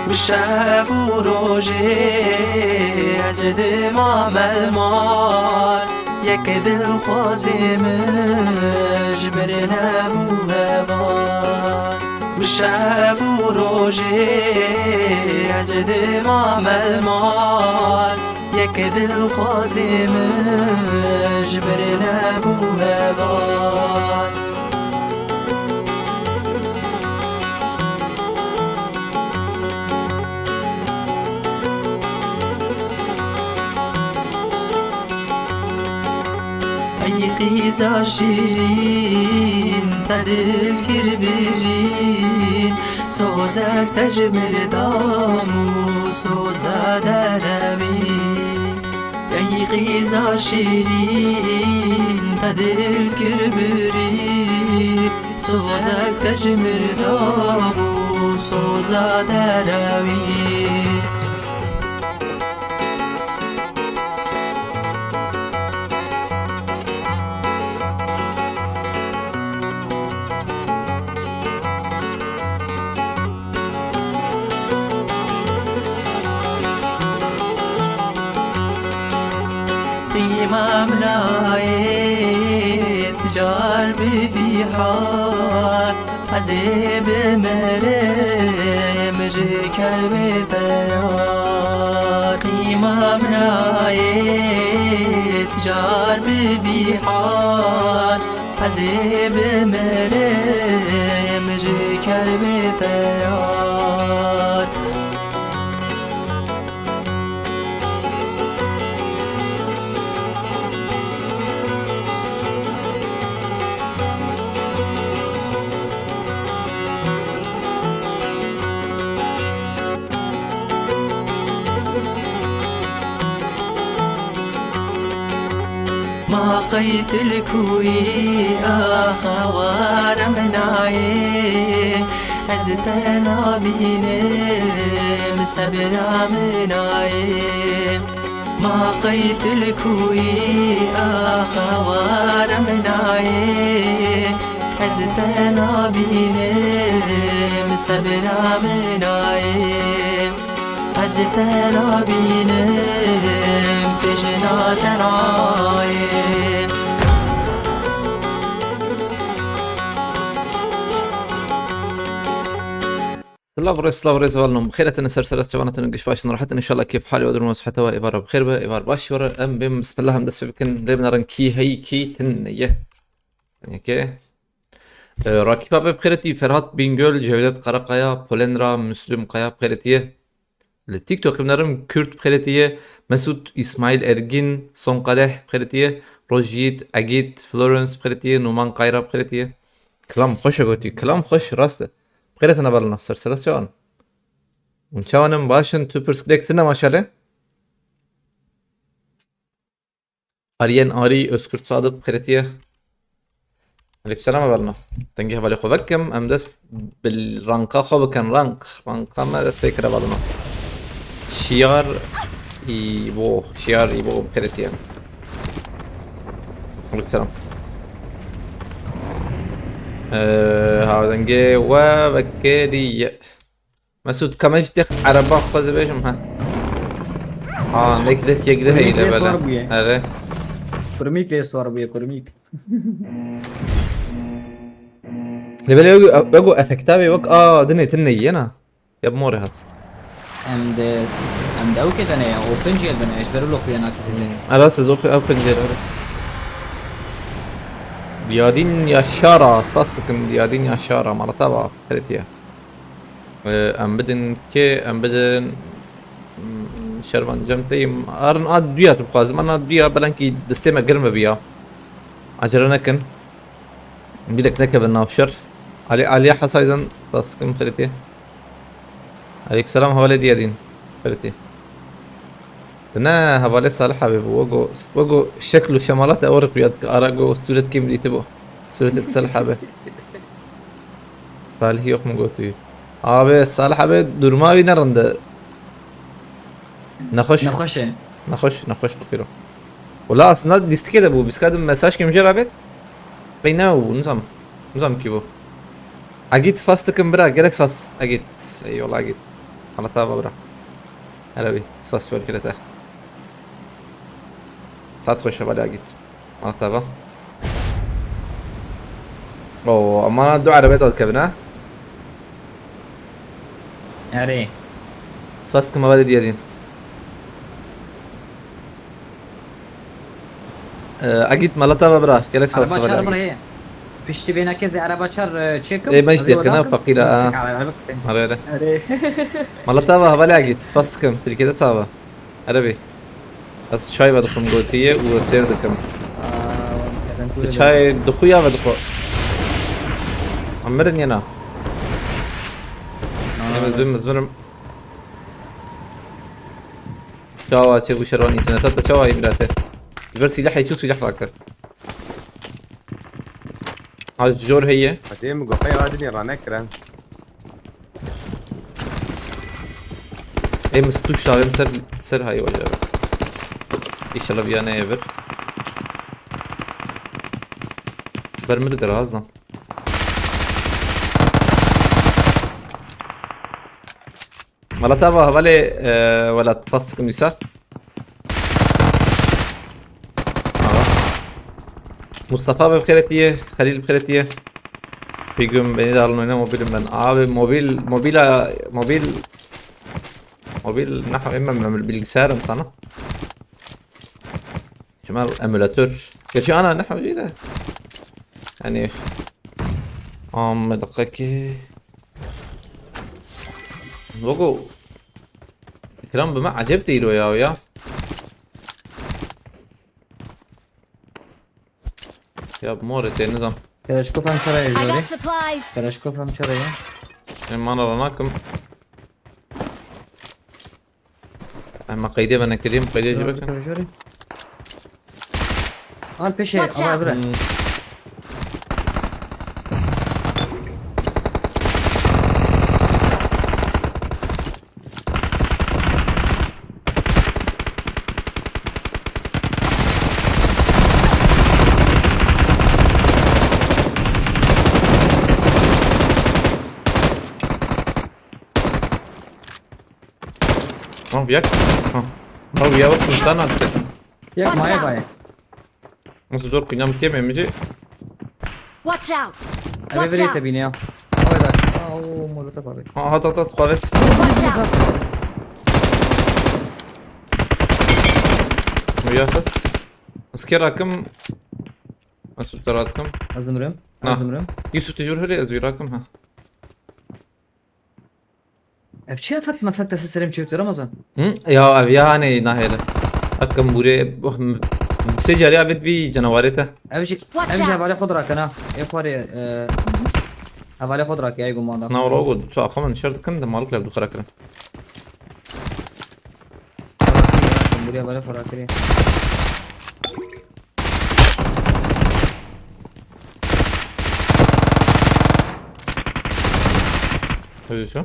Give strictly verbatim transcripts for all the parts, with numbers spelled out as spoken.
Bi şev û rojê ez dimam el mal, yek dilxwazê min ji mir nebû heval. Bi şev û rojê ez dimam el mal, yek dilxwazê min ji mir nebû heval. Ey qîza şîrîn, te dil kir birîn, sozek te ji mir dam û soza derewî. Ey qîza şîrîn, te dil kir birîn, sozek te ji mir dam û soza derewî. Qîma min nayê tu car bi vî hal, ez ê bimirim ji kermê te ya. Qîma min nayê tu car bi vî hal, ez ê bimirim ji kermê te ya. Ma qey tu li ku yî, axa wara min nayê, ez te nabînim, sebra min nayê. Ma qey tu li ku yî, axa wara min nayê, ez te nabînim, sebra min nayê. Ez te nabînim, tu jina te nayê. Silav rêz, silav rêz, hevalno. Bi xêr hatin ser sera, çavan hatin, giş baş in, rahat in, inşallah kêf, halê we, durum we, siheta we êvar re bi xêr be, êvar baş we re. Em bên bismillah em dest pê bikin. Lê binarin kî heyî, kî tune ye. Tenê ke. E, Rakîb abi bi xêr hatî, Ferhat Bingöl, Cevdet Karakaya, Polenra, Müslüm Kaya bi xêr hatiye. Li TikTok binarin Kürt bi xêr hatiye, Mesut İsmail Ergin, Son Kadeh bi xêr hatiye, Rojît, Egît, Florence bi xêr hatiye, Numan Kayra bi xêr hatiye. Kilam xweş e gotî, kilam xweş, rast e. Bi xêr hatin hevalno, ser sera çawan. Hûn çawan in, baş in, tu pirsgirêk tune maşallah. Aryen Arî, Özkurt Sadık bi xêr hatiye. Aleykum selam hevalno. Dengê hevalê xwe vekim, em dest bi ranka xwe bikin, rank. Ranka me dest pê kir hevalno. Şiyar Îbo, Şiyar Îbo bi xêr hatiye. Aleykum selam. Ee, ha dengê we vekeriye. Mesut, ka me jî têx ereba xwe zî bêjim, ha. Ha, nek de yek de heyî Kurmîk lê levele. Sor bûye. Erê. Kurmîk lê sor bûye, kurmîk. Levele wego, wego efekta wê wek a dinê tune yena. Ya bi morê hat. Em de, em de ew kê dene ya, open jêl dene, ji ber wilo xuya nakî zêde. Ara siz open, open jêl, ara. Diyadin Yaşara, spas dikim, Diyadin Yaşara, malata va, xeretiye. Ee, em bidin kê, em bidin, mm, Şervan Cem Teyim. Arin a duya tu bixwazim, ana duya belankî destê me germ biya. Acele nekin. Bilek nekevin nav şer. Ali, Aliya Hasaydan taskim xirîtî. Aleyk selam, hevalê Diyadîn. Xirîtî. Ne, hevalê Salih abi bu. Wego, wego şekl û şemalat e, o rikuyat ki ara go suret kim dîti bu. Suret Salih abi. Salih yok mu gotu? Abi, Salih abi durma wî ne rinde. Nexweş. Nexweş e. Nexweş, nexweş fikiro. Wala aslında lîstikê de bû. Biskadim mesaj kim jê rabêt. Pey ne bû, nizam. Nizam kî bû. Agit spas dikim bira, gelek spas. Agit. Eyvallah Agit. Mala te ava bira. Erê wî. Spas, spas kirete. Saet xweş, hevalê Agît. Mala te ava. Oo, ama du erebe de dikevin ha. Erê. Spas dikim hevalê diyarîn. Ee, Agît, mala te ava bira. Gelek spas, hevalê Agît. Araba çar bira ye. Piştî vêneke zê araba çar, e, çêkim. Ê, me jî diyar kena, feqîr e, ha. Araba. Erê, erê. Erê. Mala te ava, hevalê Agît. Spas dikim. Tirkiyede çawa? Erê bî. Ez çay vedixwim gotiye û sêr dikim. Aa, eden Tu kuyruğu. Çay dixu ya vedixwe? Em mirin yena. Aa, Em ez evet. Bim, ez mirim. Çawa çê bû şervan înterneta te çawa yî birate? Ji ber sîlehê çû sîleh rakir. Ha, jor heye. Hadi mi goxey adinê ranekirin. Ê, min stûş dawê min ser, ser hayê wece. Înşallah viya neyê vir. Ber min digere, haz nam. Mala te ava, hevalê, e, welat, spas dikim dîsa. Ava. Mustafa bi xêretiye, Xelîl bi xêretiye. Begüm, beni de alın oyna, mobilim ben. Abi, mobil, mobila, mobil, mobil, ne yapayım ben, ben bilgisayarım sana. Şuna emülatör. Gerçi ana ne hocaydı? Yani, am, dakika ki. Logo. Ekran bi me ecêb têro ya, ya. Ya, morê tê nizam. Keleşkop em çara ye I got jori. Supplies. Keleşkop em çara ye. Em mana ranakim. Em qeydê ve nekirîm, qeydê jî Jori, bikin. Jori. Al peşe, Watch al out. Bire. Hmm. Lan bir yak. Ha. Lan bir yak, insan atse. Yak Watch maye out. Baye. Nasıl zor kunyam kemem jî. Watch out! Eve Watch bire out! Te bîne ya. Havada. Aa, o molotof abi. Ha, hat, hat, hat, qavet. Watch out! Uya ses. Asker akım. Nasıl taratkım? Azımrım. Na. Azımrım. Yusuf tecrübeli ezbir akım ha. Ev çi efekt mefekt destê serê min çêkirî Ramazan? Hı? Ya ev ya hanê nahêle. Akım burê, oh, m-, sê cariya vet vî canawarê te. Ev jî, Watch ev jî out. Hevalê xwe dirakena. Ê xwarê, e, hevalê xwe dirake, ay gumanda. Na, wala go, tu axwe min şer dikin, de malik lev du xira kirin. Buraya hevalê xwe rakirî. Hadi şu.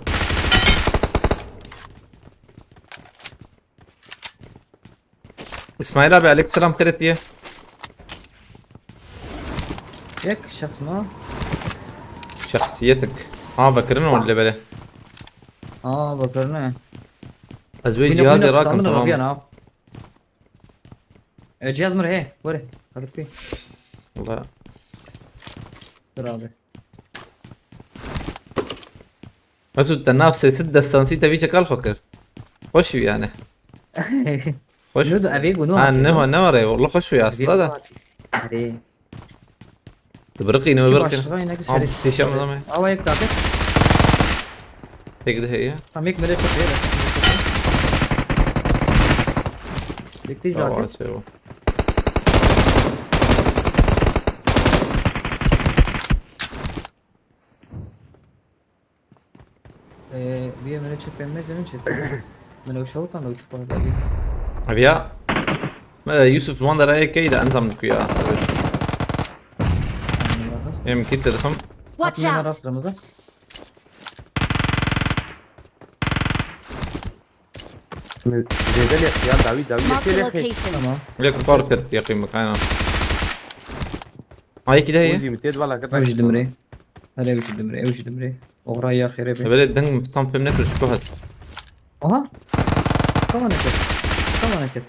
İsmail abi, aleykümselam, xêr hatiye. Yek şexs mi? Şexsiyetik. Ha, vekirin ol lebele. Aa, vekirin e. Ez wê cihazê rakim, tamam. E, cihaz mi re, he, were. Hadi pê. Valla. Dur abi. Mesut, te nav sê sed destansî te vî çekal xwe kir. Xweş bû yani. Xweş. Ne de, ev ê gunu Ha, hatî ne bu. Ho, ne var ya? Valla xweş bû aslında da. Erê. Tu biriqî, ne biriqî. Başlığa inek Ha, seri. Pêşe mi zaman? Awa yek dade. Tek de heye. Tam yek millet çok yere. Bekleyiz Tamam, zaten. Açıyor bu. Ee, bir yemene çek ben mezenin çek. Ben o şavutan da uçuk var. Abi ya. Ee, Yusuf, wan derayê key de enzam diku ya. Em kit dedim. Watch out! Rast Ramazan. Zêde lê ya dawî, dawî Mark the yekê lê xê. Location. Tamam. Lek park et, yakayım bak, aynen. Ay, iki de Ew ye. Jî min tê di vala kir. Ew jî dimrê. Her ew jî dimrê, ew jî dimrê. Oxra ya xêrê be. Böyle deng tam fem nekir, şu hat. Aha. Tamam, nekir. Tamam, nekir.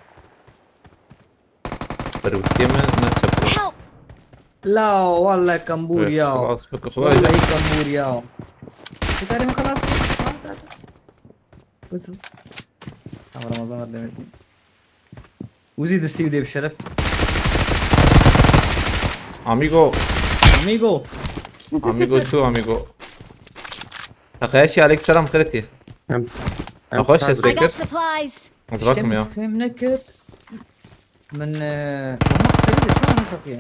Berwitiye me, me çapı. Help! La, vallahi kambur ya. Xlas bike xwe. Vallahi kambur ya. Şekerim xelas. Kızım. Tamam, Ramazan var demek. Uzi distî dê bi şeref. Amigo. Amigo. Amigo çu amigo. Takaya şey aleyküm selam xeretî. Em, em Nexweş sar- dest I pê kir. Got supplies. Ez rakim ya. Fem nekir. Min e, aha, kırdı, tamam, ne satıyor?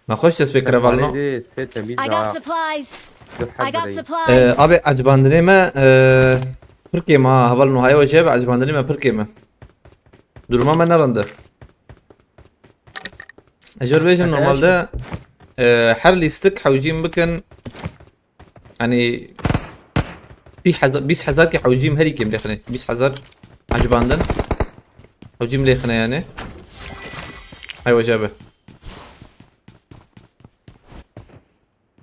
Nexweş dest pê kir hevalno. Parayı de sê temiz I got daha. Supplies. Dur, I got hadi. Ee, Supplies. Abi ecibandinê me e, pirkê me ha hevalno haya we jê be ecibandinê me pirkê me. Duruma me nerinde. Ez jor bêjim Hadi normalde e, her lîstik hewcîm bikin. Hani sî hezar, bîst hezar ki hewcîm herî kêm lêxine. Bîst hezar ecibandin. Hewcîm lêxine yani. Hay we jê be.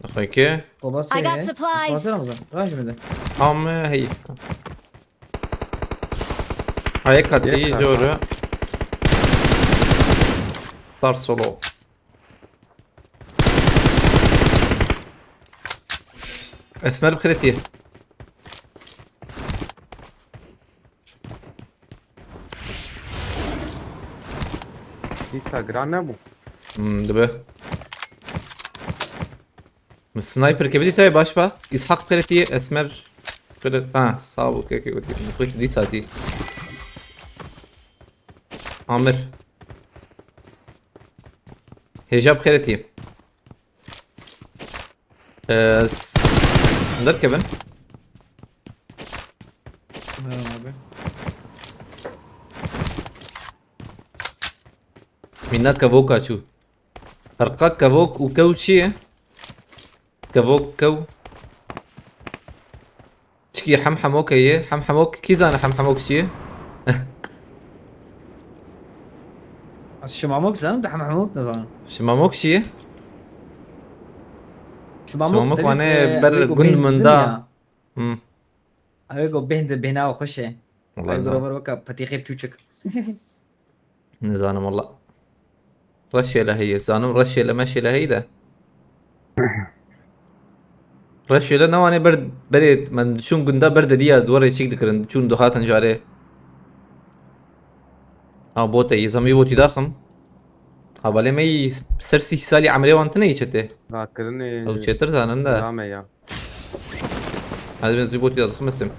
Nexweke. Kobası I got ye. Supplies. Kobası Ramazan. Rajmide. Am hey. Ayak katı Yeter. Jor. Star solo. Esmer bi xêrê tî. Instagram ne bu? Hmm, dibe. Min sniper ke bidî tayê baş ba. Îshak bi xêrê tî, Esmer. Şöyle, ha, sağ ol, okey, okey, okey. Xwît dî satî. Amir. Hêja bi xêrê tî. Ee, s- Derkevin. Merhaba abi. Mîna kevoka çû. Ferqa kevok û kew çi ye? Kevok kew. Çikî hem hemok heye, hem hemok, kî zane hem hemok çi ye? Ez şimamok zanim, de hem hemok nizanim. Şimamok çi ye? Şimamok, Şimamok tevî wane ke ber ew ê ku gund bêhn min dizin da. Ya. Hmm. Ew ê ku bêhn di bêhna xweş e. Vallahi Ew zanim. Grover weke petîxê piçûçik. Nizanim valla. Reşê le heye, zanim reşê le meşê le heye de. Reşê le newanê ber, berê, men çûn gunda ber diliya duwarê çîk dikirin, çûn duhatin carê. Ha, bote, yê zemî botî daxim. Ha, balê me yî ser sîh salî emrê wan tine yî çete. Rakirinê. Ew çêtir zanin de. Rame ya. Hadi ben zî botî daxim esim.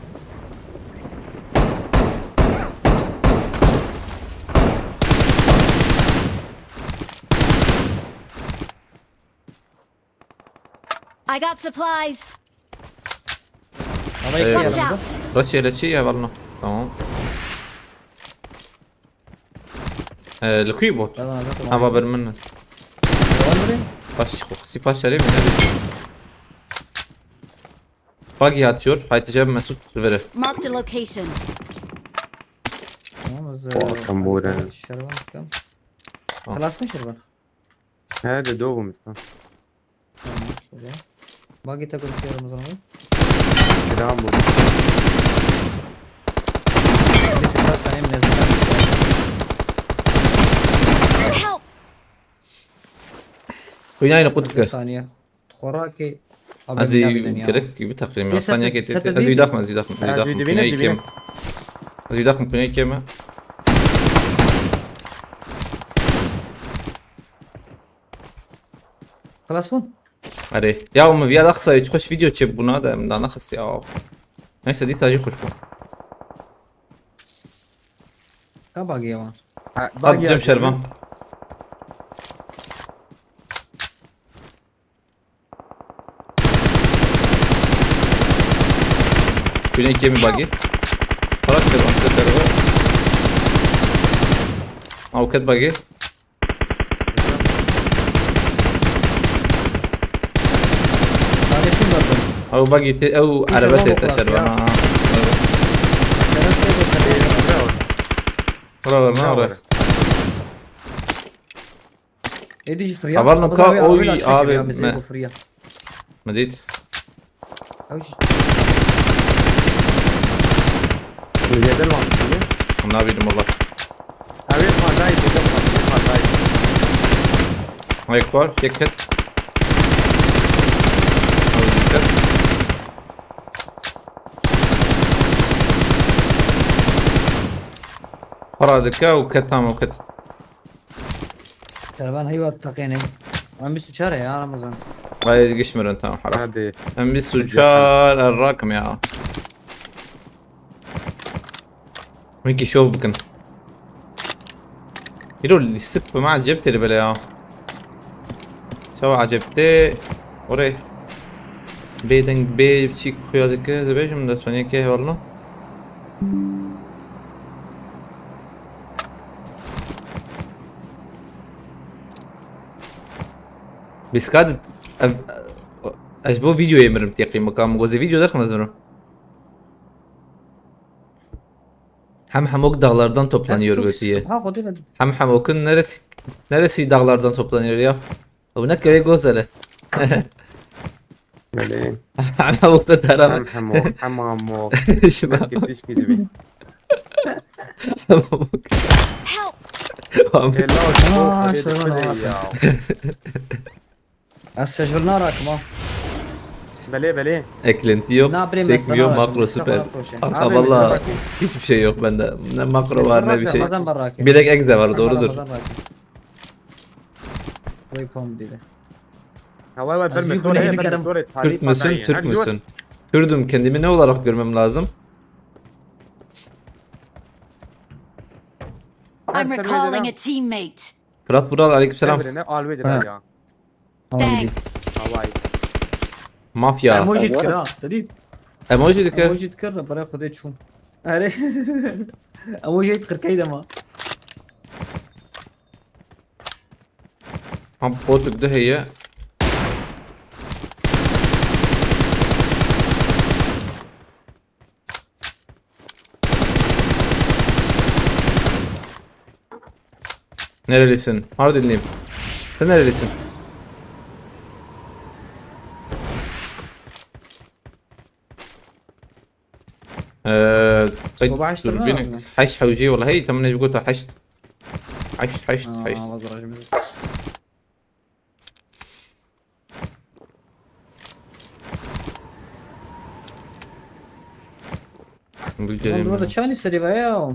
I got supplies. Ama Ee, ekran Watch yanımda. Out. Reşê le çi ya balno? Tamam. Ee, li kuî bot? Tamam, tamam. Ha, baber min. Devam edin. Baş, xo, xisî paş şerê min ne? Bagi hat jor, hayt cem Mesut vere. Marked a location. Tamam, ez, Tamam, e, bu ne? Şervan çıkam. Tamam. Klasman Şervan. Nerede doğum insan? Tamam, şöyle. Bagi takılıp yarım o zaman. Kiram bu. Bir tık daha sayayım, ne zaman? Help! Kuynayını qut Bir kir. saniye. Xoraki. Abi, Ez bina ê bidin ya. gerek gibi takriben. Bir Saniye sete- getirdi. sete Ez ê değil. daxim, ez ê daxim, ez ê Ha, daxim. dibine, Kuynayı dibine. keme. Ez ê daxim, kuynayı keme. Klasman. Erê. Ya, min viya da xisayê, xweş video çêbûna de, min da nexist ya. Neyse, dîsa jî xweş bû. Ka Bagi ya var. Ha, Hadi cem Şervan. Güney kemi Bagi. Parat Şervan, size terör. Avukat Bagi. Kardeşim zaten. Ew Bagi te, ew araba Şervan te te bak Şervan ya. ha. Şeref de bu sebebi. Ora ver, ne ora? Êdî jî firya. Heval Ama nokta tabii oy abi, abi ya, bize me. Bu firya. Me dît. Ew jî- Li Zêde lan kişî. Nabînim valla. Ew ê pardayî, Zêde pardayî, pardayî. Yek var, yek ket. Xwe radike û ket tam û ket. Kervan heywa teqênê. Em bîst û çar e ya Ramazan. Ay, gişmirin, tamam, haram. Hadi. Em bîst û çar, er rakim ya. Wekî şov bikin. Îro lîstik bi me ecêb tê li bele ya. Çawa ecêb tê? Orê. Bê deng, bê çîk xuya dike, dibêjim de soniyekê hevalno. Biskad ev, ez bo videoyê mirim têqî mikam. Gozê video derxim ez mirim. Hem hamok dağlardan toplanıyor götüye. Hem hamokun neresi, neresi dağlardan toplanıyor ya? Bu ne kadar güzel. Belê. Hem hamok da tarama. Hem hamok, hem hamok. Şuna. Herkes iş gibi. Hamok. Help! Abi. Helal olsun. Aa, hadi şöyle dikkat edin ya. Ez şaşırına rakma. Belê, belê. Eklenti yok, sekmiyor, makro süper. Kanka valla hiçbir şey yok bende. Ne makro var ne bir şey. Bilek egze var, doğrudur. Waypoint dedi. Ha, vay vay, verme, doğru, verme, doğru. Kürt müsün, Türk müsün? Kürdüm, kendimi ne olarak görmem lazım? I'm recalling a teammate. Fırat Vural, aleykümselam. Emre ne alve de ya. Thanks. Havai. Mafya. Emoji dikir ha, te dît? Emoji dikir. Emoji dikir, para xwedê çûm. Erê. Emoji dikir key dema. Ha, botuk de heye. Nerelisin? Mardinliyim. Sen nerelisin? Ee, ay, dur, heşt hewcî, wala hey, tamam, ne goto heşt. Heşt, heşt, heşt. Lan burada çani serî var ya.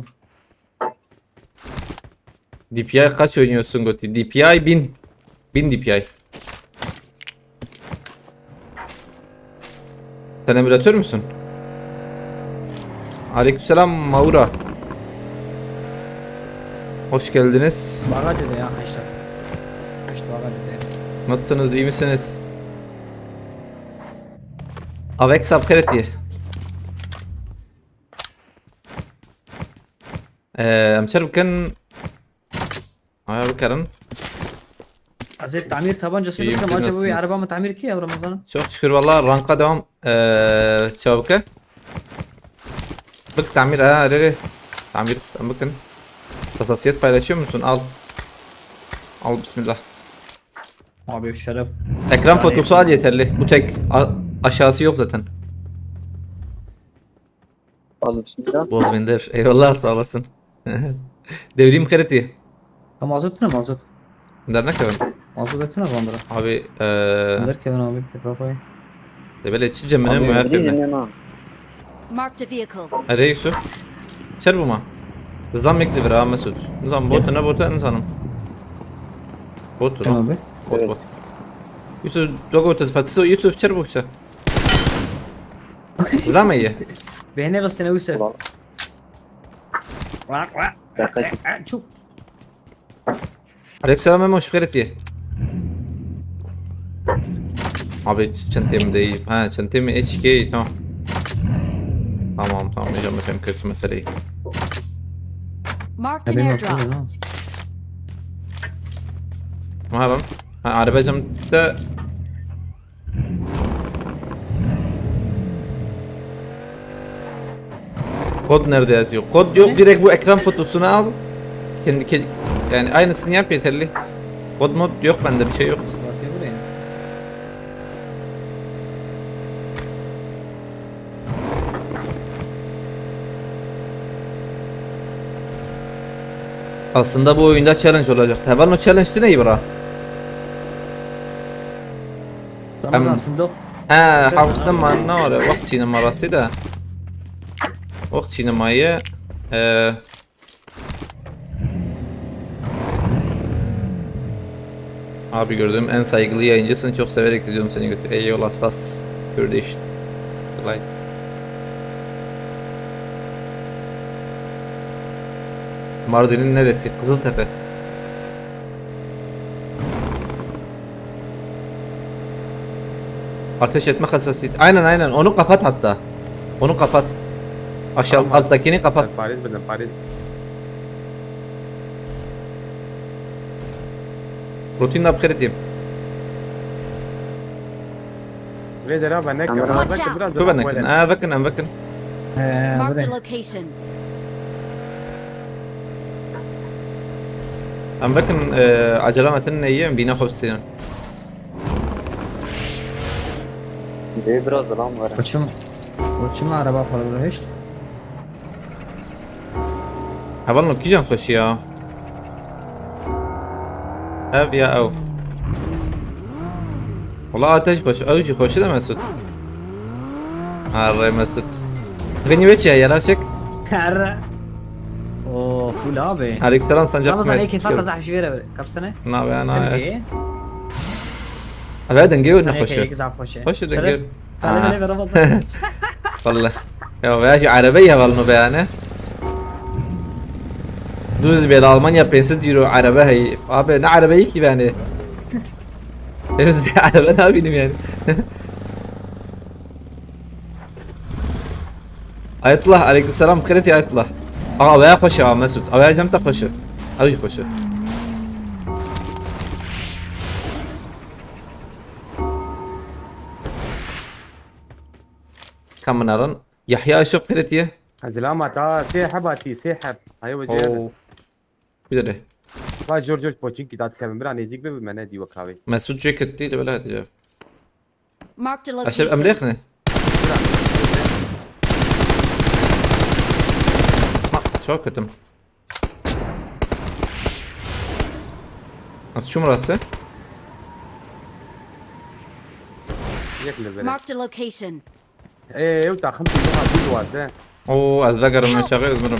D P I kaç oynuyorsun Goti? D P I bin. Bin D P I. Sen emülatör müsün? Aleykümselam Maura. Hoş geldiniz. Bagaj dedi ya, işte. İşte bagaj dedi. Nasılsınız, iyi misiniz? Avec sa prête. Ee, em çer bikin. Aya bikerin. Ez ê tamîr tabancasını bikim. Acaba bu araba mı tamir ki ya Ramazan? Çok şükür valla, ranka devam. Ee, çabuk. Bik tamir ha, re, re. Tamir, tamir bikin. Hassasiyet paylaşıyor musun? Al. Al, bismillah. Abi şeref. Ekran fotosu al yeterli. Bu tek. A-, aşağısı yok zaten. Al bismillah. Bol vindir. Eyvallah, sağ olasın. Devrim kredi. Ha, mazot ne mazot? Dernek evin. Mazot etine bandırı. Abi, eee, Dernek evin abi. Petrol koy. De böyle çi cemine mi yapayım? Marked a vehicle. Ere Yusuf. Çer bu ma. Zam ekli bir ha Mesut. Zam bot ne bot insanım. Bot. Tamam abi. Bot bot. Yusuf, dogo te fatso Yusuf çer bu işte. Zam iyi. Beni rastına Yusuf. Çok. Aleykümselam Memo, hoş geldin. Abi çantayı da iyi. Ha, çantayı H K, tamam. Tamam, tamam, hocam, efendim, kötü meseleyi. Marked an airdrop. Merhaba. Ha, arabacım da Kod nerede yazıyor? Kod yok, direkt bu ekran fotosunu al. Kendi ke- yani aynısını yap yeterli. Kod mod yok bende, bir şey yok. Batıyor buraya. Aslında bu oyunda challenge olacak. Hevalno, challenge tu neyî bira? Ramazan, em, sindok. He, hafızda manna var. Waqt çiğneme rastî de. Waqt çiğnemayı. E, Abi gördüğüm en saygılı yayıncısın. Çok severek izliyorum seni. Eyvallah, spas. Kardeş. Like. Mardin'in neresi? Kızıltepe. Ateş etme hassasiyeti. Aynen, aynen. Onu kapat hatta. Onu kapat. Aşağı, tamam, alttakini kapat. Parêz bidim, parêz. Rutin de bixêretî. Vê dera be nekin. Watch out! Biraz tu be nekin. Ha, vekin, em vekin. Ee, Marked a location. Em vekin, e, acele me tune ye, em bîna xwe bistînin. Dê biraz zilam were. Koçum, koçum araba falan hiç. Hevalno, kîjan xweşî ya? Ev ya ew. Wala ateş xweş, ew jî xweşî de Mesut. Arre Mesut. Xinî we çi ye, yara çek? Arre. Oo, full abi. Aleykümselam, Sancak Ramazan, Smer. Ey keyfa qazah şivêre. Kapsene. Na be, na be. Ev dengê we ne xweş e. Xweş e dengê. Şeref. Aa. Hele hele Ramazan. Vallahi. Ya veya jî erebe ye hevalno be yani. Düz bir Almanya pênc sed euro erebe hey. Abi ne erebe ki yani. Biz bir erebe ne bileyim yani. Ayetullah, aleykümselam, xêretî Ayetullah. Aa, veya xweş e, Mesut. Veya cem te xweş e. Ew jî xweş e. Kam min erin? Yahya Işık xêretî ye. Zilama ta sê heb hatî, sê heb. Hayê we jê. Oo. Bidere. Va jor jor poçinkî dat kevin. Bira nêzîk bibe me ne dî wek havê. Mesut Ceketî de bela hatice. Marked a location. Aşağı em lêxne. Ha, çok kötü. Az çum rası. Yek li bere. Marked a location. Ê, ew taxim tê wiha dû dixwaze. Oo, ez vegerim, min şaxê ez mirim.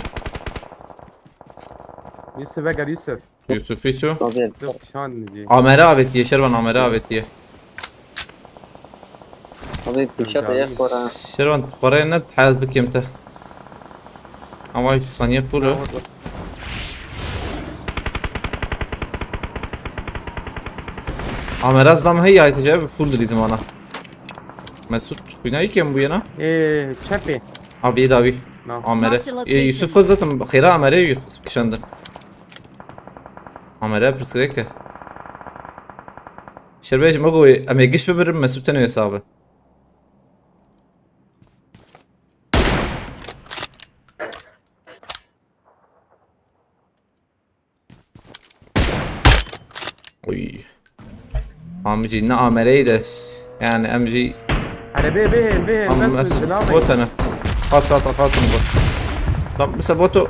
Yusuf, veger Yusuf. Yusufî şu. Tabii. Yusuf şan jî. Amere avêtiye, Şervan amere avêtiye. Abi pêşa te yek xora. Şervan xorê ne hez bikim te. Ama saniye pûl e. Amera zam hey ya, yetece full dilîzim ana. Mesut, xwîna yekê min bûye na? Ê, çepê. Abi dawî. Na. Amere. Marked a location. Ê, Yusuf xwe zaten xêra Amere kişandin. Amere pirsgirêk e. Şerbê ji min got, em ê giş bimirin, Mesut tenê wê sax be. Oy. Em jî ne amereyê de. Yani em jî. Erebê bihên, bihên, em bes bes botene. Hat, hat, hat, hat, bot. Tamam, mesela botu.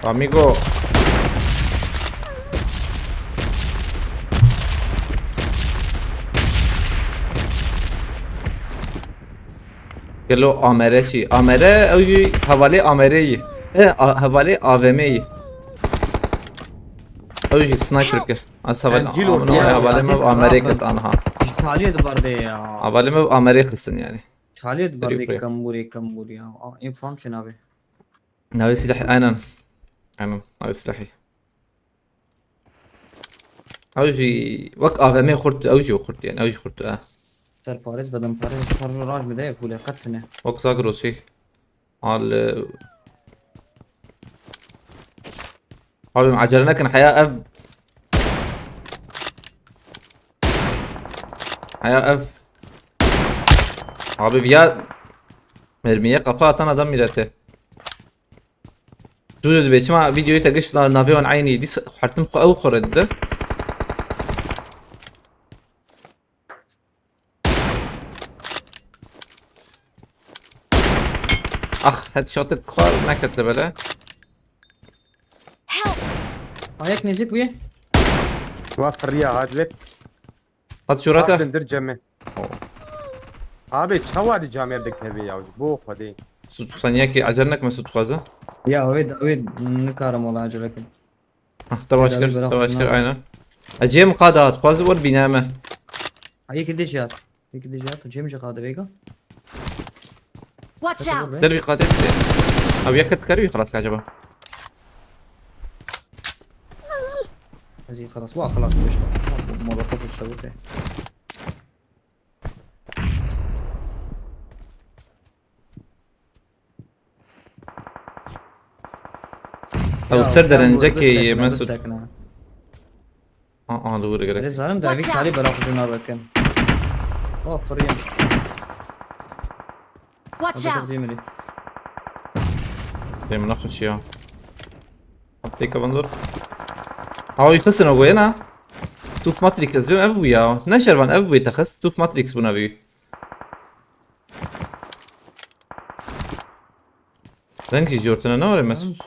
Amigo. Gelo amere çi? Amere ew jî hevalê amerê yî. E, a-, hevalê A V M yî. Ew jî sniper kir. Ez heval-, Encîlo amino, diye hevalê me amere kit anha. Îtalya dibardê ya. Hevalê me amere xistin yani. Çalê di berdê kembûrê, kembûrê ya. A, ê fam çê nabê. Navê silahî, aynen. Aynen, navê silahî. Ew jî wek A V M xurt, ew jî xurt yani, ew jî xurt e. Serparêz, bedenparêz, şarjı raj bide, fûle qet tune. Wek Zagrosî. Al, e, Abi, em acele nekin, heya ev. Heya ev. Abi, viya mermiye kafa atan adam mirete. Tu de dibe çima videoyu te gişt na-, navê wan eynî dîs xwertin xwe ew xwe re dide. Ax, headshot xwar neket li bere. Help! Ayak nezik bûye. Wa firiya hat ver. Hat şurata. Hat dir ceme. Abi çawa di came dikeve ya, ji bo Xwedê. Sut saniyekê acele nekme sut xwaze. Ya wê wê nikarim wala acele kim. Hah, te baş kir, te baş kir, aynen. Ecê min qada hat, xwaze wer bîne me. Ha yekî dî jî hat. Yekî dî jî hat. Cem jî qada vêga. Watch out! Ser bir katil. Abi yakıt karı bir xelas acaba. Ez ê xelas. Wa xelas işte. Molotof işte bu. Ew ser derencekê yê Mesut. Aa, aa, li wir gerek. Zalim da bir kali bırak ucuna bakın. Oh, fırıyım. Watch out! Dem naxweş ya. Têke van dur. Hawa yixistin o goyena. Tuf Matrix ez bim ev bu ya. Ne şervan ev bu texis. Tuf Matrix buna bir. Reng jî jortine ne were Mesut?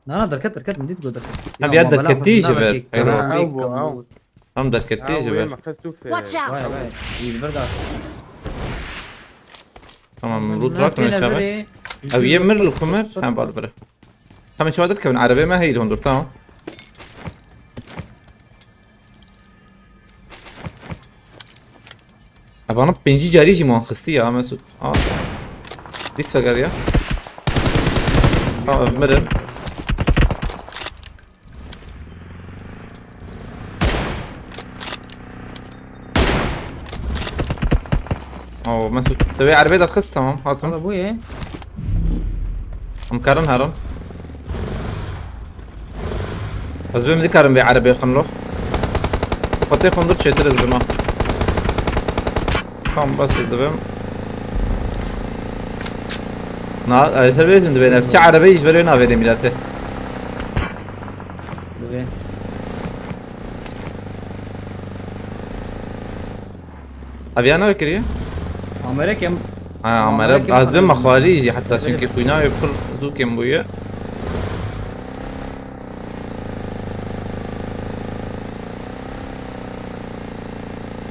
Na na derket derket min dît go derket. Hem ya derketî ji ber. Ew bu ew. Tam derketî ji ber. Mexes tu fe. Watch out! Vay vay. İyi bir daha. Tamam, rût rak ne şabe. Ew yê mir li kumir. Ha, bal bire. Tamam, çawa derkevin, erebê me heyl hundur, tamam. Evana pêncî carî jî man xistiye ha Mesut. Aa. Dîs veger ya. Tamam, mirin. Oo, Mesut. Te wê erebê de xist, tamam, hatim. Ama bu ye. Em karin herin. Ez bim dikarim vê erebê xinlo. Xwetê xindir çêtir ez bima. Tam bes ez dibim. Na, e, te bêjin dibên ev. Çi erebeyî ji ber wê navê dê mîletê. Dibê. Ev ya ne kiriye? Amere kem. Ha, amere. Ez bim xwarî jî heta çünkü xwîna wê pir zû kêm bûye.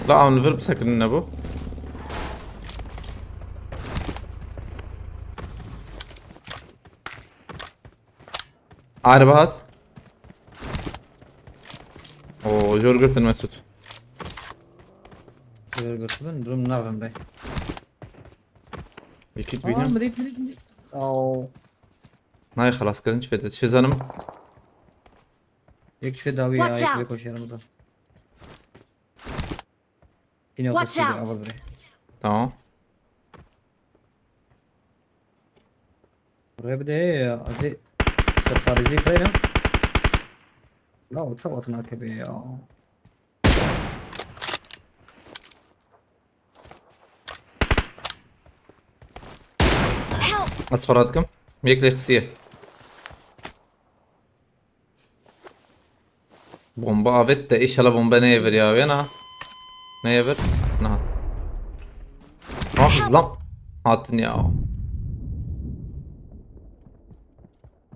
La em li vir bisekinin ne bu? Araba hat. Oo, jor girtin Mesut. Jor girtin, durum ne durumda? Ekip bînim. Aa, bidit, bidit, bidit. Oo. Nayê xelas kirin, çi fêde? Şizanim. Yek çi dawi ya, yek koş yanımıza. Yine o kasayı da alır buraya. Tamam. Buraya bir de ya, azı sefarizi koyalım. La uçak atın A K B ya. Ez xwe radikim. Yek lê xisiye. Bomba avêt de, inşallah bomba neyê vir ya, wêna. Neyê vir? Niha. Ah, lan. Hatin ya.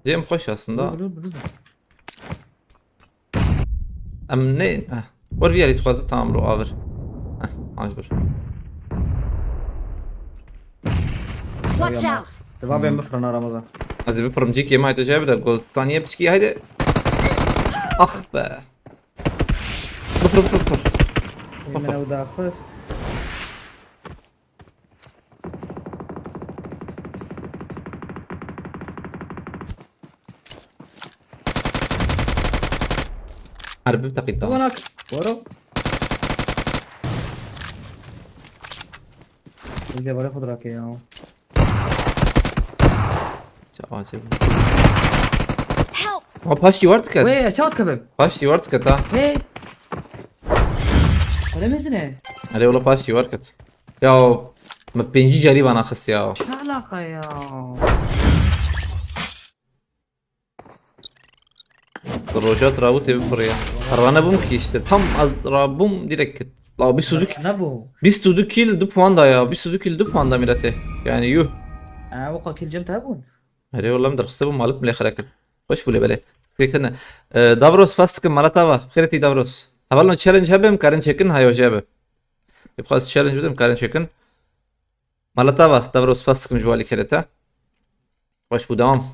Cem xweş aslında. Em ne? Heh. Wer viyarî dixwaze tamam lo avir. Heh, aj bir. Watch out! Deva ben bifrana Ramazan. Ez ê bipirim cîkê me hayde jaya bide. Gozaniye piçkî hayde. Ah be. Bifir bifir bifir. Hemen ew daxist. Harbi bir dakika. Banak. Boro. Önce bana fotoğraf ya. Çawa çevir. Help! Ha, paştî war diket. Wê çat kebim. Paştî war diket ha. Hey. Öyle misin? Erê wala paştî war diket. Ya me pêncî carî vana xist ya. Çalaqa ya. Rojat rabû tê bifiriya. Rane bûm ki işte. Tam az rabûm direkt kit. La bîst û du ki-, Nebû. bîst û du kill du puan da ya. bîst û du kill du puan da milletê. Yani yuh. Ha, bu kadar kill cem tabi bûn. Erê, wela min derxiste bû, malik milê xira kir. Xweş bû lê belê. Fikirkirine. Ee, Davros, spas dikim, mala te ava. Xêretî Davros. Hevalno challenge hebe, em karin çekin, hayoje be. Ê bixwaz challenge bidim, karin çekin. Mala te ava, Davros, spas dikim ji bo alîkirê te. Xweş bû, dewam.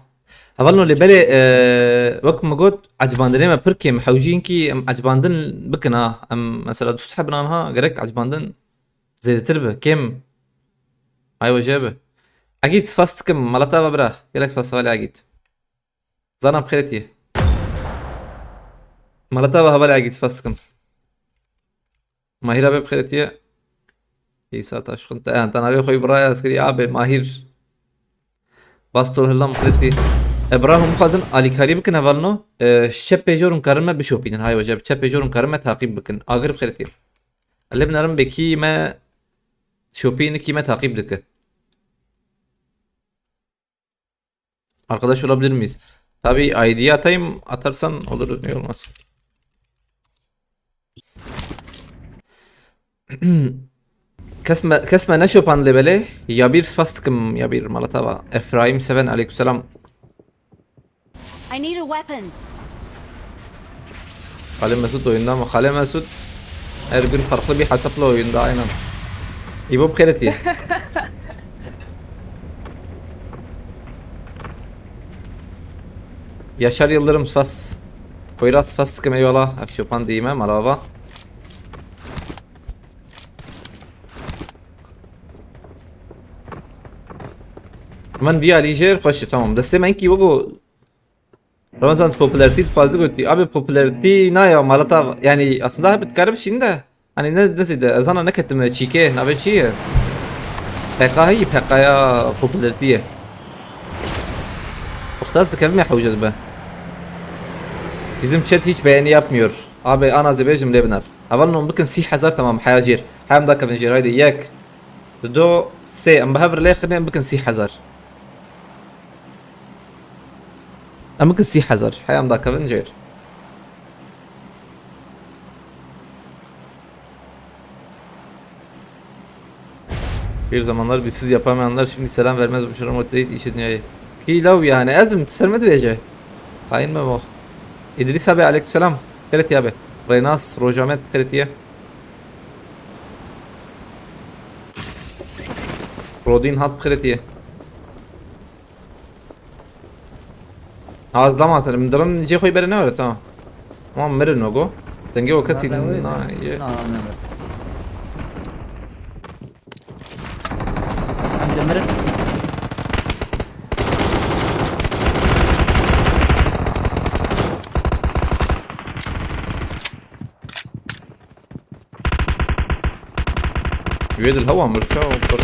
Hevalno lê belê, ee, wek min got, ecibandinê me pir kêm, hewcîn kî em ecibandin bikin ha. Em mesela du sed heb in anha, gerek ecibandin zêdetir be, kêm. Ay weje be. Egît, spas dikim, mala te ava bira. Gelek spas hevalê Egît. Zana bi xêretî. Mala te ava hevalê Egît, spas dikim. Mahîra be bi xêretî. Îsa taşxin te, te navê xwe yî biraya ez kirî, abê Mahîr. Bastol hilda bi xêretî. Ebrahim, bixwazin alîkarî bikin hevalno. E, ji çepê jor hûn karin me bişopînin. Hay weje, bi çepê jor hûn karin me taqîb bikin. Agir bi xêretî. Lê binarim bekî me şopî nikî me taqîb dike. Arkadaş olabilir miyiz? Tabii I D'yi atayım, atarsan olur, niye olmaz? Kes me, kes me neşopan lê belê. Yabir, spas dikim, Yabir, mala te ava. Efraim Seven, aleykümselam. I need a weapon. Xalê Mesut oyunda mı? Xalê Mesut her gün farklı bir hesapla oyunda, aynen. İbo, bi xêretî. Yaşar Yıldırım, spas. Poyraz, spas dikim, eyvallah. Ev şopan diyime, merhaba. Min vî alî jêr xweş e, tamam. Destê me enkî wego Ramazan, tu popülertî dixwazî gotî. Abi, popülertî naya, mala te ava. Yani aslında hep dikare bişîn de. Hani ne, ne zêde, ez zana neketim çîkê, navê çi ye? P K heyî, P K ya popülertî ye. Wexta ez dikevim ya hewce dibe. Bizim chat hiç beğeni yapmıyor. Abi, ana zê bêjim lê binar. Heval non bikin sî hezar, tamam, heya jêr. Heya em dakevin jêr, haydi, yek, du, sê, em bi hev re lê xirîn, em bikin sî hezar. Em bikin sî hezar. Heya em dakevin jêr. Bir zamanlar bizsiz yapamayanlar şimdi selam vermez uçurum ortaya işe dünyayı. Pilav yani, ezim sermet verecek. Sayın Memo. İdris abi, aleykümselam. Xêretî abi. Reynas, Rojamet, xêretî ye. Rodin hat, xêretî ye. Ha, ez dama tenim. Dirin cê xwe bere ne were, tamam. Tamam, mirin o go. Dengê o kesî na ye. Na, na, na. Em de mirin. Wê dil hewa mirka û pir.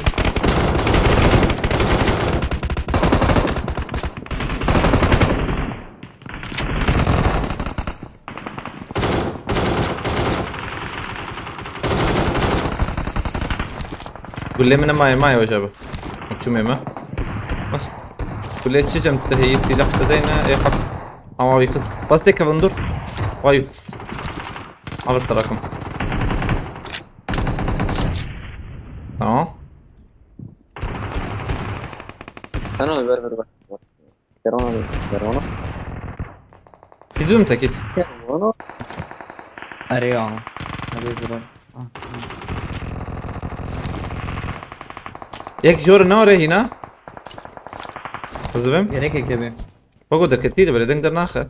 Gulê min nemaye, maye weja bi. Çûmê me. Bas. Gulê çi cem te heyî, sîlah te deyne, ê xat. Ama wî xist. Bas tê kevin dur. Vay xist. Alır tarakım. Tamam. Sen onu ver, ver, ver. Kerana ver, Kerana. Gidiyorum Tekit. Kerana. Arıyor ama. Arıyor zor. Ah, tamam. Yek jor ne oraya hina? Hızıvım. Gerek eklebi. Bak o da ketiri böyle dengder nahe.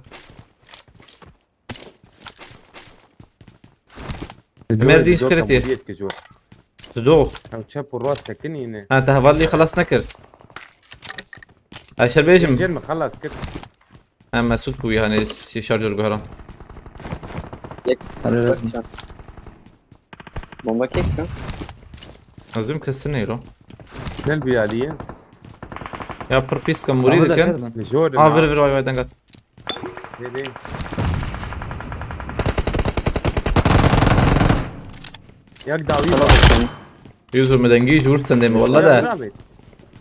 Merdî ji xêretî. Tu do. Ew çep û rast sekinîne. Ha, te hevalî xelas nekir. Eşer bêjim. Cem mi xelas kir? Ha, Mesut bû yani, şey, şarjör guheran. Yek. Ararım. Bomba kek mi? Lazım kesin neylo. Gel bir aliye. Ya pir pîs kim, murî dikin. Jor. Ha, vir, vir, vay, vay, dengat. Dê, dê. Yak dawî. Tamam, tamam. Yüz vurma dengi, jur sen deme, valla da.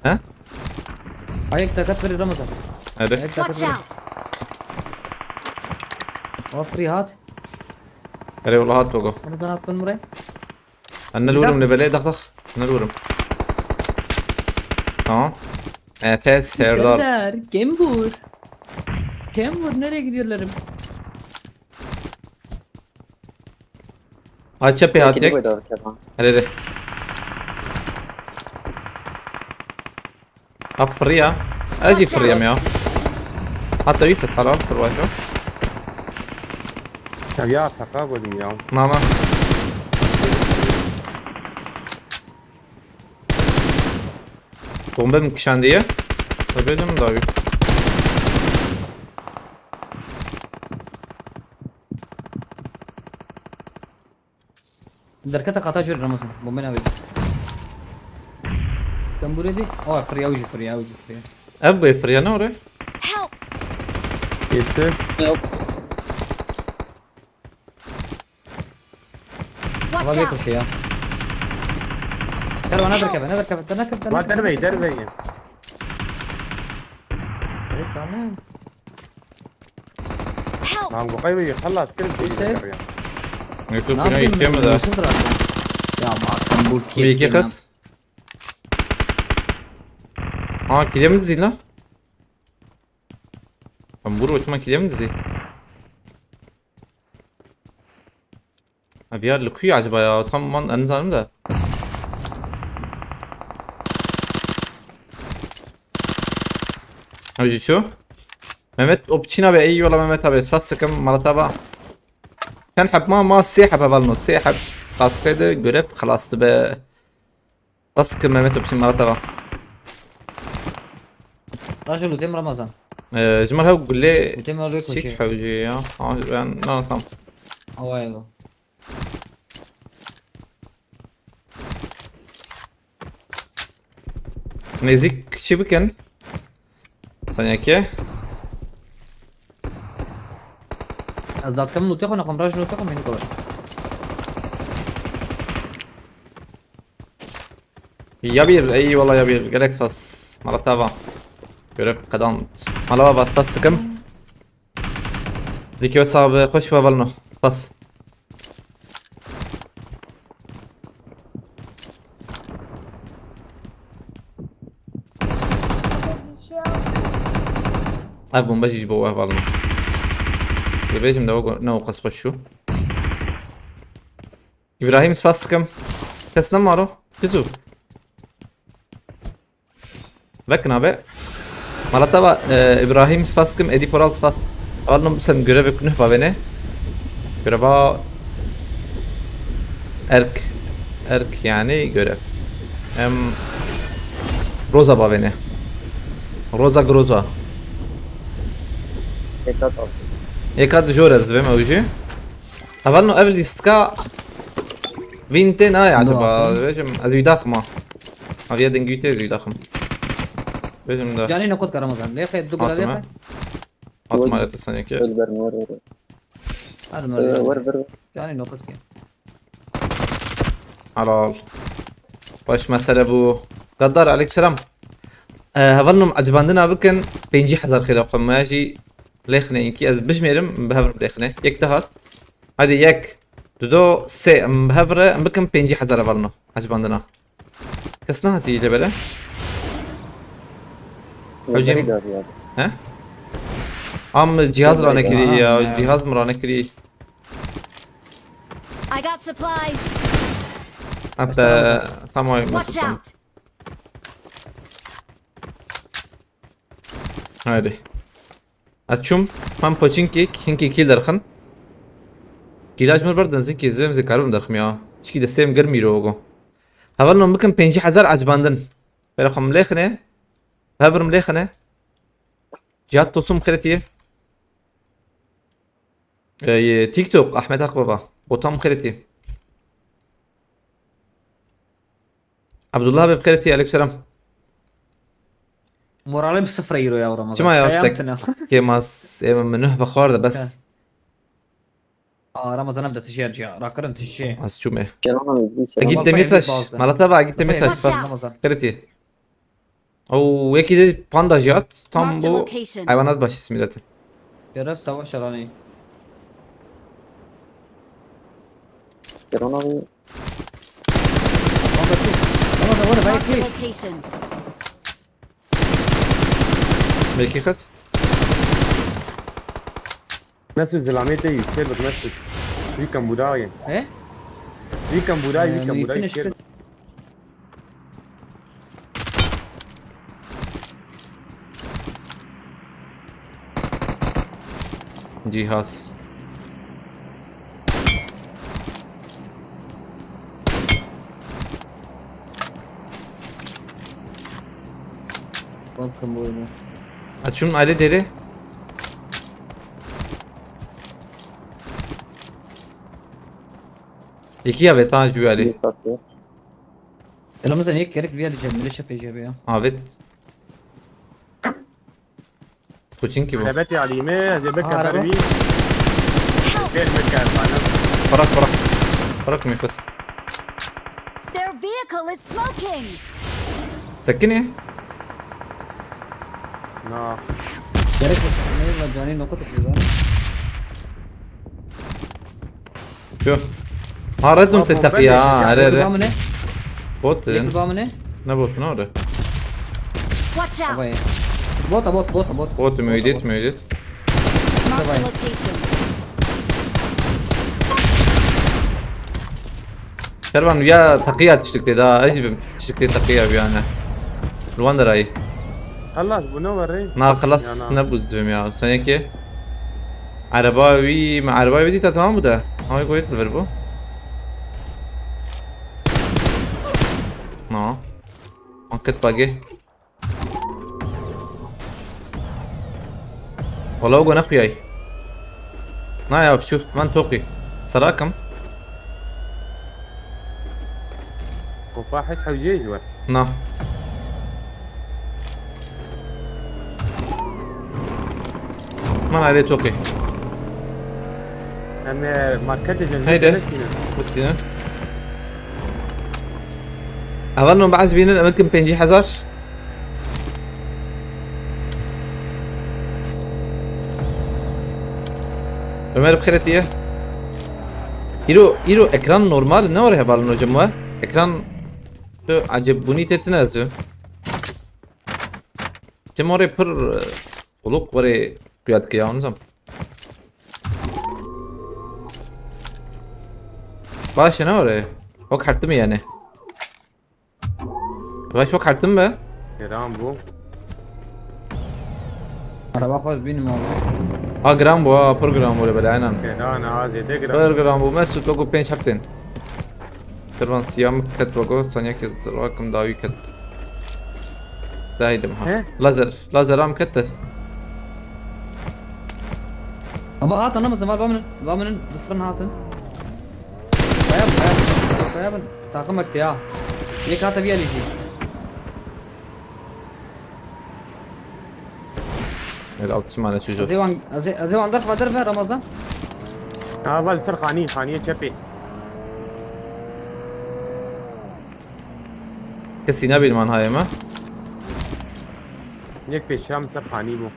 He? Ayak takat verir Ramazan. Hadi. Ayak takat verir. Watch out! Aa, free hat. Erê wala hat logo. Bunu zanattın buraya. Ben ne vururum ne bele dak dak. Ne vururum. Tamam. Efes Serdar. Serdar, Kembur. Kembur nereye gidiyorlarım? Ha çepê Belki hat de yek. burada bir kere. Hele hele. Ha fırıya. Eci fırıyam ya. Hatta bir fes halal fırıya. Ya, ya, taka koydum ya. Mama. Bombe mi kişandiye? Tabii canım daha bir. Derkete kata jür Ramazan. Bombe ne abi? Kembur edi. Oh, fırıya ucu, fırıya ucu, fırıya. Ev bu fırıya ne oraya? Help! Geçti. Watch Hava bir out! koşuyor ya. Derva, ne derkebe, ne derkebe, ne derkebe. Var derbeyi derbeyi. Neyse, anlıyorum. Help! Lan bu kaybeyi halas kırık bir Neyse. yeter ya. Mektup Ne yine yapayım gideceğim ben? mi daha? Nasıl bıraktım? Ya Martin bu Bir iki kız. Ha, kile mi dizi lan? Ben vur uçma kile mi dizi? Ha, bir yer lükuyor acaba ya? Tam ben en zanım da. Hacı şu. Mehmet Opçin abi, eyvallah Mehmet abi. Spas sıkım Malatava. Sen hep ma ma sê hep hevalno. Sê hep kaskaydı görev xelastı be. Spas sıkım Mehmet Opçin Malatava. Raşo lutem Ramazan. Ee, Cemal hev gule Lutem alıyor sik koşuyor. hevci ya. Ha, ben ne yapayım? Havaya bu. Nezik kişi bikin. Sanyaki. Ez zaten loot yapın, akım raşo loot yapın, beni kovar. Ya bir, eyvallah ya bir. Galax Pass. Malatava. Görev kazandı. Malava bas bas sıkım. Likyo sahibi koş ve balno. Bas. Ev bomba jî ji bo we hevalin. Dibêjim de ne o qas xweş çû. Îbrahîm spas dikim. Kes nemaro. Bizu. Vek nabe. Malata va, e, Îbrahîm spas dikim, Edî Poral spas. Hevalin sen görevek nuh bavêne. Göreva erk. Erk yani görev. Em Roza bavêne. Roza Groza. Êka kaldı. Êka dijor ez dibêm ew jî. Hevalno ev lîstika vîn tê nayê acaba? Bakın. Dibêjim ez wî daxima. Aviye dengî tê ez wî daxim. Bêjim de. Canî nokot ka Ramazan. Lêxe du gula Hatime. lêxe. Hatime rete sanki. Öl ver, ver, ver. Hadi Ee, Ramazan. ver, ver. Canî nokot ke. Helal. Baş mesele bu. Gaddar, aleykümselam. Ee, hevalno ecibandina bikin pêncî hezar xêra xwe me jî lêxine inkî ez bijmêrim bi hev re lêxine. Yek de hat. Hadi yek. Dudo sê em bi hev re em bikin pêncî hezar hevalno. Ecibandina. Kes nehatî lê bele. Hocam. Ver, ver, ver. He? Am cihaz Tamam, rane kirî tamam. ya. Ha, Cihaz mı rane kirî? I got supplies. Hatta tamam. Watch out. Haydi. Ez çûm, hem poçinkek, hinkî kîl derxin. Kîla ji min berdin zinkî zivêm zî karibim derxim ya. Çikî destê min germ îro ogo. Hevalno bikin pêncî hezar ecibandin. Bere xwe min lêxine. Hevirim lêxine. Cihat Tosun xêretiye. Ee, TikTok, Ahmet Akbaba. Botam xêretiye. Abdullah abi xêretiye, aleykümselam. Moralim sıfır euro ya Ramazan. Çima ya Çaya tek yaptın ya. Kemas, eve min nuh ve xwar de bes. Aa, Ramazan hem de tişiye ciya. Rakırın tişiye. Az çûme. Kenan abi, bir selam. Egît Bak, Demirtaş. bak, bak. Malata ve Egît Demirtaş. Watch out. Spas. Xêretiye. O yekî de panda jî hat. Tam Marked a bu location. hayvanat bahçesi milleti. Görev savaş alanı. Kêrana wî. Kanka çi? Ama da orada Marked a belki. Location. Belki kız. Mesut, zilamê te yî, kêr bik Mesut. Wî kembûdayê. He? Wî kembûdayê, wî Ee, kembûdayê, mümkün kêr işte. bik. Cihaz. Bakın bu oyunu. Açın aile deri. İki ya ve tane jüveli. Yê katî. Elimizde ne gerek bir yer diyeceğim. Bile şey yapacağım ya. Evet. Kuçin ki bu. Xebetê Elî me, ez ê bike Ha, araba. ber wî. Kêr bike, xanim. Bırak bırak. Bırak mı kız? Their vehicle is smoking. Sakine. Na. Gerek yok. Ne var? Cani nokta tutuyor lan. Şu. Ha, redun te takiya ha, here Yek here. bamı ne? Bot Yek dedin. bamı ne? Ne bot ne orada? Watch out. Vay. Bota bot bota bot. Bot müydit müydit. Marked a Давай. Location. Kervan ya takiya tiştik dedi ha. Acibim tiştik dedi takiya bir yani. Luan da ray. Xelas, bû ne werê? Na xelas Ya, na. Ne buz dibim ya. Sen yeki. Araba wî, me araba wî dîta tamam bu da. Ama koyet ver bu. No. Anket bagi. Wala o gona xuyay. Na ya şu, ben toqî. Serakim. Kopa hiç hewceyê ji we. Na. Man alê toqî. Em ê marketê cem Heyde. gelek bînin. Bisîne. Evel no baz bînin, emin kim pêncî hezar. Ömer bi xêretiye. Îro, îro ekran normal ne were hevalin hocam we? Ekran tu acebûnî te tine ez. Tim orê pir, e, soluk were kuyat kiya onu zam. Baş ne were? Wek hertim yani. Baş wek hertim be. Giran bû. Araba xwe bînim abi. Ha, giran bû, ha, pir giran bû, belê, aynen. Giran, ha, zêde giran. Pir giran bû, Mesut, wekî pênc heftên. Kervan siyam ket wekî, sanyekê zirakim dawî ket. Daydim ha. He? Lazer, lazer am ket. Ama hatin ama zemal baminin. Baminin dufrin hatin. Kaya bin, kaya bin. Kaya bin. Takım ekti ya. Yek hata bir yerleşi. El altı mane çocuğu. Azevan, Aze-, Azevan da xadir ver Ramazan. Ha, val ser xanî, xaniyê çepê. Kesî nebîn man hayê me. Yek pêşiya min ser xanî bû.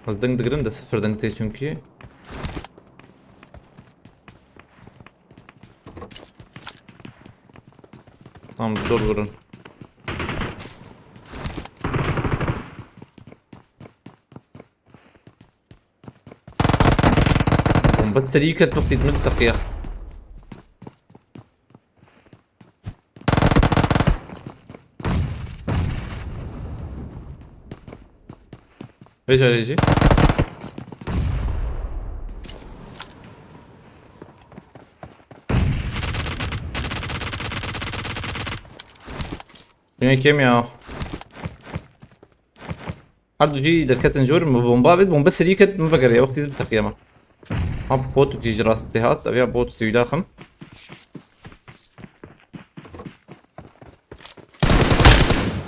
Ez ding digirim de sifir ding tê çünkü. Tamam, zor vurun. Bomba serî ket wextî min teqiya. Vê carê jî. Yine kêm ya. Her du jî derketin ji wir, min bomba avêt, bomba serî ket, min vegeriya, wextî zî teqiya me. Ha, bot jî ji rastê hat, ev ya bot sivîla xim.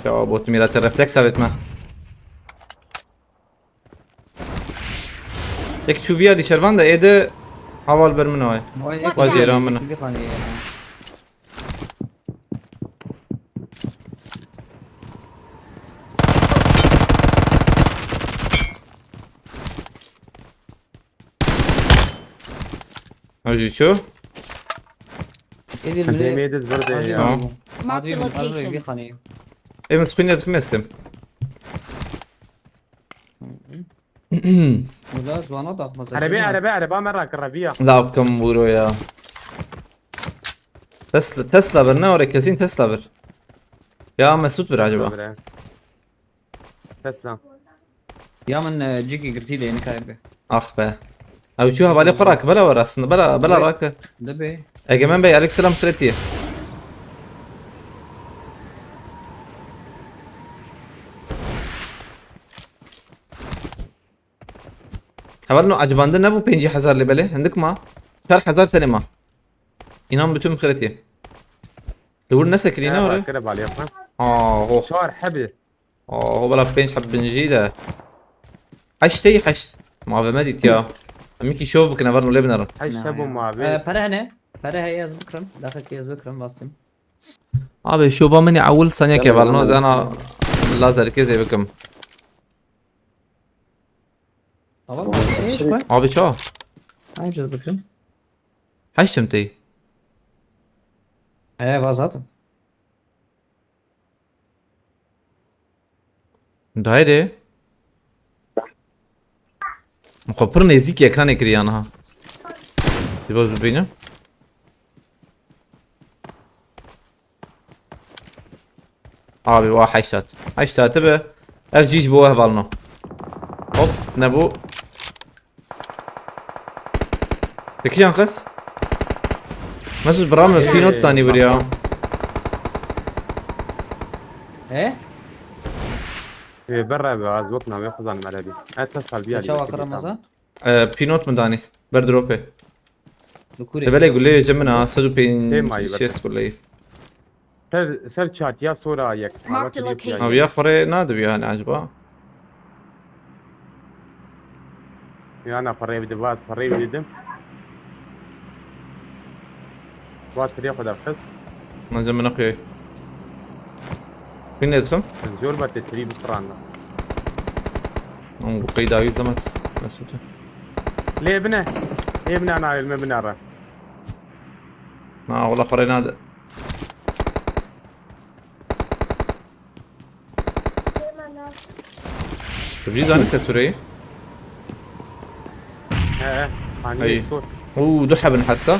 Ya bot mîra te refleks avêt me. Yek çûviya dî şervan de êde heval ber min ay. Vay, Watch Vay out. ceyran min. Bir saniye ya. Ew jî çû. Êdî Demê de zir de ya. Tamam. Marked a location. Ê min xwînê dixim estim. Wala zwana daxmaza. Erebe, erebe, ereba me rakir reviya. Lakim buro ya. Tesla, Tesla bir ne oraya kesin Tesla bir. Ya Mesut bir acaba. Tesla. Ya min e, cîkî girtî lê nikayê be. Ah be. Ew çû hevalê xwe rakir bela were aslında bela bela rakir. Dibe. Egemen Bey aleykümselam xiretiye. Heval no acibande nebû pêncî hezar lê belê hindik ma. Çar hezar tenê ma. İnan bütün xiretiye. Li wir nesekirî ne orê? Rakire balê xwe. Aa ho. Çar hebi. Aa ho bela pênc heb bin jî de. Heşt tey heşt. Ma ve me dît ya. Em ki şov bikin heval no lê binerin. Heş Na hebu ya. mavi. E, Pere hene. Pere heye ez bikirim. Daxekî ez bikirim bastim. Abi şova min ewil saniye ke heval no zana lazerkê zê bikim. Tamam mı? Eş koy. Abi ça. Ancak bikirim. Heştim tey. He vazadım. Daire. Xwe pir nêzîkî ekranê kiriye niha. Sîbas bibîne. Abi wa heşt hat. Heşt hatibe. Ev jî ji bo we hevalno. Hop nebû. Te kîjan xist? Mesut bira min pînot danî biriya. He? Ê, berre be, ez wek navê xwe zanim erebî. Ez te salbiya Çawa kir Ramazan? E, pînot min danî. Ber dropê. Li kurê. Te belê guleyê ji min a, sed û Tê mayî pêncî şêst guleyî. Ser, ser çatiya sora yek. Marked a location. Ew ya xwe rê nadibiya hani acaba? Yana parayı bir de vaz, parayı bir dedim. Vaz sıraya kadar kız. Nece min nexuyay. Bin ne dikim? Zor bate tri bir pıranda. Oğlum bu kayı daha yüz zaman. Nasıl oldu? Lebine. Lebine ana elime bin ara. Ha, ola xwe rê nade. Tu bî zanî kes birayî? He he. Hani Hey. sor. Uu, du hebin heta.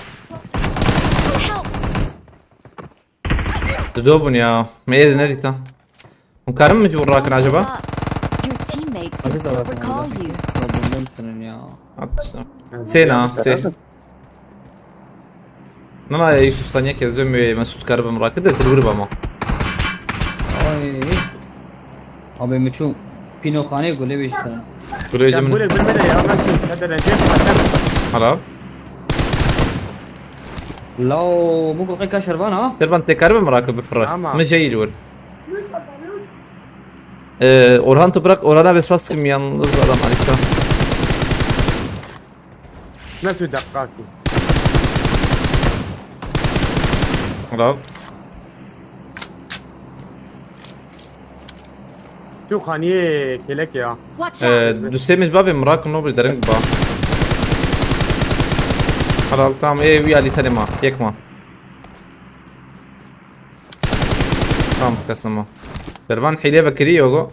Help! Tu do bûn ya. Me êdî nedîta. Hûn karin min ji wir rakin acaba? Your teammates can still recall you. Problem senin ya. At işte. Sê na, sê. Nana ya Yusuf saniye kez ben mi Mesut karibim rakı da dilbir bama. Ay. Abi mi çû pînoxanê gulê wêjtin. Buraya Ya cemine. böyle gülme de ya. Nasıl? Hadi Recep. Hala. Lao, bu gulqê ka şervan ha? Serban te karibim rakı bir fırra. Tamam. Mi jeyil wur. Ee, Orhan toprak, Orhan'a besfaz çıkım yalnız adam Alexa. Nasıl dakika ki? Hala. Tu xaniyê kelek ya. Watch Ee, out! du sê min ji bavê min rakin no bir derin ba. Halal tamam, ê wî alî tenê ma, yek ma. Tamam, kesin ma. Dervan hîlê vekirî yogo.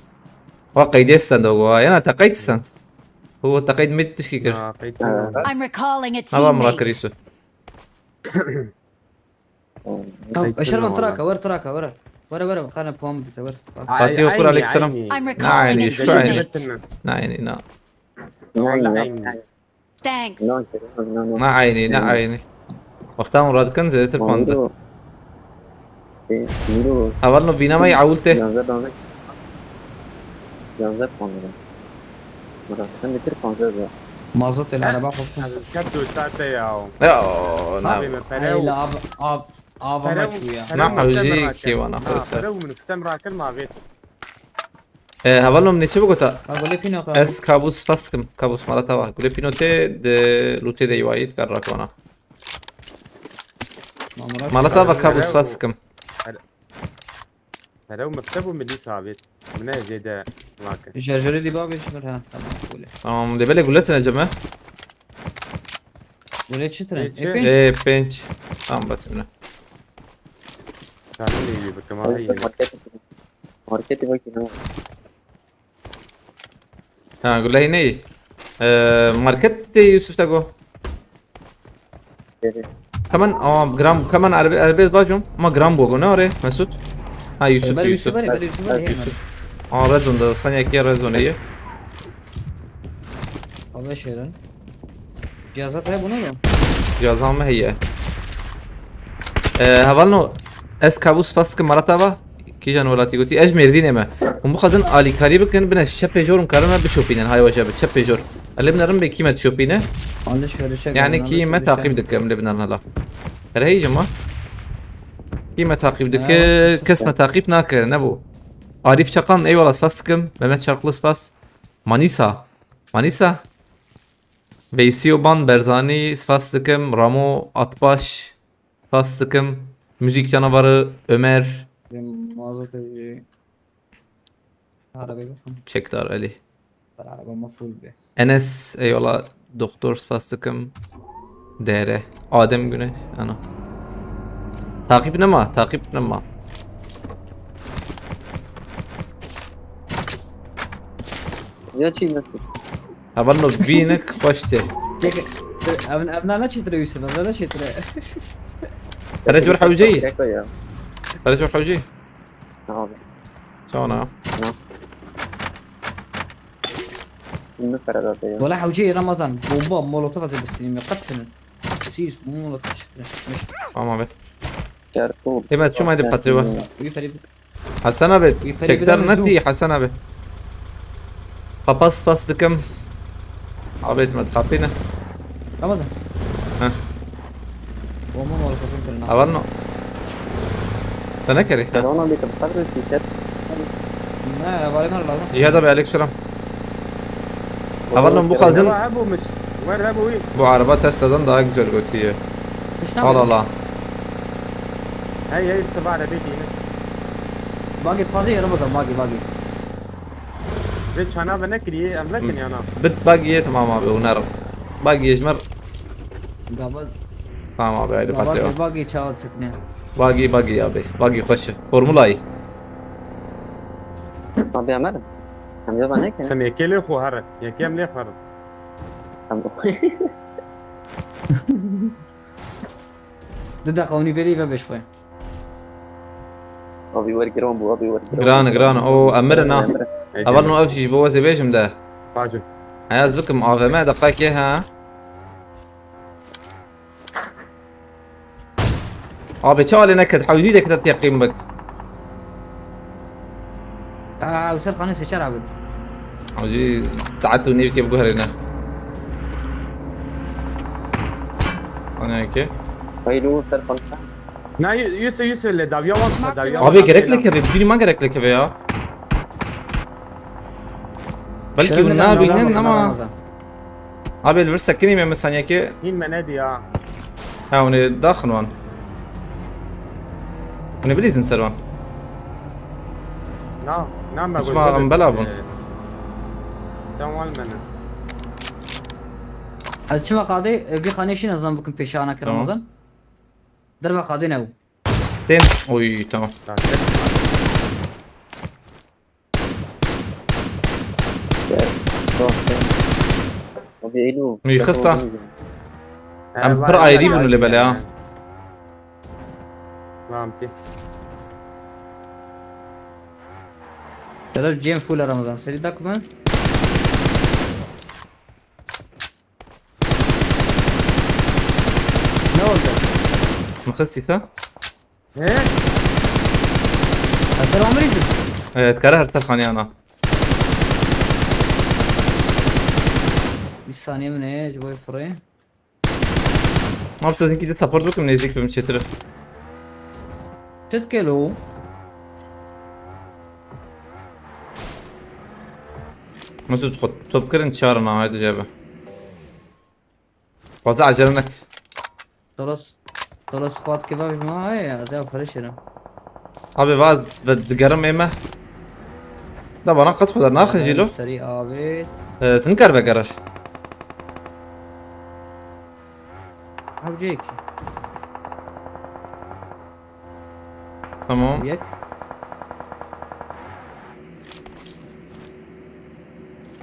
Wa qeydê stend ogo, ha. Yana te qeyd stend. Hu te qeyd mit tişkî kir. Ha, peki. I'm recalling a Nava min rakir teammate. Yusuf. Tamam, Şervan traka, ver traka, ver. Ver, ver, kana puan bidite, ver. Fatih okur aleyküm selam. I'm Na aynı recalling a iş, şu aynı. teammate. Na aynı, na. No, no, Aynı. Thanks. no, no, no. Na aynı, na aynı. Wexta hûn radikin zêdetir puan didin. Miro. Eh, Miro. Heval no vîna me ewil tê. Yanzeh, yanzeh. Yanzeh puan didin. Miro, sen bitir puan didin. Mazot el araba koptu. Ket dostate ya. Ya, na. Abi me pere Ay u. La ab ab ab Pere ama u. çû ya. Pere Ma u hewzî muhtemel kêwana rakin. xwe Ha, ser. Pere u min kutem rakin ma vêt. E, heval no min ê çi bigota? Ha gulê pîno ka. Ez kabus fas dikim. Kabus mala te va. Gulê pîno tê di lûtê de yî wayî dikar rakwana. Mamura. Mala te va kabus Pere fas u. Dikim. Pere u mekteb û milî tavêt. Min ne zêde rakin. Şarjörü diba bir şunur ha. Tamam böyle. Tamam, de belê gule tine ceme. Gule çi tren? Ê, çi? E pênc. Ê pênc. Tamam bas bine. Karim de iyi bakım ha yine. Market. Marketi bak yine. Ha gule hîne yî. Ee, market de Yusuf te go. Dedi. Hemen ama gram hemen erbe erbe bacım ama gram bogo ne are Mesut? Ha Yusuf Ber Yusuf. Yusuf var ya, ber Yusuf var ya. Yusuf. Aa red zone'da sen yakiye red zone'yı. Abi şeyden. Cihazat hep bunu mu? Cihazan mı heye? Ee, hevalno ez kabus pas kim marata va. Kîjan welatî gotî ez Mêrdînê me. Hûn bixwazin alîkarî bikin bine çepê jor hûn karin me bişopînin hay weje bi çepê jor. Elê binerin bê kî me dişopîne. Alışverişe Yani kî me taqîb dikim lê binerin hala. Her heyî jima. Kî me taqîb dike, kes me taqîb nake, ne bu. Arif Çakan eyvallah spas dikim. Mehmet Çarklı spas. Manisa. Manisa. Veysi Oban Berzani spas dikim. Ramo Atbaş spas dikim. Müzik canavarı Ömer. Mazot evi. Arabayı bakalım. Çekdar Ali. Arabama full be. Enes eyvallah doktor spas dikim. D R. Adem Güneş ana. Takip nema, takip nema. Ya çiğ nasıl? Hevalno bînik xweş tê. Evin evna ne çetire Yusuf, evna ne çetire. Ferec bir hewceyî. Keko ya. Ferec bir hewceyî. Abi. Çawa na? Şimdi Ferhat abi ya. Valla hewceyî Ramazan, bomba, molotof ez ê bistînim ya, qet tinin. Sis, molotof şitire. Tamam abi. Kerkûk. Hemen çum haydi patlıyor. Uyu Ferî. Hasan abi, Yukarı çekdar gidelim, ne diye Hasan abi? Kapas spas dikim. Abi etme kapını. Ramazan. Heh. Bomba molotofun kırına. Aval no. Te ne kerî? Ha. Ona bir kapatır şirket. Ne, var mı lazım? Cihad abi aleykümselam. Aval no bu Selam. xazin. Wa hebû mis. Wer hebû wî. Bu araba Tesla'dan daha güzel götüyor. Kıştan Al mı? al al. Hey hey, siva arabê dîne. Bagi fazla yarım o zaman, bagi, bagi. Vê çana ve nekiriye, em vekin yana. Bit bagi ye tamam abi, unar. Bagi yejmer. Gaba, Tamam abi, haydi patlıyor. gaba, bagi çağı sıkne. Bagi bagi abi. Bagi koşu. Formulayı. Abi Ömer. Hem de bana ki. Sem yekê lê xwe herin. Yekê em lê xwe herin. Tamam. Dı da kavni veri ve beş koy. Abi wer giran bu, abi wer giran. Gran gran. O emir na. Emir. Aval no ev şiş bo wazê bêjim de. Bacım. Ayaz bikim A V M dakika ha. Abi çawa lê neked, hewdî de kide teqîm bik. Aa, Usel Xan'ı seçer abi. Hewdî saet û nîvkê biguherîne. Ana ki. Hayır o ser pansa. Na Yusuf, Yusuf le dawiya wan sa dawiya. Abi gerek lekeve, bînî ma gerek lekeve ya. Belkî hûn nabînin ama. Abi li vir sekinî me misaniyekê. Hîn me nediya. Ha, hûn ê daxin wan. Hûn ê bilîzin ser wan. Na, na me Çima em bela bûn? Tamam mene. Ez çima qadê, e, bir xanê şîn ez zan bikim pêşe ana kir Tamam. Ramazan. Derve qadê ne bû. Tên. Oy, tamam. Abi Eylül. Müyxista. Em pir ayrî bûn lê belê ha. Tamam ki. Şeref cem full Ramazan. Seri dakma. Ne oldu? Mixistî te? He? Hasan Amrî. Evet, kare her te xaniyana. Bir saniye mi ne? Acaba fırayı. Abi sizinkî de support bikim, nêzîk bim çêtir. Çet gelo. Mesut xwe top kirin çar na haydi cebe. Fazla acele nek. Toros. Toros squad kebab mi ha ya. Zey fresh yerim. Abi vaz ve digerim ême. Da bana qet xwe dernaxin jî lo. Seri abi. Ee, tu nikar vegerer. Hewceyek. Tamam. Yek.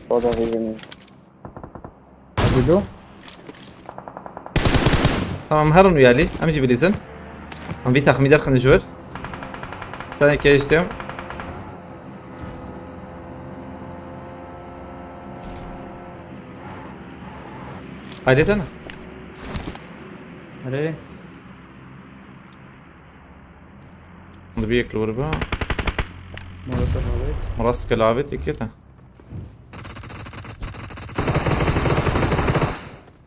O da bizim. Hadi do. Tamam, herin wî alî. Em jî bilîzin. Em vî texmî derxin ji vir. Sen keyiştim. Ayrıca ne? Nereye? Hadi bir yekli vur be. Molotov alayım. Rastgele avêt yekê te.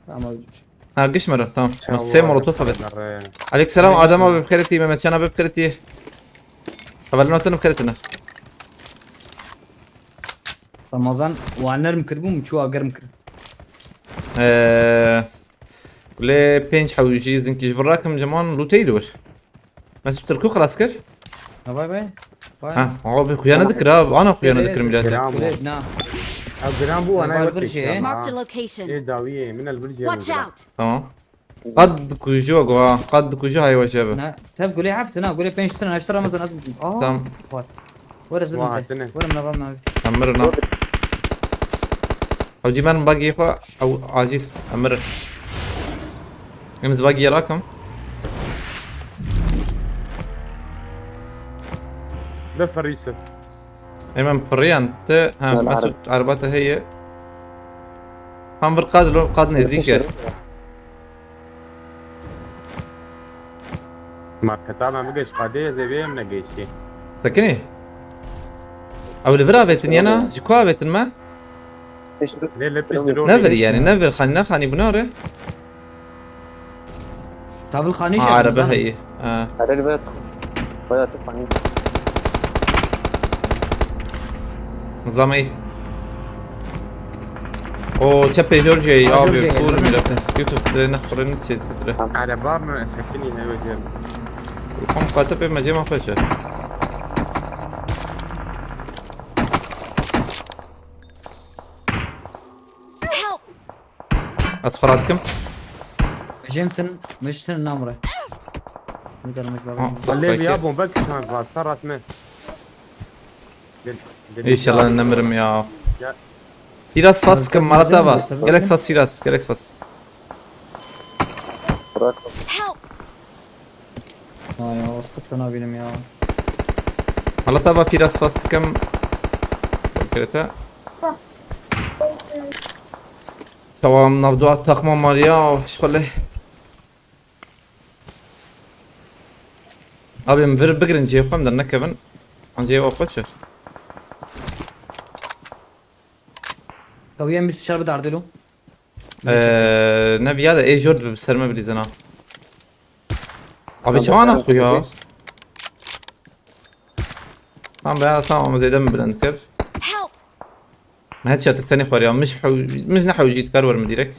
Tamam. Ha, giş mero, tamam. Ma sê molotof avêt. Aleykümselam, Adem abi, bi xêr tî, Mehmetcan abi, bi xêr tî. Hevalin otin bi xêr tine. Ramazan, wan nerm kir bû, min çû agerm kir. Eee, lê pênc hewcî zinkî ji vir rakim, ceman lûteyî li wir. Mesut Tirkû xilas kir. Ha, vay vay. Vay. Ha, abi xuya nedikir abi, ana xuya nedikir milete. Gram bu. Gule, na. Ev gram bu, ana Var yok bir bir şey. şey ama. Marked a location. Ê dawiyê, min el bir Watch cihaz. Out! Tamam. Qad dikujî we go, qad dikujî hay we jebe. Na, tev gule heft na, gule pênc tane, heşt tane Ramazan az. Aa. Tamam. Var. Were zbilin Vay, te. tene. Were min avan abi. Em mirin ha. Hewcî, ben bagî xwe ew acîl. Em mirin. Em ez bagî rakim. Be ferîse. Em em piriyan te. Ha, Gel, Mesut, erba te heye. Tam vir qad lo, qad nêzîk e. Marketa me bigeş qadê ez ê vê em negeşî. Sekinî. Ew li vir avêtin yena, ji ku avêtin me? Lê lê pişt diro. Ne vir yani, ne vir xanî, ne xanî bûna re. Tabil xanî Ha, şey. araba heye. Ha. Hele li ber. Baya tu fanî. Zlamey. O çepê Georgia'yı Ha, abi Georgia'yı, full değil mi? Milete. YouTube dirê ne xurê ne çê dirê. Araba mı sekinî ne wê. Kom kate pê mecê ma xweşe. Help! Ez xwe radikim. Mecemtin, mectin namre. Ne kadar mecbur. Ha, Lê peki. viya bombe kişan vasta rasme. Gel, gel. İnşallah nemirim ya. Ya. Biraz fas Tabii, sıkın tabii, Malatya canım, var. tabii. Gerek fas biraz, gerek fas. Bırak. Help! Ha ya, sıkıntı ne bileyim ya. Malatya var biraz fas sıkın. Krete. Tamam, navdua takma Maria, şöyle. Abi, em vir bigirin cihê xwe, em dernekevin. An cihê we xweş e. Tabii en bir dışarı dardelo. Eee, ne viya de ê jor bi ser me bilîzena. Abi çawa naxuya? Tamam be, tamam, zêde min bilind kir. Help! Me headshot tenê xwariya, mij hew-, mij ne hewcî dikar wer min direkt.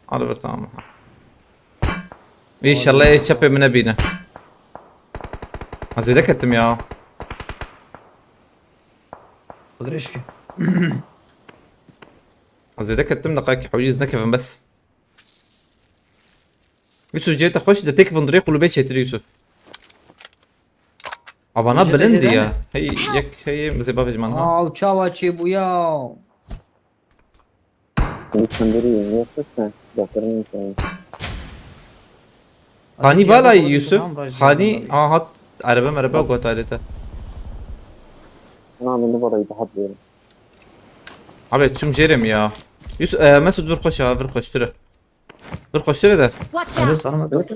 Al ver, tamam. İnşallah ê çepê min nebîne. Ha, zêde kettim ya. Olur eşki. Ha, zêde kettim, deqayekî hewcî ez nekevim bes. Yusuf, cihê te xweş de têk vindurê qulubê çêtir Yusuf. Avana Cihê bilind te ya. ne? Hey, yek hey, mizê bavê ji man ha. Aa, çawa çê bu ya. Dikandırı yok işte. Doktorun insanı. Xanî Cihê bala bavê Yusuf. tamam, rajin Xanî abi. Aha, erebe merebe gotarê te. Ama beni bana daha diyorum. Abi çum jêrê mi ya? Yusuf, e, Mesut vir xweş ha, vir xweştir e. Vir xweştir e de. Watch Alo, out! sana bak.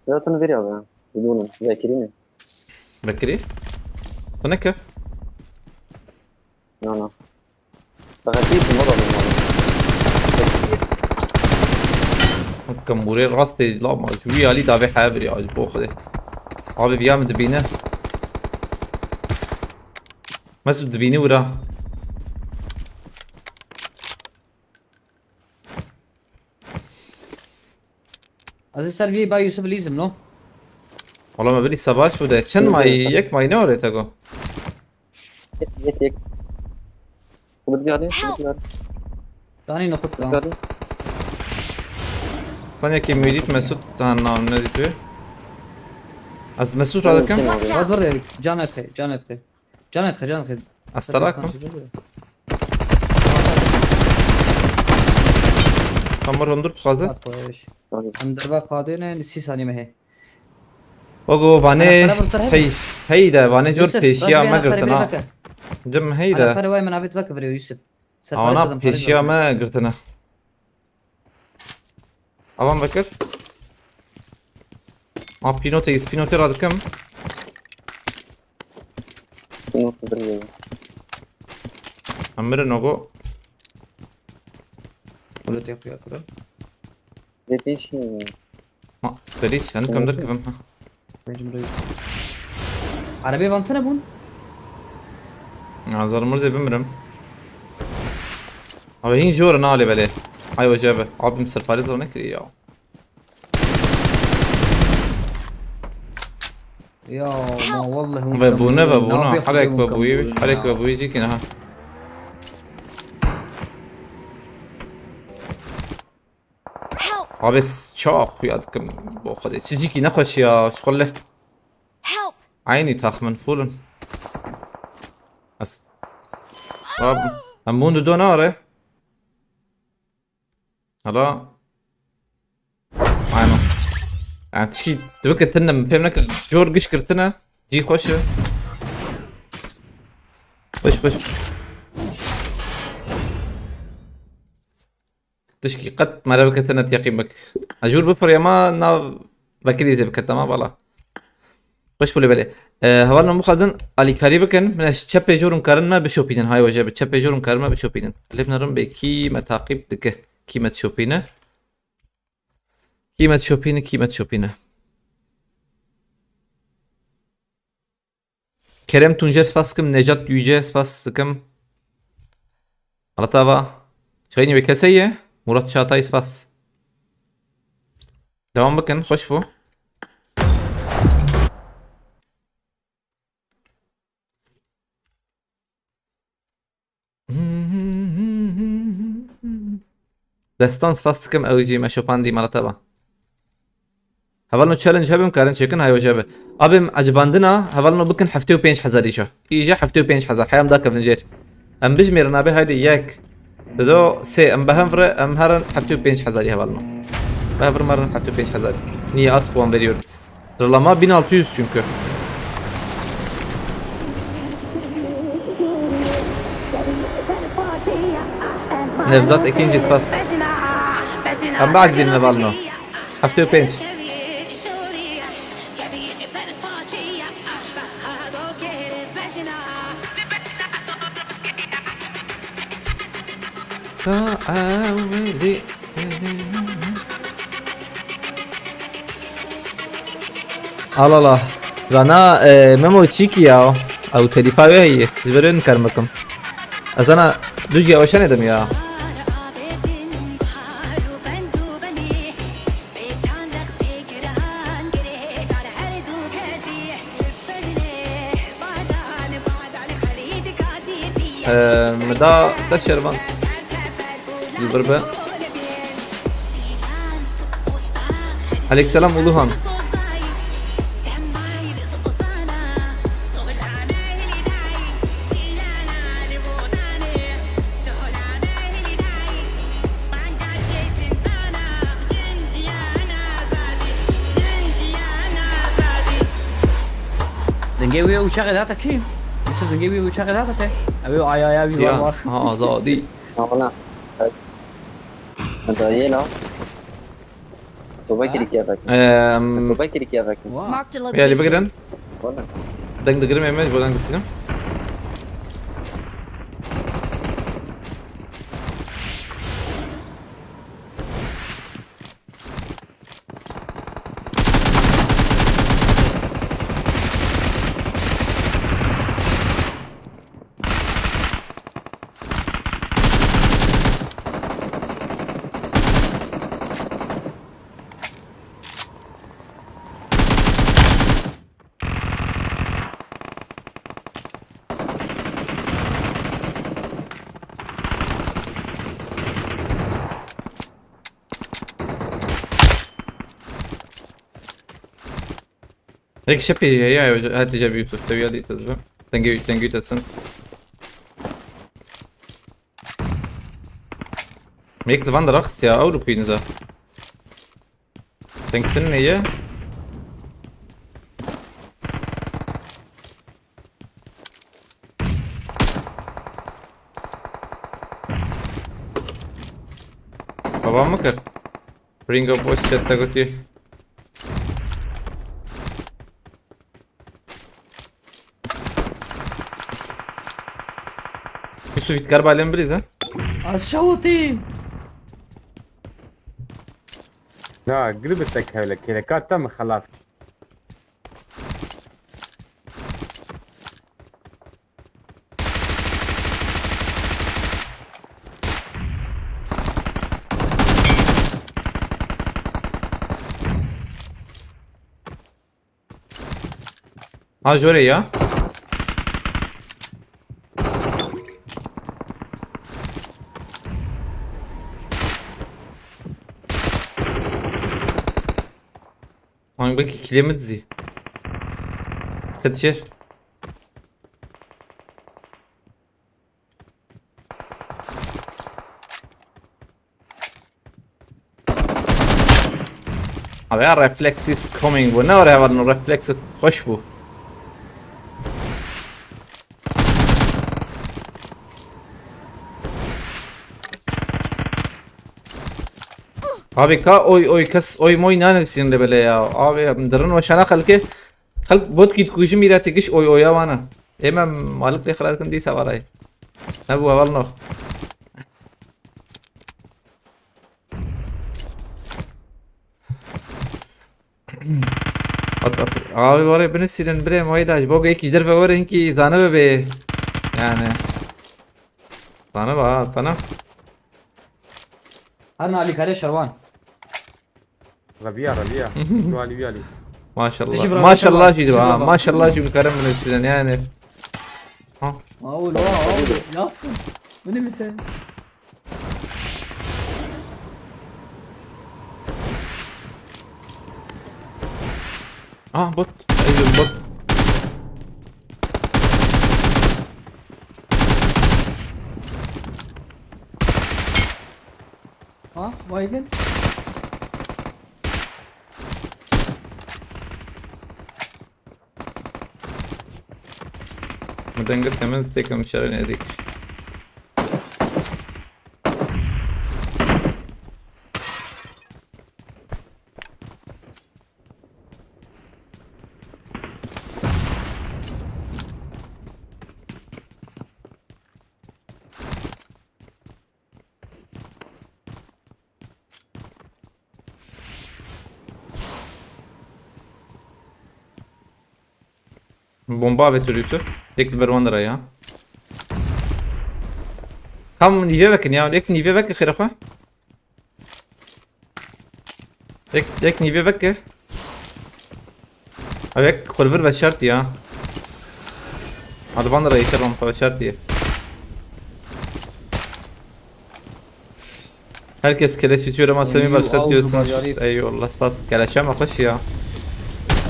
Zaten veriyor ya. Biliyorum. Zekiri mi? Bekirî. Tu neke. No, no. Fakat iyi ki moda bulmadım. Kemûrê rastê lama ji wî alî davê hevirî, ji bo Xwedê. Abi viya min dibîne. Mesut dibînî wira. Aziz ser vî ba Yusuf lîzim no. Wala me bilî savaş bu de. Çend Yok, mayî? yok. Yek mayî ne orê te go? Yek, yek, yek. Bunu bir hadi. Bunu bir hadi. Tanî nokut Bir da. hadi. Saniyekî Mîdît Mesut daha nav nedît wê. Ez Mesut radikim. Watch out! Dur, dur, dur. Can etxe, can etxe. Can etxe, can etxe. Ez telak im. Kamera hundur dixwaze. Em derva xadê ne, sî sanî me hê. Ogo, vanê hey, hey de, vanê jor pêşiya me girtina. Cim hey de. Ana, pere vay menabet vekivre Yusuf. Ana pêşiya me girtina. Avan vekir. A pînotê, îspînotê radikim. Pînotê birî. Em mirin ogo. Pînotê xuya kira. Vê pêşî. Ha, ferî, sen kam derkevim ha. Mecbur. Arabê van tine bûn. Nazar Murzê bimirim. Abi hîn jor nalê belê. Ay wece be. Abim serparê zor nekiriyor ya. Ya ma vallahi. Ve bu ne ve bu ne? Harek ve bu iyi. Harek ve bu iyi ki ne ha. Help! Abi s-, çok xuya dikim. Bu kadar. Çiciki ne hoş ya. Şulle. Help! Aynı tahmin fulun. As. Rab. Em bunu dönare. Hala. Aynen. Yani tişkî dibike tinde min pêm nekir. Jor giş girtine. Cî xweş e. Baş baş. Tişkî qet mere bike tine teqîm bik. Ajur bifirye ma nav vekirî zê bike tema bala. Xweş bûle belê. E, hevalno mixwazin alîkarî bikin. Min ez çepê jorun karin me bişopînin. Hay weje bi çepê jorun karin me bişopînin. Lê binarin bê kî me taqîb dike. Kî me dişopîne. Kî me dişopîne, kî me dişopîne. Kerem Tuncer spas dikim. Necat Yüce spas dikim. Alatava. Şahin ve keseye. Murat Çağatay spas. Devam bikin. Hoş bu. Destan spas dikim ew jî me şopandî malata ba. Hevalno challenge hebim karin çêkin hay weje be. Abim ecibandina hevalno bikin heftê û pênc hezar îşa. Îşa heftê û pênc hezar heyam da kevin jêr. Em bijmêrin abi haydi yek. Dido sê em behem vire em herin heftê û pênç hezarî hevalno. Behem vire merin heftê û pênç hezarî. Niye az puan veriyorum. Sıralama bin altı yüz çünkü. Nevzat ikinci spas. Em baş bin Nevalno. Heftê û pênc. Ka ewelî. Al al al. Zana, e, Memo çîkî ya. Ew telîfa wê heye. Ji vir wê nikarim bikim. Ez zana du jî ew şenê dim ya. Ee, mi da te şervan. Li vir be. Aleykümselam Uluhan. Dengê wî û çaxê dihata kî? Yusuf, dengê wî û çaxê dihata te? Ew ê aya ya wî Ya, var var. Ha, azadî. Ha, wala. Dayê la. Toba Ha? Kirî kevek. Em, Toba Kirî kevek. Wow. Marked a Ya, li location. Bigirin. Wala. Deng digirim ême, ji bo deng disinim. Yek şepê heye, hadi cebi YouTube, seviye değil tezbi. Tengê, tengê tesin. Mek li van de raxis ya, ew li kuyniza. Tengtin ne ye? Babam mı kır? Ringo boş chatte götü. Yusuf, îdkar balê min bilîze. Ez şewitî. Ya, gir bi tek hewle, kêleka te min xelas. Ha, jore ya. Lan belki kilemi dizi. Kaçır. Abi ya, reflex is coming bu. Ne oraya var o reflex? Hoş bu. Abi ka oy oy kes oy moy nane sin de bele ya. Abi dirin o şana xelke. Xelk bot ki kuji mirati giş oy oya wana. Ema malik le xelat kin dîsa varay. Ne bu heval noh. At, at. Abi var ya beni silin bre mayda. Bok ek ijdar ve var inki zane be be. Yani. Zane ba sana. Her nali kare şervan. Rabiya, Rabiya. Wali, wali. Maşallah. Tişi bırak, Maşallah tamam. Jî Tişi diba. Bırak. Maşallah jî karim beni silin yani. Ha. Aul, aul. Yaskın. Bu ne mi sen? Ah, bot. Ayy, bot. Ha, baygın. Min dengir temin tekim şerê nêzîk. Bomba ve türlüsü. Yek li ber wan de ya. Tam nîve vekin ya. Yek nîve vekin xêra xwe. Yek, yek nîve veke. Ev yek xwe li vir veşartî ya. Hadi van de yek rampa veşartî. Herkes keleş içiyor ama Semih başlatıyorsun. Eyvallah, spas. Keleşe mi hoş ya?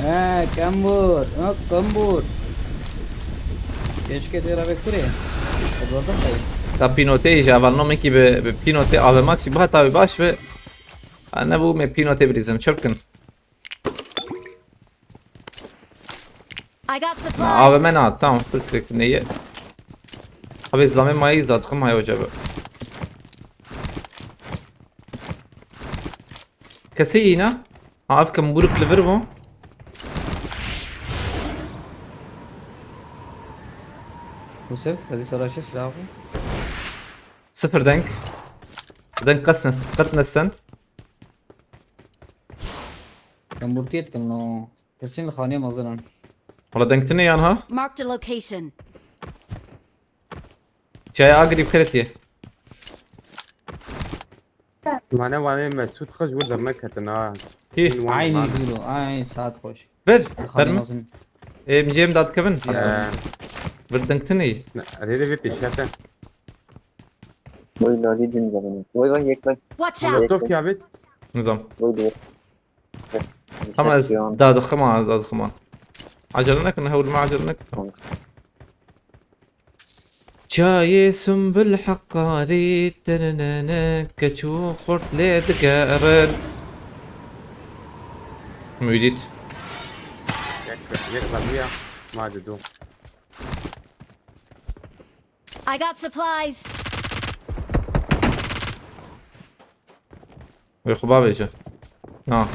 He, kembur. Ha, kembur. Keşke tera ve kure. Hadi bakalım. Ta pînotê jî hevalno min kî bi, bi pînotê avê mak jî biha tawî baş be. Ha, nebû me pînotê bilîzim. Çi bikin? I got Na, supplies. Avê me na, tamam, pirsgirêk neye. Abi zlamê mayî zat xim hay hoca be. Kesê yîna? Ha, ev kim buruk li vir bû? Yusuf, hadi saraşe silahı. Sıfır denk. Denk qet ne, qet nesend. Em burtiyet kin no. Kesin li xaniyê mezin in. Wala dengtine yan ha? Marked a location. Çaya agri kretiye. Mane wane Mesut xij wir derneketin ha. Hi. Aynı duro, aynı saat hoş. Ver, ver mi? Ee, mi cem dad kevin. Ee. Ver dengtine. Rede ve peşete. Vay nali din zamanı. Vay vay yekmen. Watch out! Top ya bit. Nizam. Vay vay. Ama ez dadixim an, ez dadixim an. Acele nekin, hewl me acele nekin. Tamam. Çayê Sumbul Heqarî, tenenene, keç û xurt lê digerin. Mûdît. Yek, yek xemiya, ma didu. I got supplies. Wê xwe bavêje. Na.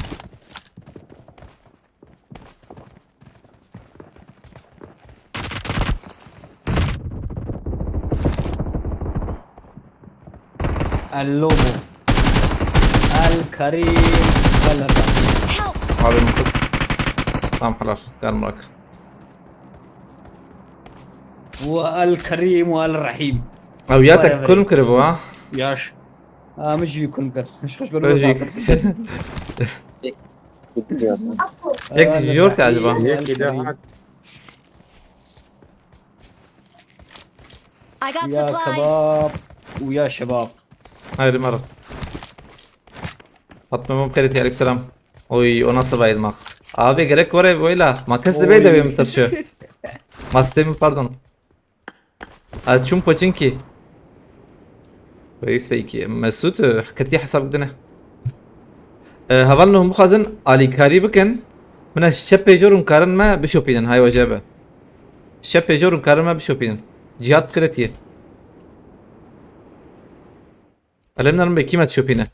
El Lobo. El Karim. El Rahim. Help! Abi mutlu. Tamam, halas. Gel Murat. Ve El Karim ve El Rahim. Ew ya te kulm kiribû ha? Yaş. Ha, min jî kulm kir. Hiç xweş Ew jî- Yek ji jor te acaba? Yek de hat. I got Ya supplies. Kebab û ya şebab. Haydi mara. Fatma Mum Xerit, aleyküm selam. Oy, o nasıl bayılmak? Abi gerek var ya böyle. Makas da Oy. Bey de benim taşı. Mastem pardon. Açum Pochinki. Reis peki. Mesut, e, hikmetî hesab dine. E, hevalno hûn bixwazin alîkarî bikin. Min ez şepê jor hûn karin me bişopînin. Hay wece be. Şepê jor hûn karin me bişopînin. Cihat Xerit ye. Elem narim be kîmet şopîne.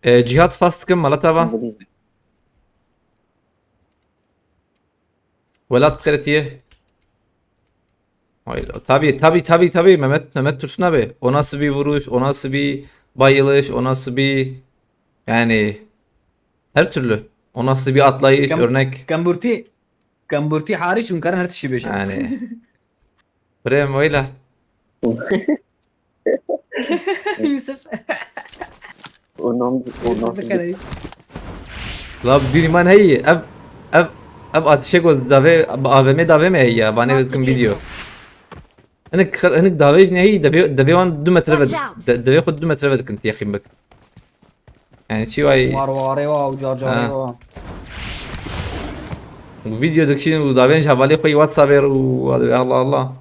E, Cihat spas dikim, mala te va. Welat bi xêr tiyê. Hayır, tabii, tabii, tabii, tabii, Mehmet, Mehmet Tursun abi. O nasıl bir vuruş, o nasıl bir bayılış, o nasıl bir, yani, her türlü. O nasıl bir atlayış, Kam-, örnek. Kamburti, Kamburti hariç hûn karin her tiştî bêjin. Yani. Birê min weyla. Yusuf. O nam, o Yusuf nam. Dikene. La bîrî man heyî. Ev, ev, ev atişê ku davê, A V M davê me heyî ya. Vanê vê dikim video. Hinik, hinik davê jî neheyî, devê, devê wan du metre ve, Watch out. De-, devê xwe du metre ve dikin, tiyexîn bik. Yani çi vay. War warê wa û carcarê Ha. Wa. Bu video dikişîn û davên ji hevalê xwe yî WhatsAppê û Allah Allah.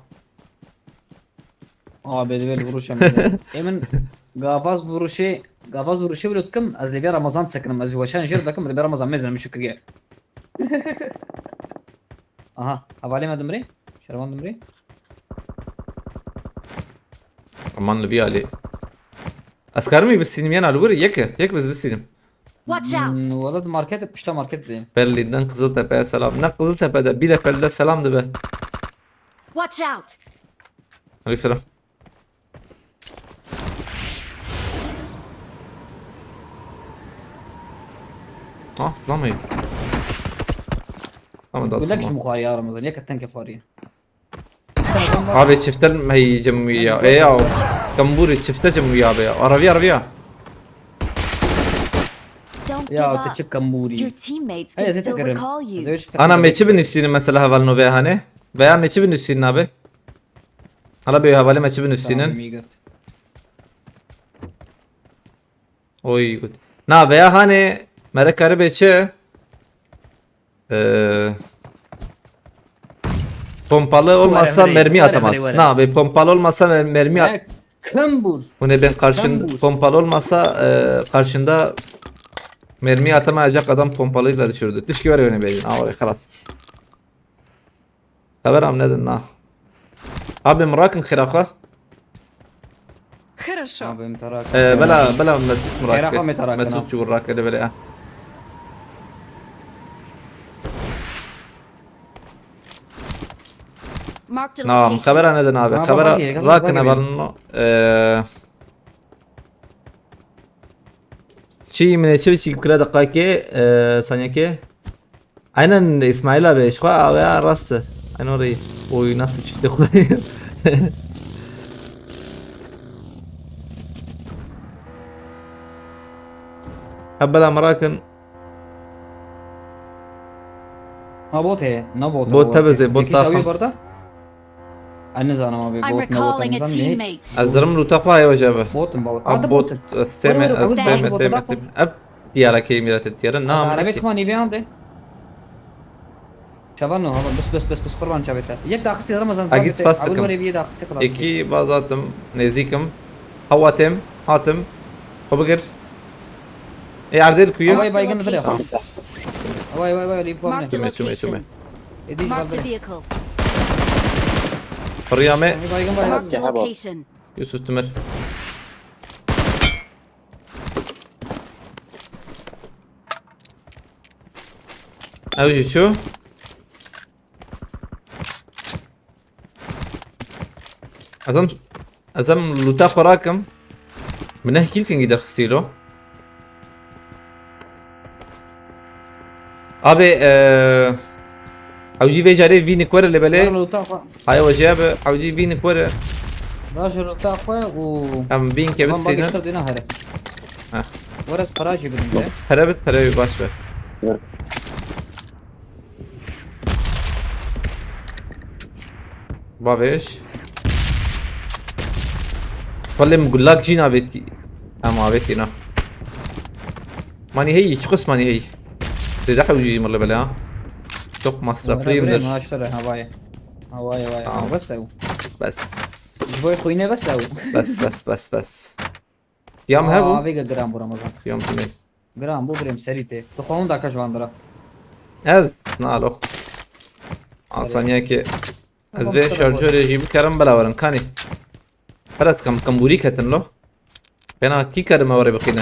Aa, bê divê vuruşa min de. Ê min gavaz vuruşê, gavaz vuruşê wilo dikim, ez lê vê Ramazan sekinim, ez ji weşan jêr dikim, lê vê Ramazan mêzine min şikirge. Aha, hevalê me dimrê. Şervan dimrê. Aman li vî alî. Ez karim wî bistînim yan li wir yek e. Yek biz bistînim. Watch out! Hmm, wala di market, pişta market de. Berlin'den Kızıltepe'ye selam. Ne Kızıltepe'de, Bielefeld'de selam de be. Watch out! Aleykümselam. Ah, tlamayın. Tamam da. Gulek tamam. Ji min xwarî ya Ramazan, yek tenkê xwarî. Abi çifte hey cemû ya. E ya. Kamburi çifte cemû ya be ya. Arabiya, arabiya. Don't give up. Ya te çi kamburi. Your teammates can still recall you. Ana me çi binivîsînin mesela heval nove hane? Veya me çi binivîsînin abi? Hala bir hevalê me çi binivîsînin? Tamam, iyi göt. Oy, good. Na veya hane mere karibe çi? Ee, pompalı olmasa mermi atamaz. Na, be pompalı olmasa mer-, mermi at-, Kambur. Bu ne ben karşın-, Kambur. Pompalı olmasa, e, karşında mermi atamayacak adam pompalıyla düşürdü. Tişki var ya öyle belli. Aa, oraya kalas. Xeber am nedin na. Abi mirakin xiraxa. Хорошо. Abi mitarak. Ee, bela, bela Mesut mirak. Xiraxa mitarak. Mesut çuburak ele bela. Marked a location. Xebera nedin abi. Xebera rakine balno. Ee, çi min çi çi kura dakika ki, ee, saniye ki. Aynen İsmail abi, şu abi ya rast. Aynen orayı. Oy nasıl çıktı. Hebela merakin. Ha bot heye. Ne bot? Bot tabi zê, bot taxan. Ez nizanim abi, bot ne bot, nizanim ne. Ez dirim luta xwe heye hoca abi. Botum baba. Abi bot, steme, steme, steme. Ev diyara keyim yaratı diyara. Nam ne ki? Arabet mani bir anda. Çavan no, hava, bes, bes, bes, bes, qurban çavê te. Yek daxistî Ramazan, Ha, git çavê te. Fas Ewil dikim. Were bir daxistî qılan. Eki vaz hatim, nêzîkim. Hawa têm, hatim. Xwe bigir. Ê, erdê li ku ye? Havayê baygın bire. Tamam. Havayê, havayê, havayê, lîp Marked a bamne. Çime, çime, çime. location. Êdî Marked a bamne. Vehicle. Pirîya me. Havayê baygın, baygın. Marked a location. Yusuf Timir. Ew jî çû. Ez em, ez em lûta xwe rakim. Min neh kîlkengî derxistî lo. Abi, e, hewcî vê carê vînik were lê belê. Were lûta xwe. Haya we jê be, hewcî vînik were. Baş lûta xwe û Em vînke tamam, bisînin. Bagê şer dêna here. Heh. Were ez para jî bidim de. Pere bit, pere baş be. Bavêj. Xwelê min gulak jî navêtî. Em avêtî na. Manî heyî, çiqas manî heyî. Tê de hewcî jî mirli bele ha. Çok masraflıyımdır. Bre, bre, maaşları havayı. Havayı, havayı. Tamam. Bes ew. Bes. Ji bo xwînê bes ew. Bes, bes, bes, bes. Siyam Aa, hebû? Vêga giran bû Ramazan. Siyam tune. Giran bû birêm serî tê. Tu xwe hûn daka ji van dira. Ez nalo. Asaniyekê. Ez Tamam, vê sıra şarjorê jî bikerim bela werin kanî. Her ez kam kam bûrî ketin lo. Pena kî kerime were bixîne.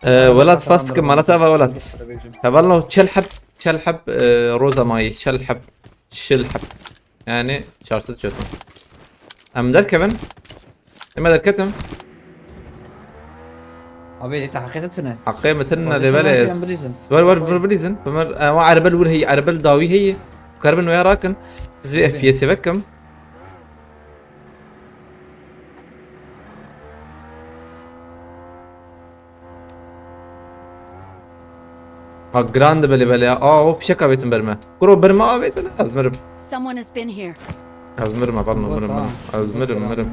Ee, welat spas dikim, malata ve welat. Hevalno çel heb, çel heb, e, roza mayî, çel heb, çil heb. Yani çar sed çotum. Em derkevin. Em derketim. Abi, te heqê te tune. Heqê min tune lê belê. Em bilîzin. Wer, wer, wer bilîzin. Bimir, e, wa erebel wir heyî, erebel dawî heyî. Karibin wê rakin. Siz vê F P S vekim. Ha, giran dibe lê belê ya. Aa, o fişek avêtin ber me. Kuro ber me avêtin, ez mirim. Someone has been here. Ez mirim, ez mirim, mirim, mirim. Ez mirim, mirim.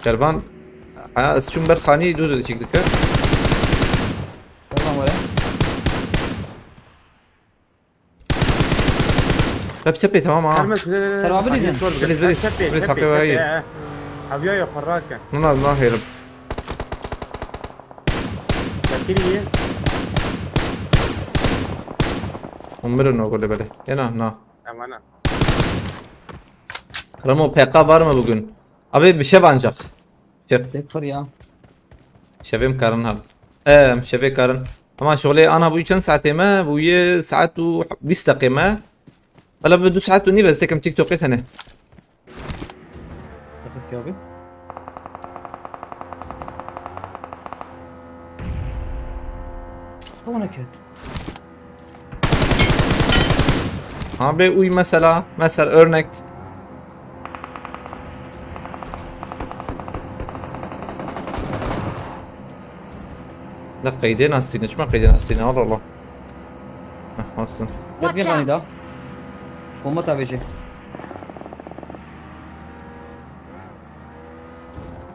Kervan, ha, ez çûm ber xanî, dû dû çêk dike. Kervan were. Hep çepê tamam ha. Serva bilîzin. Bilîz, bilîz. Bilîz, haqê wa ye. Aviya yok, parrake. Nuna, nuna herim. Yakiri ye. Umirin o gole bele. Ena, na. Tamam. Ramo P K var mı bugün? Abi bir şey ancak. Şef. Tek fır ya. Şevê em karin hal. Em şevê karin. Ama şuxulê ana bûyî çend saetê me? Bûyî saet û bîst deqê me. Valla bi du saet û nîv ez tekim TikTokê tenê. Yakıt ya abi. Tamam, okey. Abi uy mesela, mesela örnek. La qeydê nastîne, çima qeydê nastîne? Allah Allah. Heh, nasıl? Watch out! Bomba tabii ki.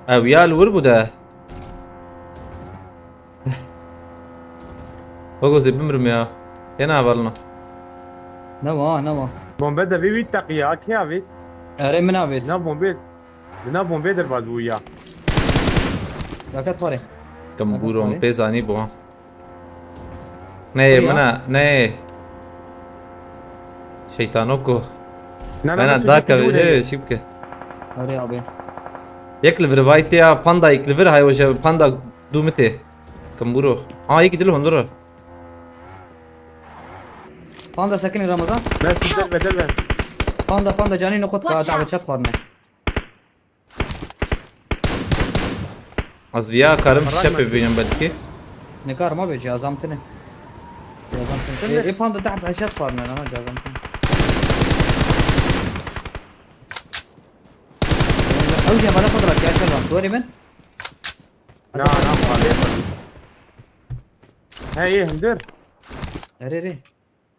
Ew ya li wir bû de. Bak o zê bimrim ya. Yena hevalno. Ne var, ne var? Bombe de vî wî teqiya, kê avî? Erê min avêt. Na bombe. Di nav bombê derbaz bû ya. Yaket xwarê. Kim bûro min pê zanî bû ha. Neyê min a, neyê. Şeytanoko. Mena dake vêjê, şî bike. Arê abi. Yek li vir vay tê ya, panda yek li vir, hay weje panda dû min tê. Kim bûro. Ha, yek dil hundur. Panda sekinî Ramazan. Bes, derve, derve. Panda, panda canî noqot ka, dawe çet xwarine. Ez viya karim şepê bibînim belkî. Nikar ma be, cihazam tine. Cihazam tine. Ê, ê panda dehb heşet xwarine, ama cihazam tine. Ew jî bana xwe dirat ya, şervan. Dorê min. Na, na, xwarê xwe. He, yê hundir. Erê, erê.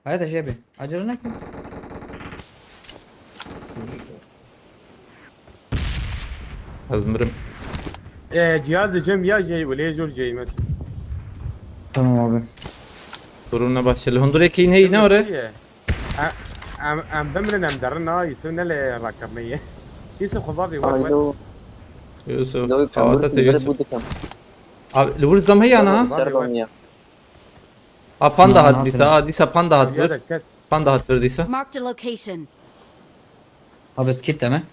Haya te jê bê. Acele nekin. Ez mirim. E, cihazê cem ya jey, wele zor jey met. Tamam abi. Durum ne başladı. Hondurek'in hey ne oraya? Em, em, em bimrin em derin ha, Yusuf ne lê rakirine ye. Yusuf xwe bavê wer wer. Alo. Yusuf. Dawî Xawata kambur te beri Yusuf. bu dikim. Abi, li wir zam heye ana ha? Ser bamiya. Ha, panda Na, hat na, dîsa, kırım. ha, dîsa panda hat Ya bir. da ket. Panda hat bir dîsa. Marked a location. Abi skit deme.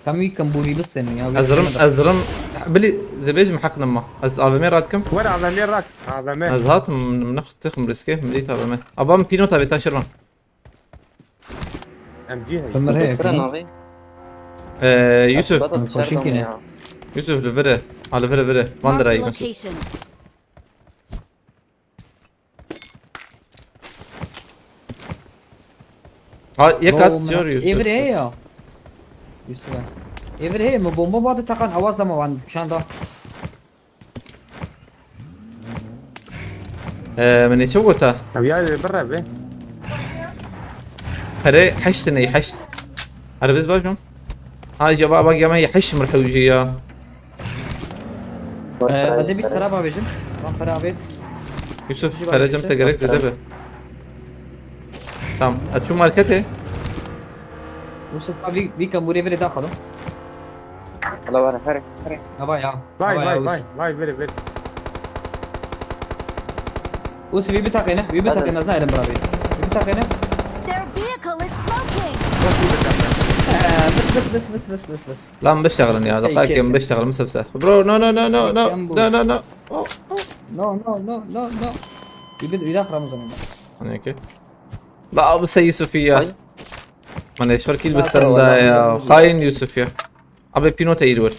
Tam ilk kan buri bıstın ya. Ez dirim, ez dirim. Bilî zebêjim heq nema. Ez A V M radikim. Wer A V M rak, A V M. Ez hatim, min xwe tixim riske, min dît A V M. Aba min pînota bê ta şirvan. M G heye. Ömer heye. Bira navê. Ee, Yusuf. Bada Koşun ser yine. bamiya. Yusuf li vir e. Ha, li vir e, vir e. Van Marked a dirayî Yusuf. Location. Ha, yek Doğru at mu? diyor Yusuf. Evir heye ya. Yusuf. Evir heye mi? Bomba vardı takan avaz da mı vardı? Şu anda. Ee, min ê çi gota? Ev ya bir re be. Pere heşt ne heşt. Erebez bajım. Ha, cevap bak ya, heşt mir hewci ya. Ee, Aziz biz para babacım. Lan para abi. Yusuf, perecem te gerek zede be. Tamam, ez çûm marketê. Yusuf abi bir kan buraya bile daha kalın. Hala var her her. Hava ya. Vay Hava ya vay vay Yusuf. Vay ver ver. Yusuf bir, bir takene, bir, bir Hadi. Takene, az ne elim beraber. Bir, bir takene. Their vehicle is smoking. Ee, bıs bıs bıs bıs bıs bıs bıs. Lan بشتغلن يا دقائق، بشتغل مسبسة. Bro, no, no, no, no, no, no, no, no. Oh, oh. No no no no no. Bir, bir, bir daha Ramazan'ın. Hani ki. La abi sen Yusuf ya. Ay. Hani şorkil La بس sen tamam, da tamam, ya. tamam. Hain Yusuf ya. Abi pînota îr wir.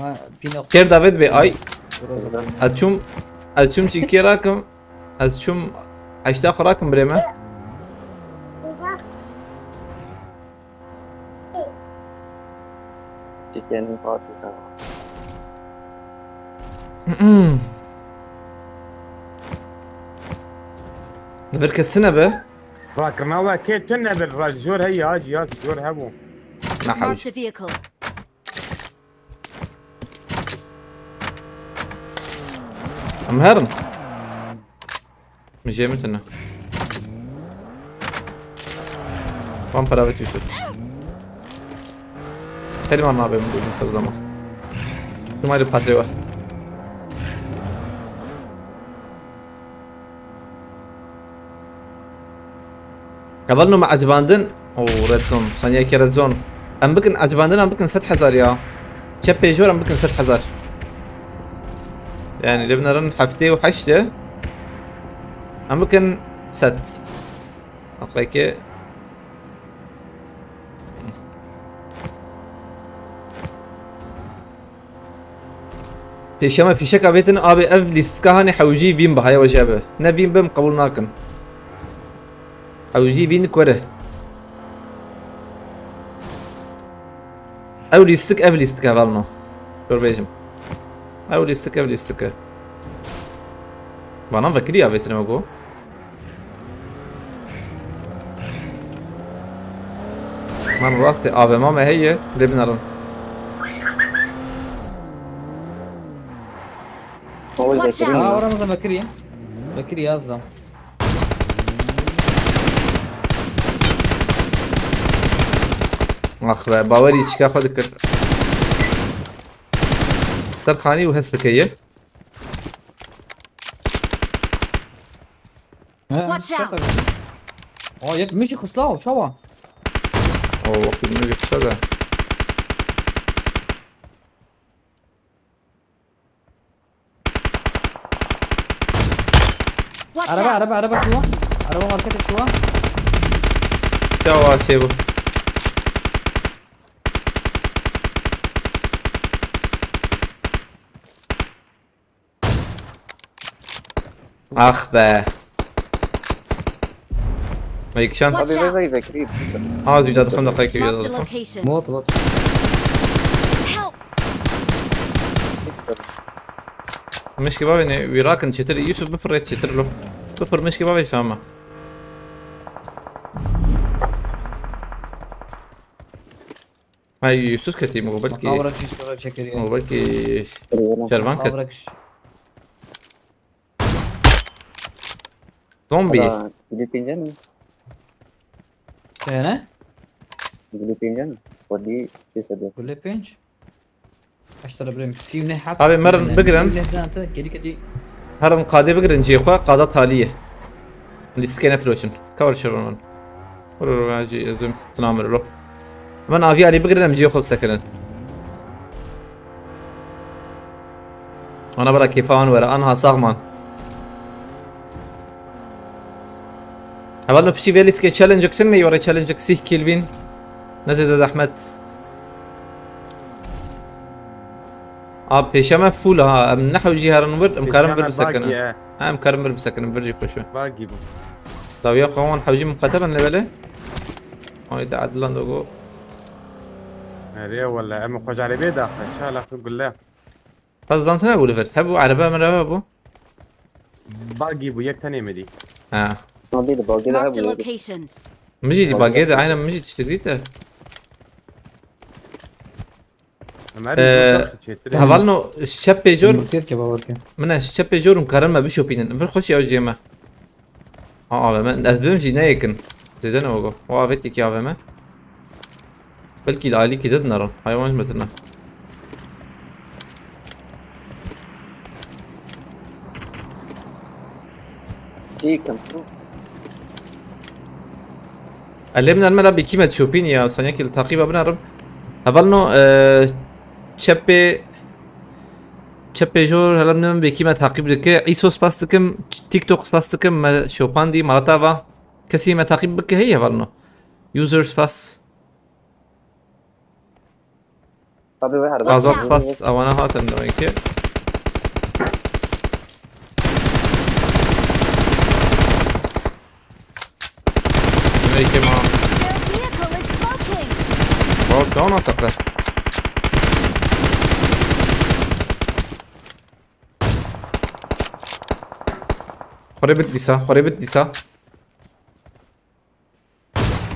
Ha, Pino. Ker David Bey ay. Ramazan. Açum, açum çikiye rakım. Açum, açta rakım bireme. Çekenin fatihten. Li vir kesine be. Rakirina we kê tune bir ra jor heye ha, cihaz jor hebû. Ne hewş. Marked a vehicle. Em herin. Min jê min tune. Van para ve tüsü. Heliman nabe min dizin sazlama. Numarı patrewa. Heval no me ecibandin. Oo, red zone. Saniye ki red zone. Em bikin ecibandin, em bikin sed hezar ya. Çep pêjor em bikin sed hezar. Yani li binarin heftê û heşt e. Em bikin sed. Hatta ki Pêşeme fîşeka vêtin abi, ev lîstika hanê hewcî vîn bi haya we jê be. Ne vîn bim qebûl nakin. Hewcî vîn kure. Ew lîstik, ev lîstik hevalno. Dur bêjim. Ew lîstik, ev lîstik e. Bana vekirî avêtine go. Man rastê A V M me heye, lê binarin. Oy Watch bekleyin out. Aa, lan. oramıza Bekir ya. Bekir yazdı. Ah be, bawerî çika xwe dikir. Terxanî û hes bike ye. He, Watch out. Aa, yek mişi kısla o çava. O wextî min kisa de. Watch Araba, out. Araba, araba şuwa. Araba markete şuwa. Çawa çê bu. Ah be. Meyikşan. Watch Abi out. vay vay bekleyin. Az bir daha da son dakika gibi Marked a daha. Location. Bot, bot. Help. Mişki bavê ne wî rakin çetir, Yusuf bifirret çetir lo. Bifir mişki bavê şama. Hay Yusuf ketî mi belki. Kavra çiş kavra çekeriyor. Mi belki Şervan ket. Kavra kış. Zombî. Hala gulê pênce mi? Ee ne? Gulê pênce mi? Xwedî sê sed. Gulê pênc. Kaç tane birem? Sî û neh hat. Abi, merin bigirin. Sî û neh hat. Geri geri. Herin kadê bigirin cihê xwe, qada talî ye. Lîstikê nefiroşin. Cover şeron. Vur vur vur, jî ez bim. Tunamir lo. Hemen avî alî bigirin, em cihê xwe bisekinin. Ana bera kêfa wan were, anha saxman. Hevalno piştî vê lîstikê challenge kitin, ney were challenge sîh kill bîn. Ne zêde zehmet. Abi pêşe me full ha, em ne hewcî herin vir, em karin vir bisekinin. Ha, em karin vir bisekinin, vir jî xweş e. Bagî bû. Dawiya xwe wan hewcî muqate ben lê belê. Ay de Adlan Dogo. Erê wele, em xwe carê bê daxe. Şala xwe gulle. Qaz dan tune bû li vir. Hebû erebe min reve bû. Bagî bû, yek tenê me dî. Ha. Ma bê de bagê de Marked a hebû. Location. Min jî dî bagê de, aynen min jî tiştek dît de. Em her Ee, yî çêtir. Hevalno ji çep pêjor, Murtiyet ke bawer ke. min e ji çep pêjor û karin me bişopînin. Vir xweş ya cê me. Ha, A V M. Ez bim jî neyekin. Zêde ne ogo. O avêt yekî A V M. Belkî li alîkî de dinarin. Haywan ji me tune. Çî kim? Elê min elmela bikî me dişopînî ya. Sanyekî li taqîba binarim. Hevalno, e, çepê Çepê jor, helam ne bekî me taqîb dike. Îso spas dikim, TikTok spas dikim, me şopandî, malata va. Kesî me taqîb bike heye hevalno. User spas. Tabii ve her Azad spas, ewana hatin demek ki. Demek ki ma. Their vehicle is smoking. Bak, down ataklar. Xore bit dîsa, xore bit dîsa.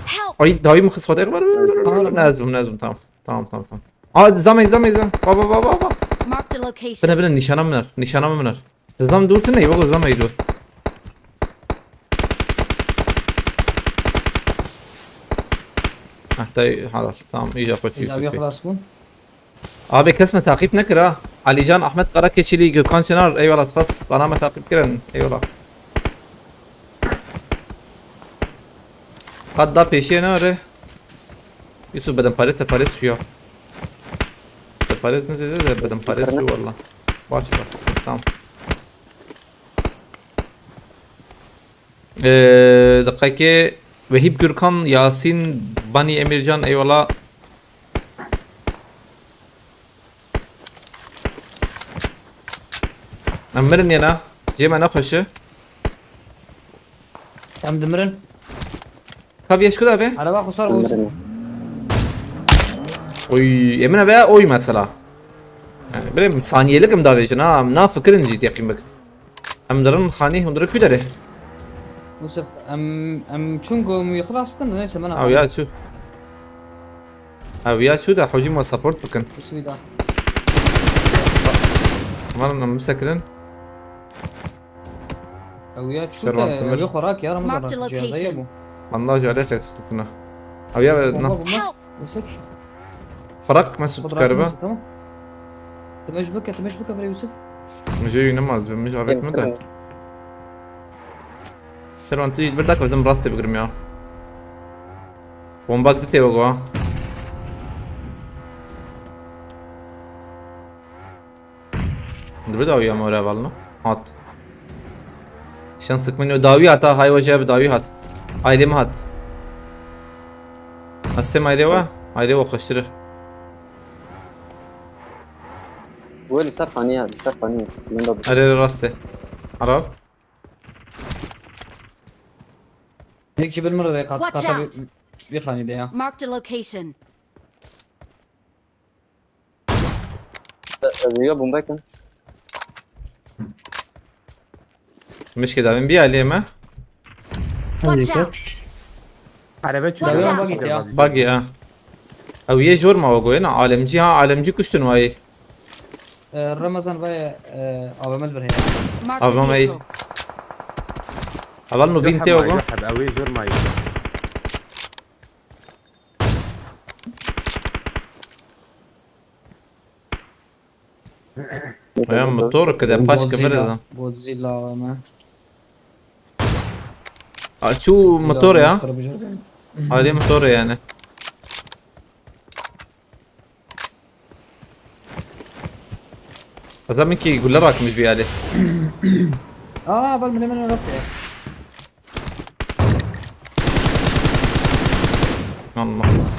Help! Ay, dawî min xist xwe de. Ne ez bûm, ne ez bûm, tamam. Tamam, tamam, tamam. Aa, zamey, zamey, zamey. Ba, ba, ba, ba, ba. Marked a location. Bine, bine, nîşana min er. Nîşana min er. Zam dûr tune, bak, zamey dûr. Ah, tay halal. Tamam, iyice koç Ezaviya xelas bûn. Abi kes me taqîb nekir ha. Alican, Ahmet Karakeçili, Gökhan Çınar, eyvallah, spas. Bana me taqîb kirin. Eyvallah. Qat da pêşiye ne re? Yusuf, bedenparêz te parêz şu ya. Te parêz ne zêde de bedenparêz şu valla. Baş bak. Tamam. Ee, deqekê Vehîb Gürkan, Yasin, Bani Emircan, eyvallah. Em mirin yena. Cê me nexweş e. Em dimirin. Taviyeş ku da be? Araba xusar bû. Oy, emine be oy mesela. Yani, birê saniyelik em davêjin ha, em nafikirin jî teqîm bik. Em dirin xanî hundir ku derê. Yusuf, em, em çûn go em wî xilas bikin, neyse, min Ew ya çû. Ew ya çû da hewcî me support bikin. Yusuf da. Umarım em bisekirin. Ew ya çû Şervan de, Timir. ew ya xwe rak ya, Ramazan Marked a rak. Cihazda location. ya bû. Banda jare xesitine. Ew ya na. Bomba, bomba. Help! Yusuf. Bırak Mesut Fotoğrafı galiba. Yusuf, tamam. Tümej bike, tümej bike, böyle Yusuf. Mijê wî nemaz, bi mij avêt min de. Şervan tu bir dakika, bizim rastê bigirim ya. Bombak di tê wego ha. Dibe dawî ama öyle balno. Hat. Şanslık min dawî hat ha, hayva cevabı dawî hat. Ailemi hat. Astem aile wa, aile wa koşturur. Wê li ser xaniya, li ser xaniya. Min de Arê rastê. Arar. Yek ji bin min re kat, Watch kata out. bir, bir xanî de ya. Marked a location. Ez ya bomba kim? Mişke davin bir aile mi? Watch out! Araba çû. Watch Ya, out. bak ya. Bak ya. Ew yê jor ma goyena alemci ha, alemci kuştun vay. Ee, Ramazan ve e, A V M bir heye. Marked a Ablam, ey. vehicle. Heval nû vîn tê ogo. Ew ê zor mayî. Aya motor kide paç kibir da. Godzilla, Godzilla me. A çû motor ya. Alî motor yani. Ez min ki gule rakmiş bir yerde. Aa, bal mine mine nasıl ya? Anlamaz.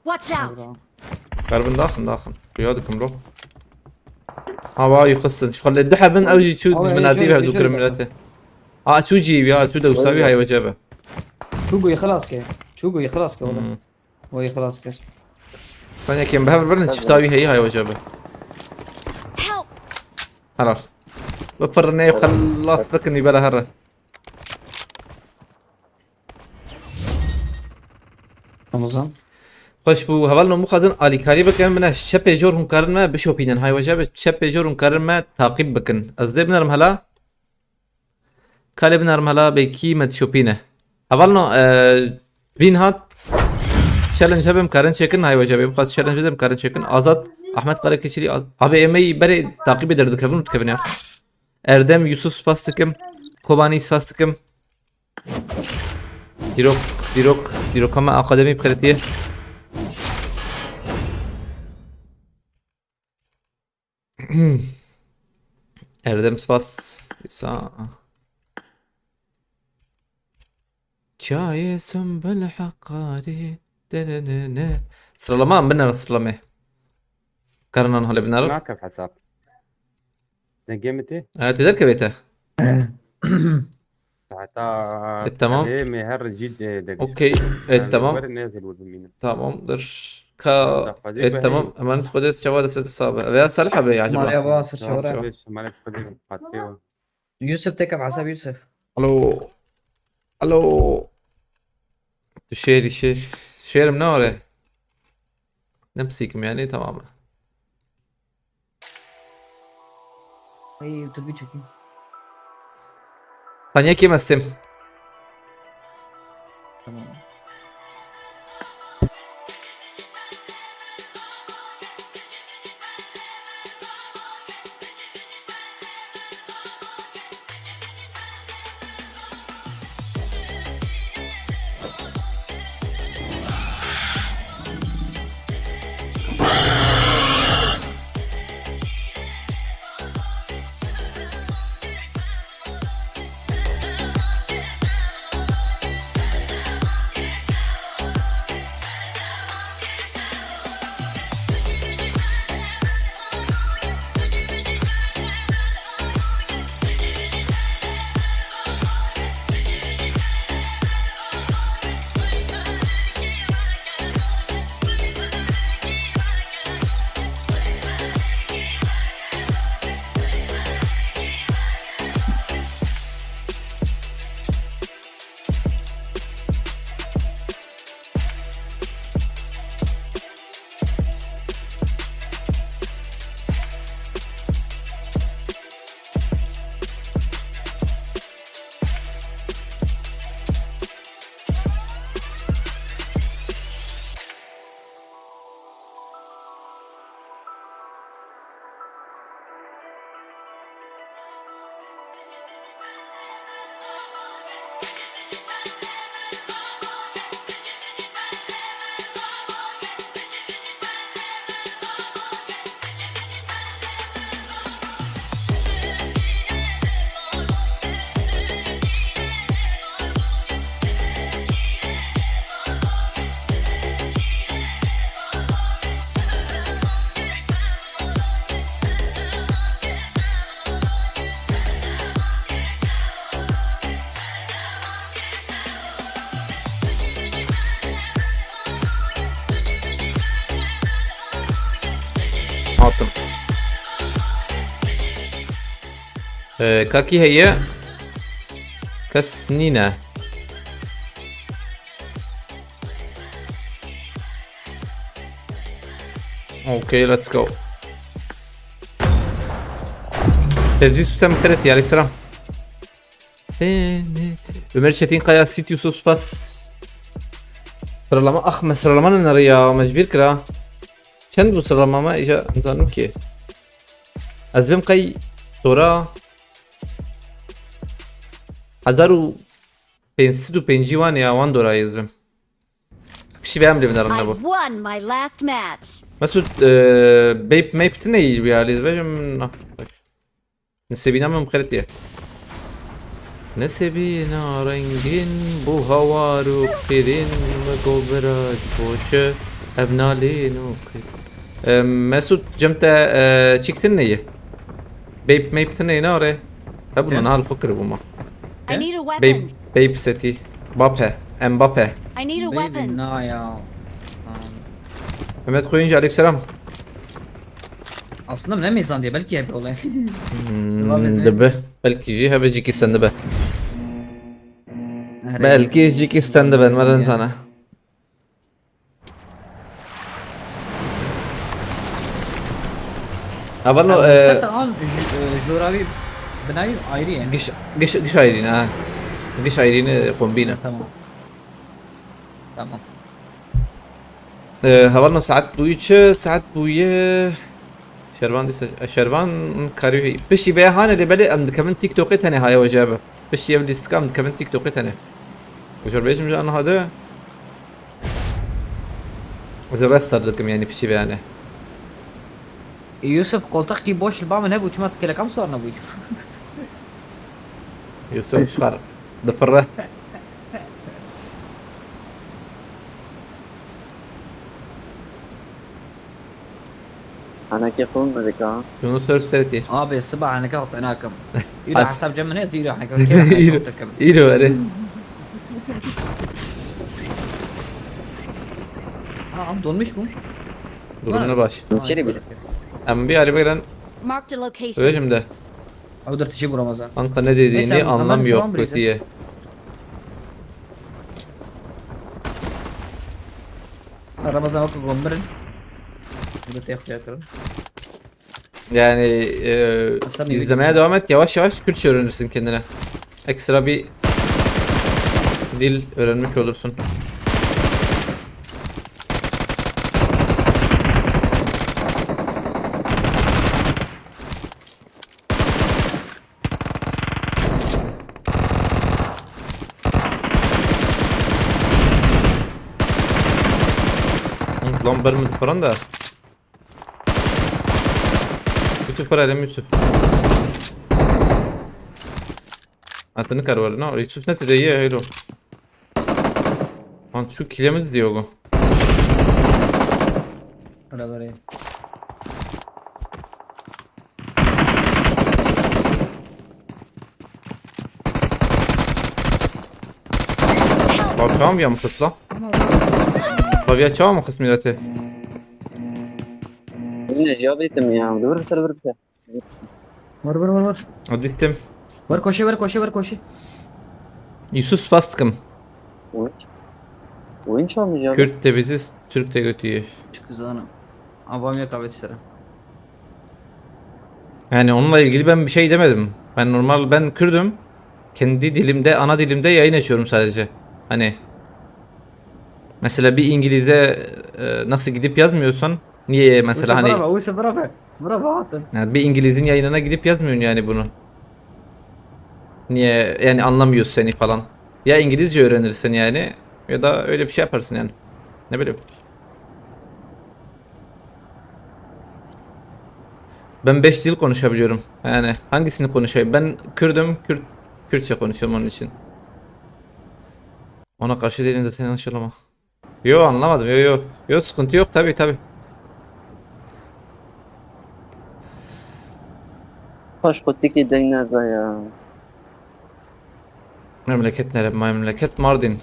Watch out! Bravo. Ber bin daxin, daxin. Riya dikim ro. Ha, wa yuxustin. Xwe lê du hebin ew jî çû. Awe, dijmin ê adî jor, be ê du jor kirim bexin. Milletê. A, çû cî ya, çû de usavi. Oy. Hay wecebe. Çû goyî xilas ke. Çû goyî xilas ke oğlum. Hmm. Goyî xilas kir. Sen yekêm bi hev birin çifta wî heyî hay wecebe. Help! Helal. Bipirine xelas bikin wî bere here. Ramazan. Xweş bû. Heval no mixwazin alîkarî bikin, min e çepê jor hûn karin me bişopînin. Hay weja bi çepê jor hûn karin me taqîb bikin. Ez dê binerim hela. Kalê binerim hela bêkî me dişopîne. Heval no, e, vîn hat. Challenge hebim karin çekin. Hay weja bê bixwaz challenge bidem karin çekin. Azat, Ahmet Karakeçili, Al-, abi êmeyî berê taqîbê derdikevin û dikevin ya. Erdem, Yusuf spas dikim. Kobanî spas dikim. Dîrok, dîrok, dîroka me akademî bi xêrê tê. Erdem spas. Îsa. Çayê Sumbul Heqarî. De ne ne ne. Sıralama mı ne sıralama? Karinan hale binarim. Nakif hesap. Dengê min tê? E, tê derkevê te? Heta E, tamam. Hê me her cî de, de Okey. E, Yani tamam. Were ne zil wurdum yine. Tamamdır. Ka Heta fazla E, bir tamam. Emanet Xwedê, çawa destê te sabe. Veya Salih abi ya acaba? Maria Baba, Tamam, sırçavara. Tamam. Emanet Xwedê, Fatih o. Yusuf, tekem asab Yusuf. Alo. Alo. Tu şêrî şêr. Şêrim ne are? Ne pisîkim yani, tamam. Ay, dur bir çekeyim. Saniye kim estim? Tamam. Hatim. Ee, kakî heye. Kes nîne. Okay, let's go. Fevzi Susem Kırıt, aleykümselam. Ömer Çetin Kaya, Sit Yusuf Spas. Sıralama, ah, me sıralama ne nereye ya, mecbur kira. Çend bu sıralama me, ica zanım ki. Ez bim kay tora hazar û pênc sed û pêncî wan ya, wan dora ez bim. Kişî ve em lê vinarin I nebo. Won my last match. Mesut, e, Bape Mape tine iyi bir yerdeyiz. Benim, ah, bak. Nisêbîna min bi xêrê tê. Nisêbîna rengîn bû hawar û qîrîn, wek obira ji boçe ev nalîn û qîr. E, Mesut, cem te, e, çîk tine ye? Bape Mape tine ye, ne are? Hebûna niha li xwe kiribû ma. I need a Bape, weapon. Bape setî. Bape. Mbappe. I need a Baby weapon. Na ya. Tamam. Mehmet Koyuncu, aleykümselam. Aslında ne meyzan diye belki hep olay. Hmm, dibe. Belki jî hebe jî kî sen dibe. Belki jî kî sen dibe, me zana. Avalo, e, Seta al, j-, e, joravi binayî ayrı yani. Giş, giş, giş ayrı ha. Giş ayrı kombine. Tamam. Tamam. Ee, hevalno saet bûye çi? Saet bûye. Şervan dîsa, e, Şervan karî hî. Piştî vê hane lê belê em dikevin TikTokê tenê haya we jebe. Piştî ev lîstika em dikevin TikTokê tenê. Jor bêjim ji aniha de. Ez restart dikim yani piştî vê hane. Yusuf, koltuk ki boş li ba min hebû, çima tu kelekam sor nebûyî? Yusuf xar dipirre. Hanekê xwe me dika. Yunus Öztürk. Abi, siba haneke xwe nakim. Yürü, as- hesap cem ne zira haneke. Yürü, yürü, yürü. Ha, am donmuş mu? Durum ne baş? Ülkeri bile. Em bir araba giren. Marked a location. Öyle mi de? Abi dur, tişi vuramaz ha. Kanka ne dediğini anlamıyor kötüye. Ramazan bak, gönderin. Burada tek yakırım. Yani, e, izlemeye devam et. Yavaş yavaş Kürtçe öğrenirsin kendine. Ekstra bir dil öğrenmiş olursun. Lan bir mi falan da. Yusuf var, Yusuf. Atını kar var, no? Yusuf ne dedi ya, öyle. Lan şu kilemiz diyor bu. Oraları. Bak, tamam ya, mı kız lan? Bak ya, çawa mı kız milleti? Ne cevap ettim ya. Dur, bir sene dur bir sene. Vur, vur, vur, vur. Hadi istim. Vur koşu, vur koşu, vur koşu. Yusuf Spaskım. Oyun, oyun çalmış ya. Kürt de biziz, Türk de götüyü. Çık kızı hanım. Abam yok abi, sıra. Yani onunla ilgili ben bir şey demedim. Ben normal, ben Kürdüm. Kendi dilimde, ana dilimde yayın açıyorum sadece. Hani mesela bir İngiliz'de, e, nasıl gidip yazmıyorsan, niye mesela hani... Bravo, Yusuf, bravo. Bravo, attın. Yani bir İngiliz'in yayınına gidip yazmıyorsun yani bunu. Niye yani, anlamıyorsun seni falan. Ya İngilizce öğrenirsin yani, ya da öyle bir şey yaparsın yani. Ne bileyim. Ben beş dil konuşabiliyorum. Yani hangisini konuşayım? Ben Kürdüm, Kürt, Kürtçe konuşuyorum onun için. Ona karşı değilim zaten, yanlış anlama. Yo, anlamadım. Yo, yo. Yo, sıkıntı yok tabii, tabii. Paşkotiki deng neda ya. Memleket nere? Memleket Mardin.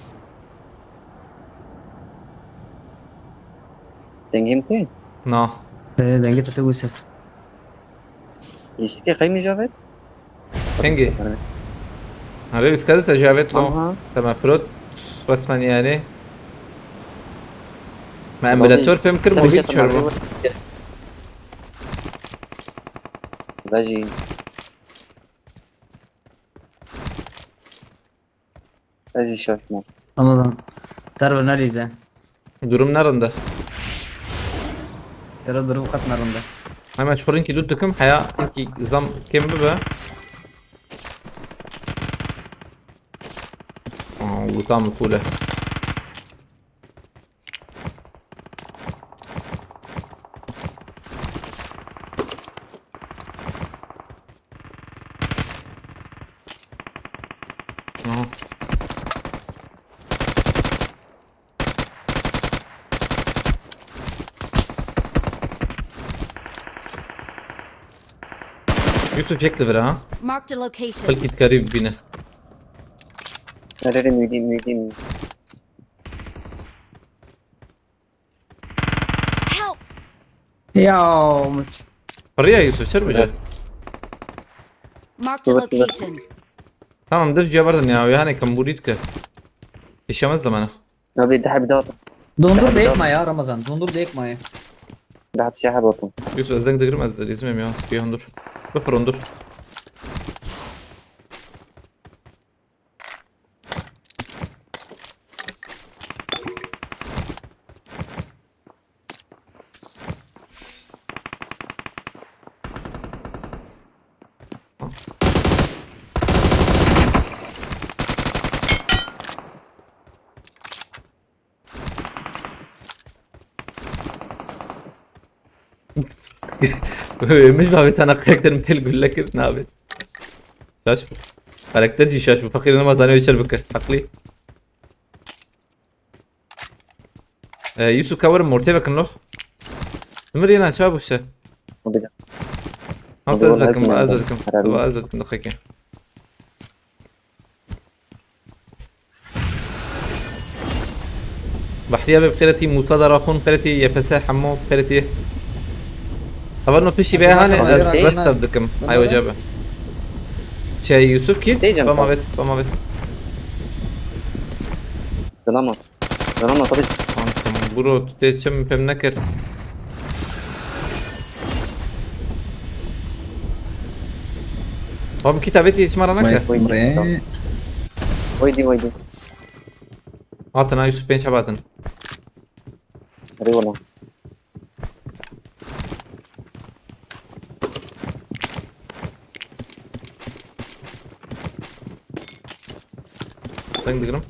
Dengê min tê? Na. Ee, dengê tu tê Yusuf. Lîstikê qey Mîcavêt? Hingî? Erê, wî skadî te Cavêt lo. Aha. Te me firot resmen yani. Me emulator fêm kir, bu hiç çor bu. Vejî. Ez jî şaş me. Ramazan. Terve nelîze. Durum ne rinde. Yara durum qet nerinde. Hemen şu fırınkî dut dikim, heya inkî zam kêm bibe. Aa, bu tam full e. Aha. Yusuf çek de vira ha. Marked a location. Belki karî bine. Nerede müdeyim müdeyim. Help! Ya muç. Paraya Yusuf ser bize. Marked a Şurada, şurada. Location. Tamam, düz cevabın ya. Yani kamburit ki. Yaşamaz da bana. Abi daha bir daha. Dondur Daha da bir ekma daha. Ya Ramazan. Dondur da ekma ya. Daha bir şey yapalım. Yusuf, ez deng digirim, ez lezim ya. Spiya hundur. Bifir hundur. Ömür abi tane karakterin pel gülle kir ne abi? Şaş. Karakter jî şaş bu, fakir namaz zane içer bike. Haklı. Ee, Yusuf kavarım ortaya bakın lo. Ömür yine aşağı bu şey. O bir daha. Hamza Hadi ez bakın, vallahi ez bilmiyorum. bakın. Herhalde. Tamam, ez bakın dakika. Bahriye ve Pereti, Musa Daraxun, Pereti, Y P S, Hemo, Pereti. Heval no pişî be hane, Tamam, ez tamam, rest tamam. Dikim. Tamam, Ay tamam. hoca be. Şey Yusuf ki, Diyeceğim, bama tamam. vet, bama vet. Selam ol. Selam ol tabii. Tamam, tamam. Bro, tu tê çim pem nekir. Abi kitabeti yetişme ara neke. Oydi. Oydi oydi. Atın ha Yusuf, pênc heb atın. Hadi oğlum. Sen digirim.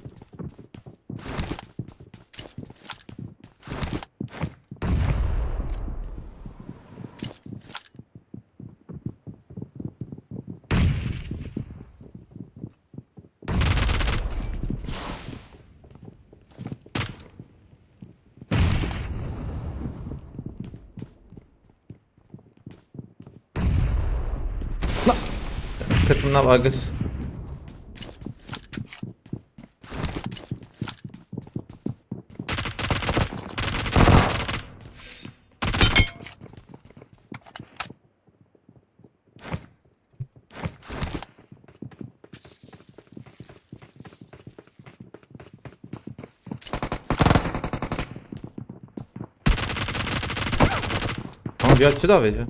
Sıkıntım ne var? Tamam ya, çi davê ya?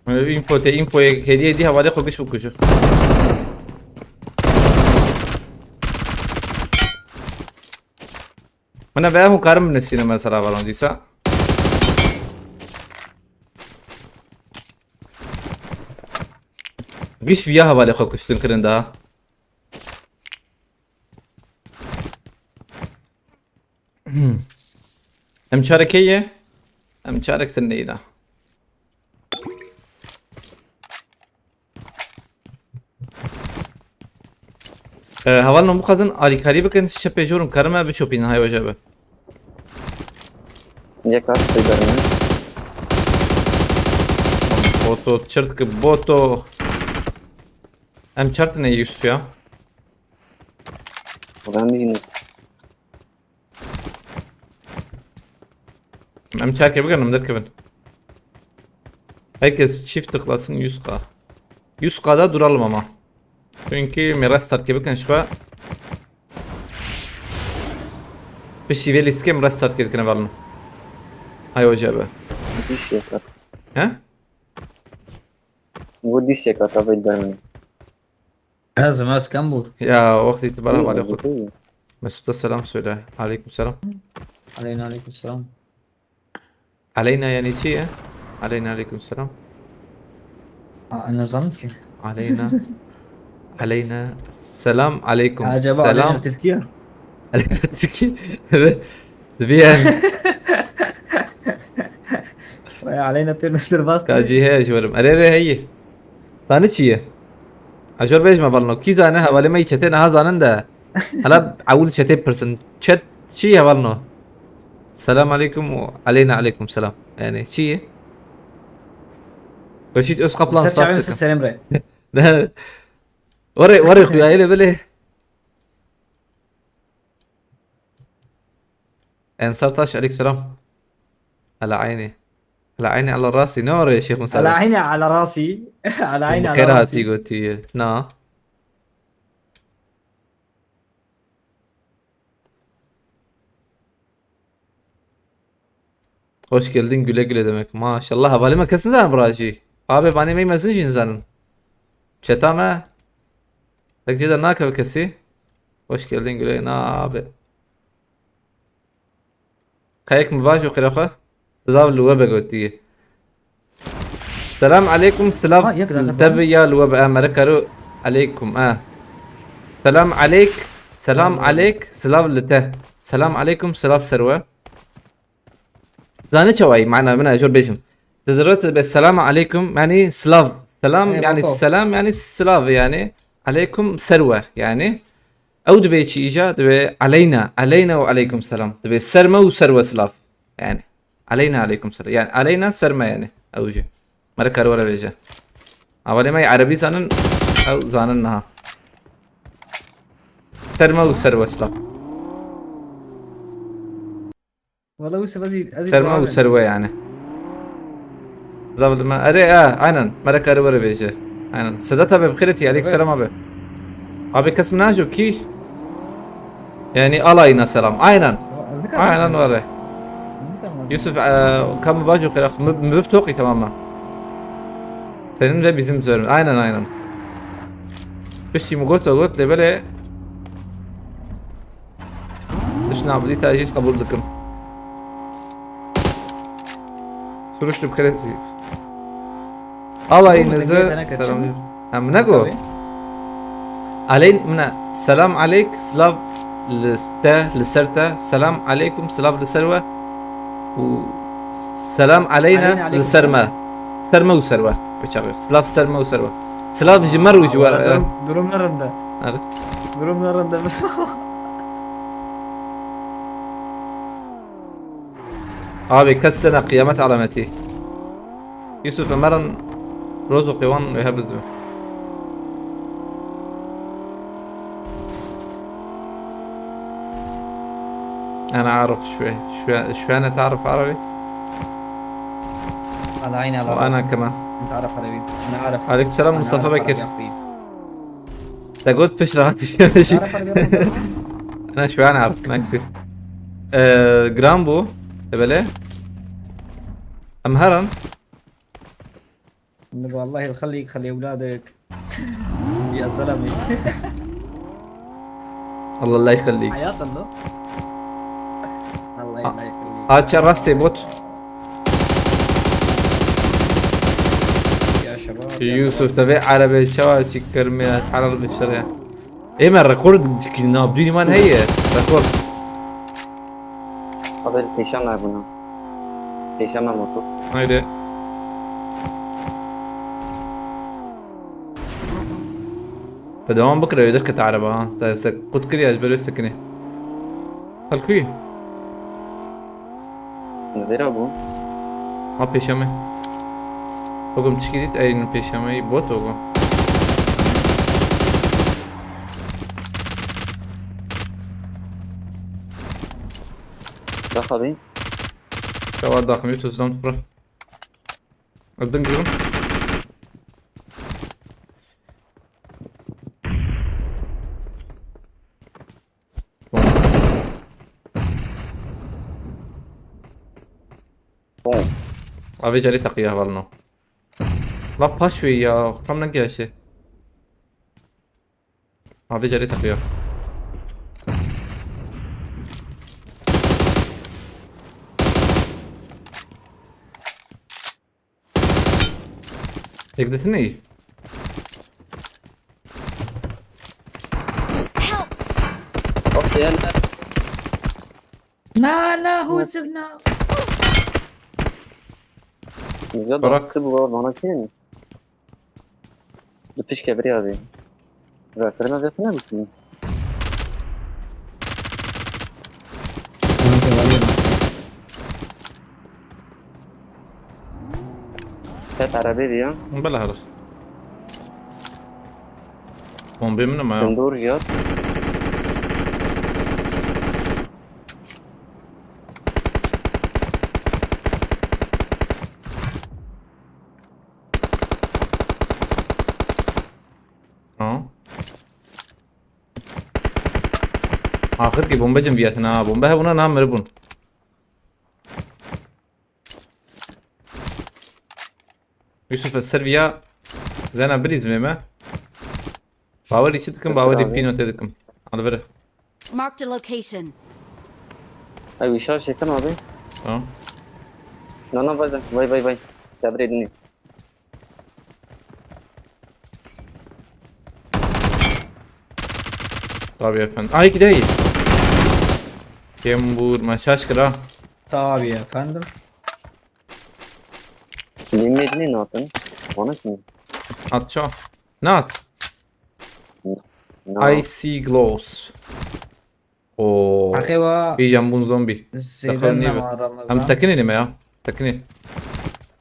Ee, info te, infoyê hediye dî hevalê xwe giş bikuje. Min ve hûn karim binisîne mesela falan dîsa. Giş viya hevalê xwe kuştin kirin daha. Em çarek heye? Em çarek tune ye da. Ee, hevalno bixwazin alîkarî bikin, şipê jor û kerime bişopînin, hay weje be. Yek at koydarım. Boto, çirt ki boto. Em çartine Yusuf ya. Ben de yine. Em çarke bikin, em derkevin. Herkes çift tıklasın yüz K. Yüz K'da duralım ama. Çünkü miras terk bikin şfa. Pişi ve listke miras terk bikin balım. Hay hoca be. Diş yakat. He? Bu diş yakat abi dermin. Lazım az kan bu. Ya, wextî tu bera malê xwe. Mesut'a selam söyle. Aleyküm selam. Aleyna aleyküm selam. Aleyna yani çi ye? Aleyna aleyküm selam. Aa, ne zaman ki? Aleyna. Aleyna. Selam aleyküm. Acaba selam. Aleyna Türkiye? Aleyna Türkiye. Dibiyen. Vay, Aleyna Türkiye bastı. Kaci he, ji werim. Erê, erê, heyî. Zanî çi ye? Ajor bêj me balno. Kî zane hevalê me yî çetê niha zanin de. Hala ewil çetê pirsin. Çet çi ye balno? Selam aleyküm û aleyna aleyküm selam. Yani çi ye? Reşit Özkaplan spas dikim. Selam re. Were, were xuya ele bile. Ensar Taş, aleyküm selam. Ala ayni. Ala ayni, ala rasi. Ne were Şeyh Musa? Ala ayni, ala rasi. Ala ayni, ala rasi. Xêr hatî gotiye. Na. Hoş geldin, güle güle demek. Maşallah, hevalê me kes nizane bira jî. Abi, vanê me mezin jî nizanin. Çeta me. Tek jê de nakeve kesî. Hoş geldin, güle, na abi. Kayek mi baş o xira xwe? Silav li we be gotiye. Selam aleykum, silav. Ha, yek dakika, li te tamam. Bi ya li we be, e, merek karo aleykum, e. Selam aleyk, selam aleyk, silav li te. Selam aleykum, silav ser we. Zane çawayî mana min e, jor bêjim. Di diret be selam aleykum, yani silav. Selam, yani selam, yani silav, yani aleykum ser we, yani. Ew dibe çi îja? Dibe aleyna, aleyna û aleykum selam. Dibe ser me û ser we silav. Yani. Aleyna aleykum selam. Yani aleyna ser me yani. Ew jî. Mera kar were bêje. Hevalê me erebî zanin, ew zanin niha. Ser me û ser we silav. Wala wisa ez ê, ez ê Ser me û ser we yani. Zav li me. Erê, e, aynen. Mera kar were bêje. Aynen. Sedat abi, bi xêr hatî. Aleykum selam abi. Abi kes min najo kî? Yani alayına selam. Aynen. Aynen var. Yusuf, e, kam bajo xêr. Mi, mi toqî tamam mı? Senin ve bizim üzerimiz. Aynen, aynen. Piştî mi got, got lê belê. Tişt nabidî, te jî qebûl dikim. Suruş li bi xêr hatî. Alayınızı selamlıyorum. Ha, min ne got? Aleyn, min ne? Selam aleyk, silav li te, li ser te. Selam aleykum, silav li ser we. Û selam aleyna, li ser me. Ser me û ser we. Bi çaxê. Silav ser me û ser we. Silav ji me û ji we. Durum, durum ne rinde. Durum ne rinde. Abi, kes sene kıyamet alameti. Yusuf Ömer'in roz û qêwan wê hebiz dibe. أنا أعرف شوي. شوي، شوي أنا تعرف عربي؟ على عيني على راسي. وأنا كمان. أنت عارف عربي. أنا عارف. عليكم السلام، أنا مصطفى عارف بكر. عربي أخوي. Te got pişt rahat işlemişi. Ana şu an artık Maxi. Ee, Grambo. Ebele. Em heran. Vallahi خليك خلي أولادك. يا زلمة. الله لا يخليك. حياة الله. الله لا يخليك. Aç rastê bot. يا شباب، يا Yusuf, te vê erebê çawa çi kirmê, helal bi şer ya. Ê me rekor dikî, nav dûnî man heye. Rekor. Abi, pêşa me bûna. Pêşa me motor. Haydi. Te devam bikire, wê derkete ereba, ha. Te se qut kiriya ji ber wê sekinê. Xelkuyî. Li vêra bû. Ha, pêşeme. Okum tişkî dît, ey pêşemeyî bot ogo. Daxa bî. Çawa daxim, tu zam tu. Öldüm diyorum. Bom. Abi cari takıyor havalno. La paş ve ya, tam ne gelişi. Abi cari takıyor. Yek desene iyi. Bak yani. Na na Husif na. Güzel Bırak. Bırak. Kır bu bana kim? Dipişke bir abi. Bırakırım zaten abi. Hep araba diyor. Bela herif. Bombe mi ne ma ya? Sen doğru ya. Ha. Axir ki bombe cim biyetin ha. Bombe hebûna na miribûn. Yusuf ez ser viya zena bilîzmê me. Bawerî çi dikim, bawerî pîno te dikim. Alvere. Marked a location. Ay bir şey şeytan abi. Tamam. Nana vay vay vay vay. Sabre dinle. Tabii efendim. Ay gideyim. Kim vurma şaşkıra. Tabii efendim. Dinle dinle ne yaptın? Bana kim? At şu. Ne at? Ne? I see glows. Oo. Axê wa Bir jambun zombi. zêde Daxil nî nema be. Ramazan. Em tekinê nîme ya. Tekinê.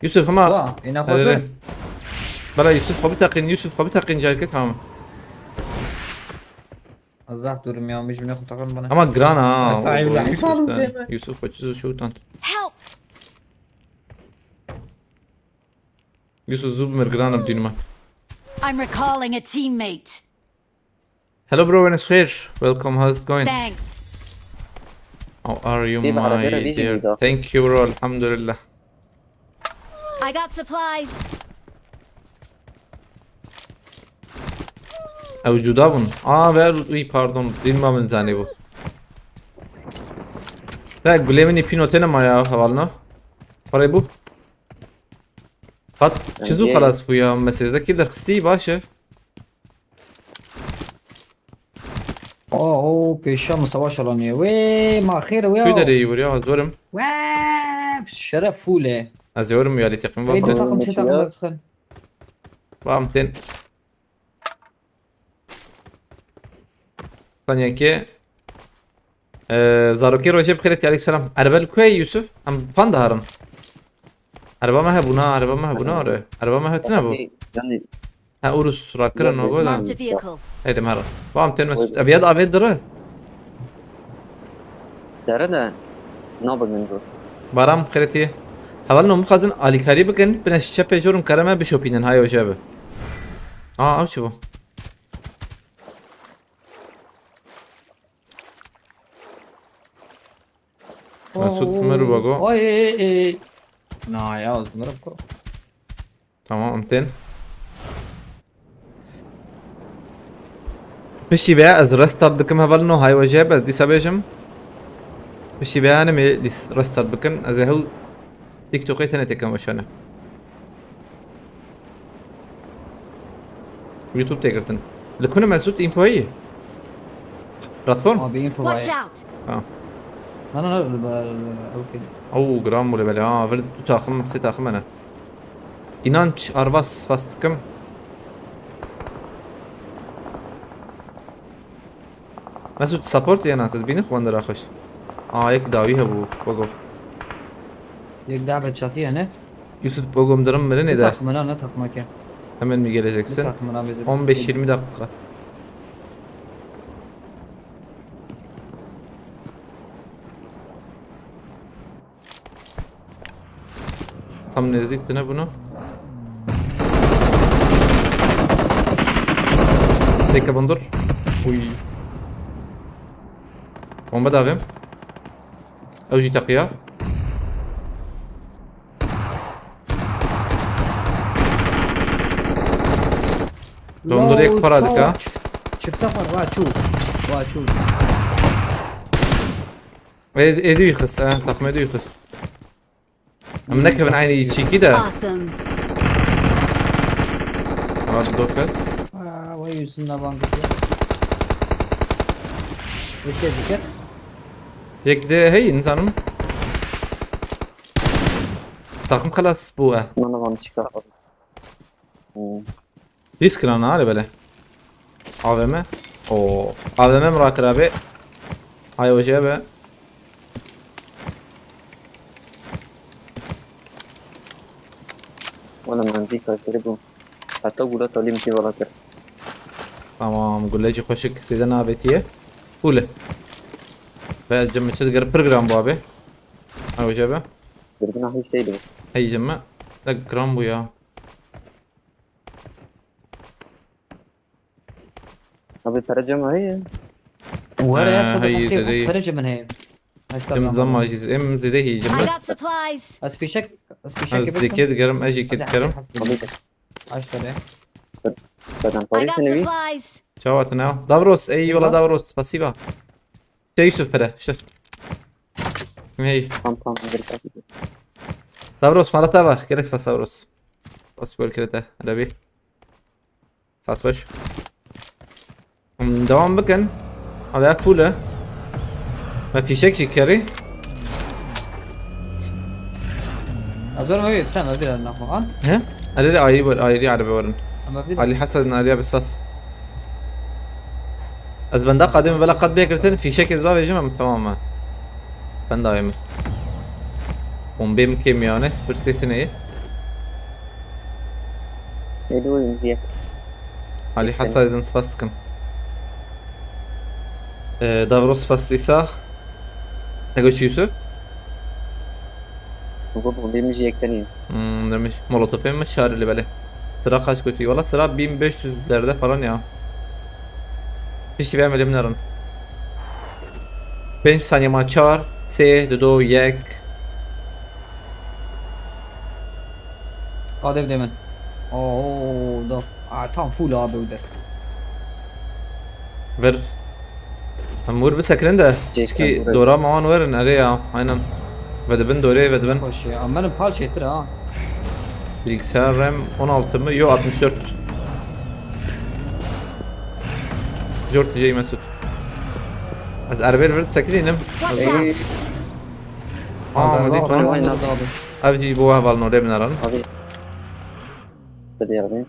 Yusuf hema. Wa, ina Hele, hele. xwe. Bela Yusuf xwe biteqin, Yusuf xwe biteqin carke tamam. Azah durum ya, mijmine xwe taqin bana. Ama gran ha. Tayyip O, Lahi Yusuf falan da. deme. Yusuf xwe çizo şutan. Help! Yusuf zû bimir, gran im dînime. I'm recalling a teammate. Hello bro, Enes Khair. Welcome, how's it going? Thanks. How are you Bir bana my böyle bir dear? video. Thank you bro, elhamdülillah. I got supplies. Ew cuda bûn. Aa ver, uy pardon. Dînma min zanî bû. Te gulê min î pînotê nema ya hevalno. Parê bû. Qat çi zû Bence- xelas bû ya. Mesêzdekî derxistî baş e. Oo, pêşa min savaş alanê. Wê, ma xêr wê. Kuy derê yî vur ya, ez werim. Wê, şeref fûl e. Ez ê werim ya lê teqîm Wê, bam. du takım, çi takım bixin? Bam tên. Saniyekê. Ee, zarokê rojê bixêrê, aleyküm selam. Erbe li ku ye Yusuf? Em pan diharin. Erba me hebûna, erba me hebûna ore. Erba me hevtine bû. Yani Ha, Urus rakirin Yok, o yok. da. Marked a vehicle. Heydim herin. Bam tên Mesut. Ev ya da avê dire. Dere de ne yapayım dur? Baram xêrê tê. Hevalno bixwazin alîkarî bikin, bine şişe pêjorin kereme bişopînin, hay hoje bi. Aa, ew çi bû? Mesut mir bego. Oy, ey, ey. Na ya, mirib ko. Tamam, em tên. Piştî vê ez restart dikim hevalno, hay we jê, ez dîsa bêjim. Piştî vê em ê dîs restart bikin, ez ê hew TikTokê tenê têkim weşane. YouTube tê girtin. Li ku ne Mesut, info heye? Platform? Abi info Watch var. Out! Ha. Na na na, ba- ba- okey. Ew giran bû lê belê. Ha, vir du taxim, sê taxim hene. İnanç Arvas, spas dikim. Mesut, support yana, tu dibînî xwendera xweş. Aa, yek dawî hebû, wego. Yek daha bir çatıya ne? Yusuf, wego, em dirin mirinê Ne de. takımına, ne takıma ki? Hemen mi Ne geleceksin? Takımına benzedim. On beş yirmi dakika. Tam nêzîk tune bûne. Yeke bindur. Uy. Bombe davêm. Ew jî teqiya. Donduriyek para dika. Çifte par, va çû. Va çû. Ê, ê dî xist, e, taxmê dî xist. Em nekevin aynı çîkî de. Awesome. Hadi doket. Aa, vay yüzüne bangı. Reset dikkat. Yek de hey insanım. Takım xelas bû e. Bana van çıkar. Hmm. Risk lan hadi böyle. A V M. Oo. A V M mi rakir abi? Hay hoca be. Wala menzî kaşteri bû. Heta gula talî min tê vala kir. Tamam, gule jî xweşik zêde navêtiye. Cool e. Ve cem çi diger pir giran bû abi. Hay hoca be. Girdina hî şey dibe. Hey cem me. Ne giran bû ya. Abi pere cem heye. Were ya. Ha, sede hey, bakayım, zede iyi. Pere cem heye. Cem zama jî em zede hî cem. I got supplies. Ez fişek, ez fişek. Ez zeket gerim, ez jeket gerim. Aç tabi. Zaten I got Paris'in evi. Supplies. Çawa tu ne? Davros, ey wala Davros, pasiva. Şey Yusuf pere, işte. Hey. Tamam, tamam, gerek yok. Davros, mala te bak, gerek spas Davros. Pas bol kirete, Rebi. Saat beş. Hmm, devam bikin. Hadi full e. Me fişek jî kerî. Azor me sen ödür anla falan. He? Erê ayrı var, ayrı araba varın. Ama bir Ali Hasan araya bir spas. Ez benda qadê min bela qat bê girtin, fîşek ez bavêjim em tamam e. Benda wê min. Bombê min kêm ya, ne pirsê tune ye. Êdî wê yek. Ali Hasan din spas dikim. Ee, Davro spas dîsa. Ne goçî Yusuf? Gogo bombê min jî yek tenê. Hmm, demiş. Molotofê min şarili bele. Sıra kaç kötü? Valla sıra bin beş yüzlerde falan ya. Piştî vê emelê min nerin. Pênc saniye ma çar, sê, dido, yek. Hadi bir demin. Oo, da. Aa, tam full abi o der. Ver. Em wir bisekinin de. Çiki dora me wan werin, erê ya, aynen. Vedibin dorê, vedibin. Hoş ya, em benim parça ettir ha. Bilgisayar RAM on altı mı? Yo, altmış dört. Jort diyeceğim Mesut. Ez erbêl vir sekinînim. Watch out. Aa, Azar me dît var, wan. Aynen abi. Ev jî bo heval nodê binaran. Abi. Hadi abi.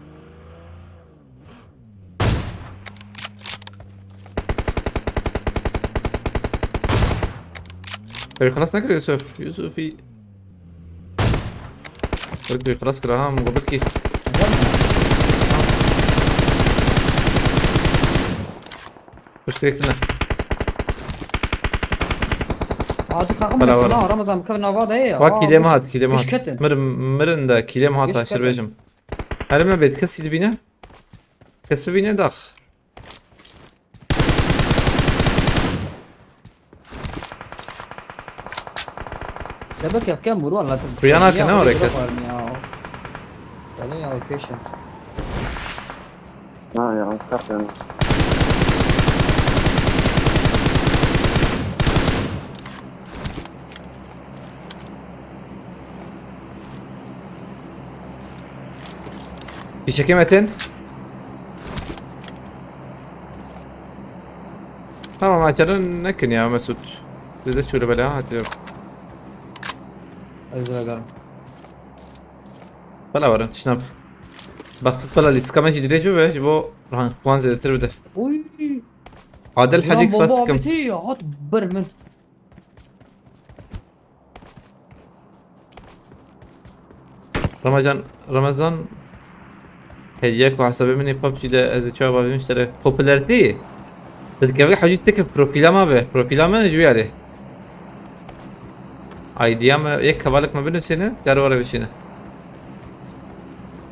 Evi xelas nekir Yusuf. Yusufî. Wek wî xilas kira ha, min got bilkî. Piştê tine. Hadi takım. Bela bırakın var. Ha, Ramazan, bu kadar nava da ya. Bak, aa, kîlê me hat, kîlê me hat. Mirin, mirin de kîlê me hat, aşır bêjim. Her me bêt kes dibîne. Kes bibîne dax. Sebek yapken vuru anlatın. Kuyan hakkı ne oraya kes? Tabii ya, location. Ha ya, kalk yani. Fişekê Metin. Tamam, acele nekin ya Mesut. Dede şöyle bela hadi yok. Ez ragarım. Bela var, tişnav. Bastık bela, lîstika me jî dirêj bibe, ji bo rank puan zêdetir bide. Uy. Adil Hacik spas dikim. Hat bir min. Ramazan, Ramazan, hediye ku hesabê min ê PUBG de ez ê çawa bavê min ji te re popülertî. Te dikeve hecî teke profîla me be. Profîla me ji wî yarê. Idea me, yek hevalek me binivîsêne, kar were bişîne.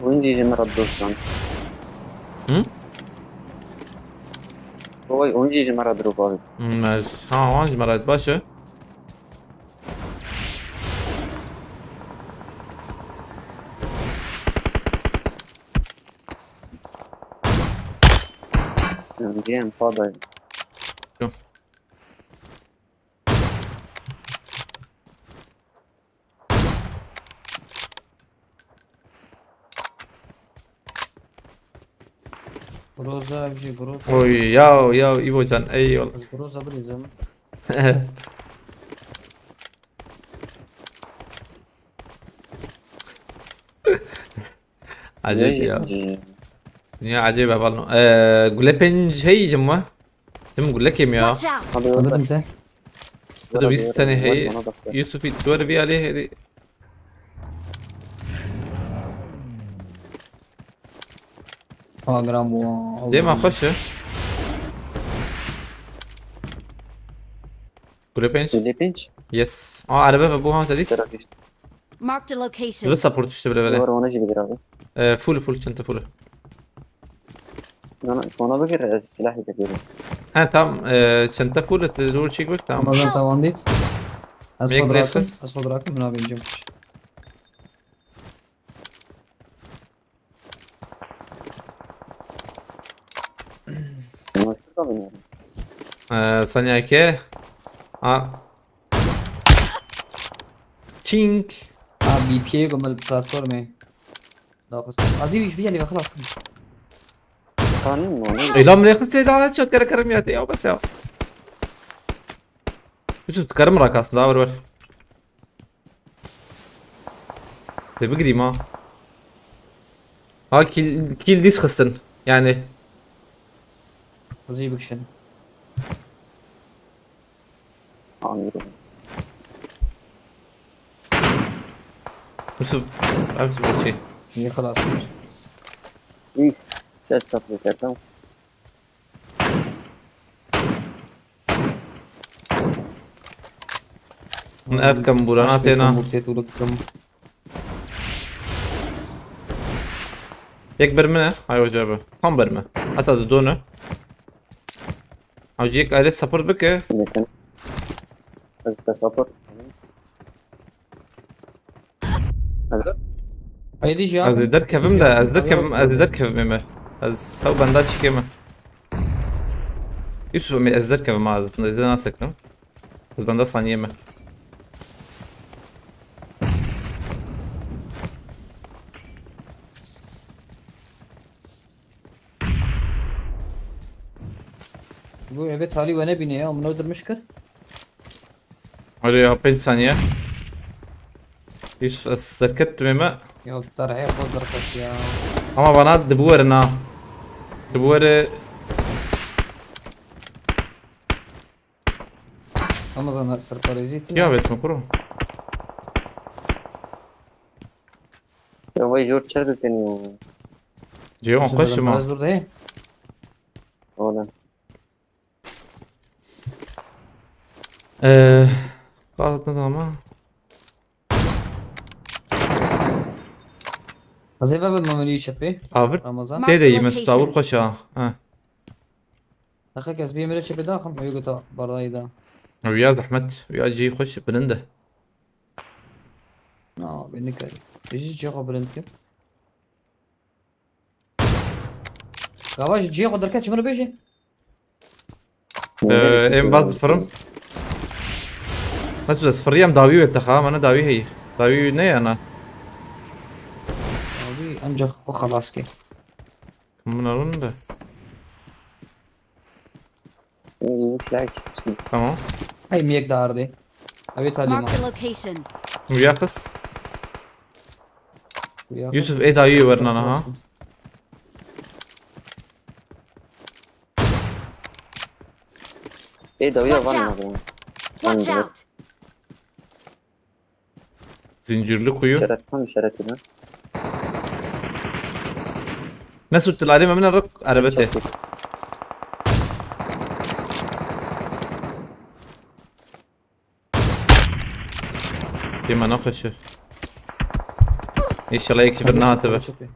Wî jî ji min re dostan. Hı? Oy, hûn jî ji me re drop avêt. Hmm, ez, ha, wan ji me re baş e. Em diyên pa dayê. Ço. Groza, ev jî Groza. Oy, yaw, yaw, Îbo can, eyvallah. Ez Groza bilîzim. Acayip ya. Dünya acayip, balno. Ee, gule pênc hey cim wa. Cim gule kim ya? Watch out! Hadi Anladım sen. Tu da bîst tenê heyî. Yusuf, tu were vî alî herî. Aa, gram bu. Cem xweş e. Kule pênc. Kule pênc? Yes. Aa, araba ve bu ha dedik. Tera geçti. Marked a location. Dilo support işte bile bile. Var, ona jî bidir abi. Ee, full, full, çanta full. Ona, ona bigir, ez silah getirdim. Ha, tamam. Ee, çanta full, et, dur çek bak, tamam. Ramazan, tamam değil. Ez Mek fotoğrafım, nefes. Ez fotoğrafım, buna bineceğim. Nasıl da bilmiyorum. Ee, Sanyake. A. King. A, B P A gomel platformê. Daha fazla. Azî üç bir yerli xelas. Kanun mu? Ne? Êlam rê xistê da headshot kere kerem ya te ya bes ya. Bütün tukarım rak aslında, ver ver. Te bigirîm ha. Ha, kill, kill dis xistin. Yani. Hızlı bir kişi. Anlıyorum. Yusuf, abi, Yusuf, şey. Niye xelas? Üf, set satıyor, tamam. Hûn ev kim bûrana têna? Yek ber min e, hay ocabe. Tam ber min. Heta di done. Ew jî yek ayrı support bike. Yeter. Ez de support. Hazır. Haydi ya. Ez ê derkevim de, ez derkevim, ez ê derkevim ême. Ez hew benda çîkê me. Yusuf, em ê ez derkevim ha, ez, ez nasektim. Ez benda saniye me. Bu eve talî we nebîne ya, min öldürmüş kir. Hadi ya, pênc saniye. Yusuf, ez serket dimê me. Ya, tu tarihê xwe derxist ya. Ama bana dibuwerin ha. Dibuweri. Ama sana serparêzî tine. Ya, betme kuro. Ya, vay, jor çer dikeniyor. Ceyhun, xweş ma. Biraz burada, he? Oğlum. Eee, kalktın ama. Hazır baba, mameli çepê. Avr. Ramazan. Tê de yî, Mesut, avr xweş ha. Ha. Axa kes bir emre çepê daxim, öyle ta bardayı da. Ya zahmet, ya cî xweş bilinde. Na, beni kar. Bizi cevap bilin ki. Gava ji cihê xwe derket, ji min re bêje. Ee, em baz difirim. Mesut, ez firiyem dawî wê texa, mane dawî heyî. Dawî ne ya na? Dawî ancak o xelas ke. Min arun de. Ee, silah çıkmış gibi. Tamam. Hey, miyek dardı. Evet, hadi. Marked a location. Uya kız. Yusuf, ê dawî wernana ha. Ê dawî. Watch van out. Watch out. Zincirli kuyu. İşaret, tam işaret edin. Mesut, tu alî me min re arebe te. Çok iyi. Kêma nexweş e. Înşallah yek ji vir nehatibe. Eve çepê.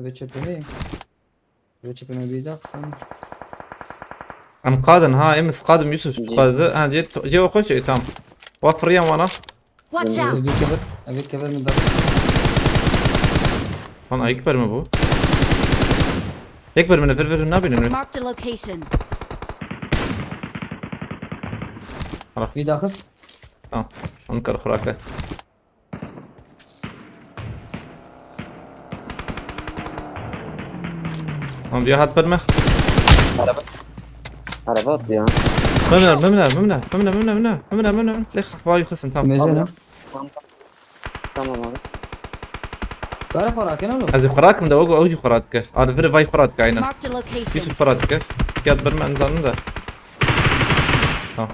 Eve çepê ne? Eve çepê me bî daxsan. Em qadin ha, em qadin Yusuf, tu xwezi. Ha, cê, cê xweş e, tamam. Wa firiyan wana. Watch out! Evê kever, evê kever min da. Lan ayık berme bu. Yek berme, ver, ver, nabînim. Marked a location. Wî daxist. Tamam. Onu kar xurake. Tamam, diye hat berme. Araba. Araba attı ya. Memle, memle, memle, memle, memle, memle, memle, memle, memle. Lê xwayî xistin, tamam. Mezene. Tamam abi. Kare xorake ne oğlum? Ez ê xurakim de, o, o jî xurat dike. Ar vir vay xurat dike, aynen. Marked a location. Yusuf xurat dike. Fiyat berme, em zanin de. Tamam.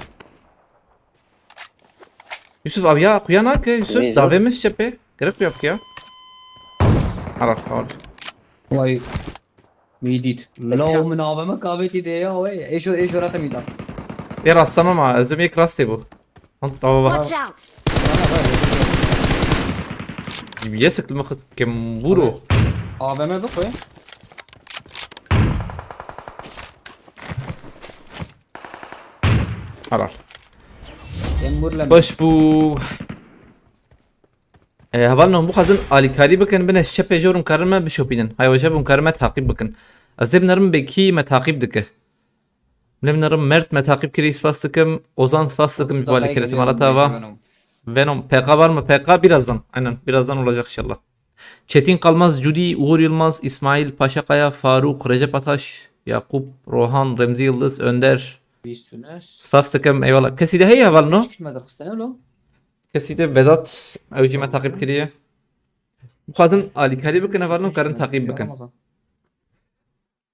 Yusuf, abi ya, xuya nake, Yusuf, Neyse. Davê min şepe. Gerek xuya bike ya. Ara, tamam. Vay. Wî dît. Lo min aveme kavetî de ya wey. Êşo, êşo rate mîdan. Ê rasta me ma, ez ê yek rastê bû. Hon, tamam, bak. Watch out! Yesik li mixit kemburo. Aveme bixwe. Ara. Em burlem. Baş bû. E, hevalno, bu xwazin alîkarî bikin, bin ez çepê jor hûn karin me bişopînin. Hay weje hûn karin me taqîb bikin. Ez dê binerim bê kî me taqîb dike. Min binerim Mert me taqîb kirî, spas dikim. Ozan, spas dikim. Valî kere temalata va. Venom, P K var mı? P K birazdan. Aynen, birazdan olacak inşallah. Çetin Kalmaz, Cudi, Uğur Yılmaz, İsmail Paşakaya, Faruk, Recep Ataş, Yakup, Rohan, Remzi Yıldız, Önder. Spas dikim, eyvallah. Kesî de heye hevalno? Kesî de Vedat, ew jî me taqîb kiriye. Bixwazin alîkarî bikin, hevalno karin taqîb bikin.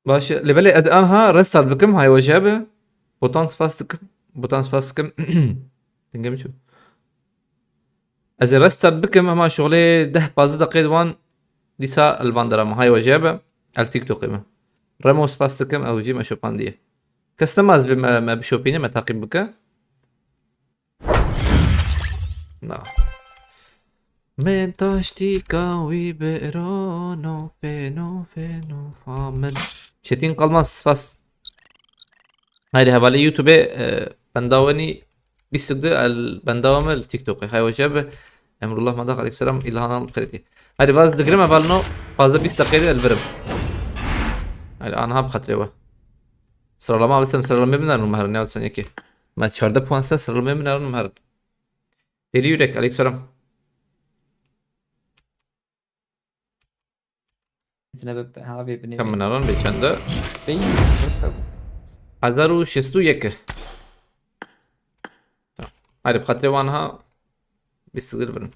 Baş e, lê belê ez anha restart bikim, hay weje be. Botan spas dikim. Botan spas dikim. Dengê min çû. Ez ê restart bikim, hema şuxlê deh pazdeh deqê di wan dîsa li van dera me. Hay weje be. El TikTokê me. Remo spas dikim, ew jî me şopandiye. Kes nema ez bê me, me bişopîne, me taqîb bike. Na. Min taştîka wî bi ero no fê no fê no ha min. Çetin Kalmaz, spas. Haydi hevalê YouTube, e, benda wenî bîst di el benda me li TikTokê. Hay weje be. Emrullah Madak, aleyküm selam. İlhan Al Kırıti. Haydi vaz digirim hevalno. Fazla bîst deqeyê de el birim. Haydi anha bi xatirê we. Sıralama abi, sen sıralama binarin meherin ya sen yekê. Me çardeh puan sen sıralama binarin meherin. Deli Yürek, aleykümselam. Tine be abi bine. Kam min aran bê çende? Bey. Hezar û şêst û yek. Tamam. Hadi bi xatirê wan ha bîst lira verin.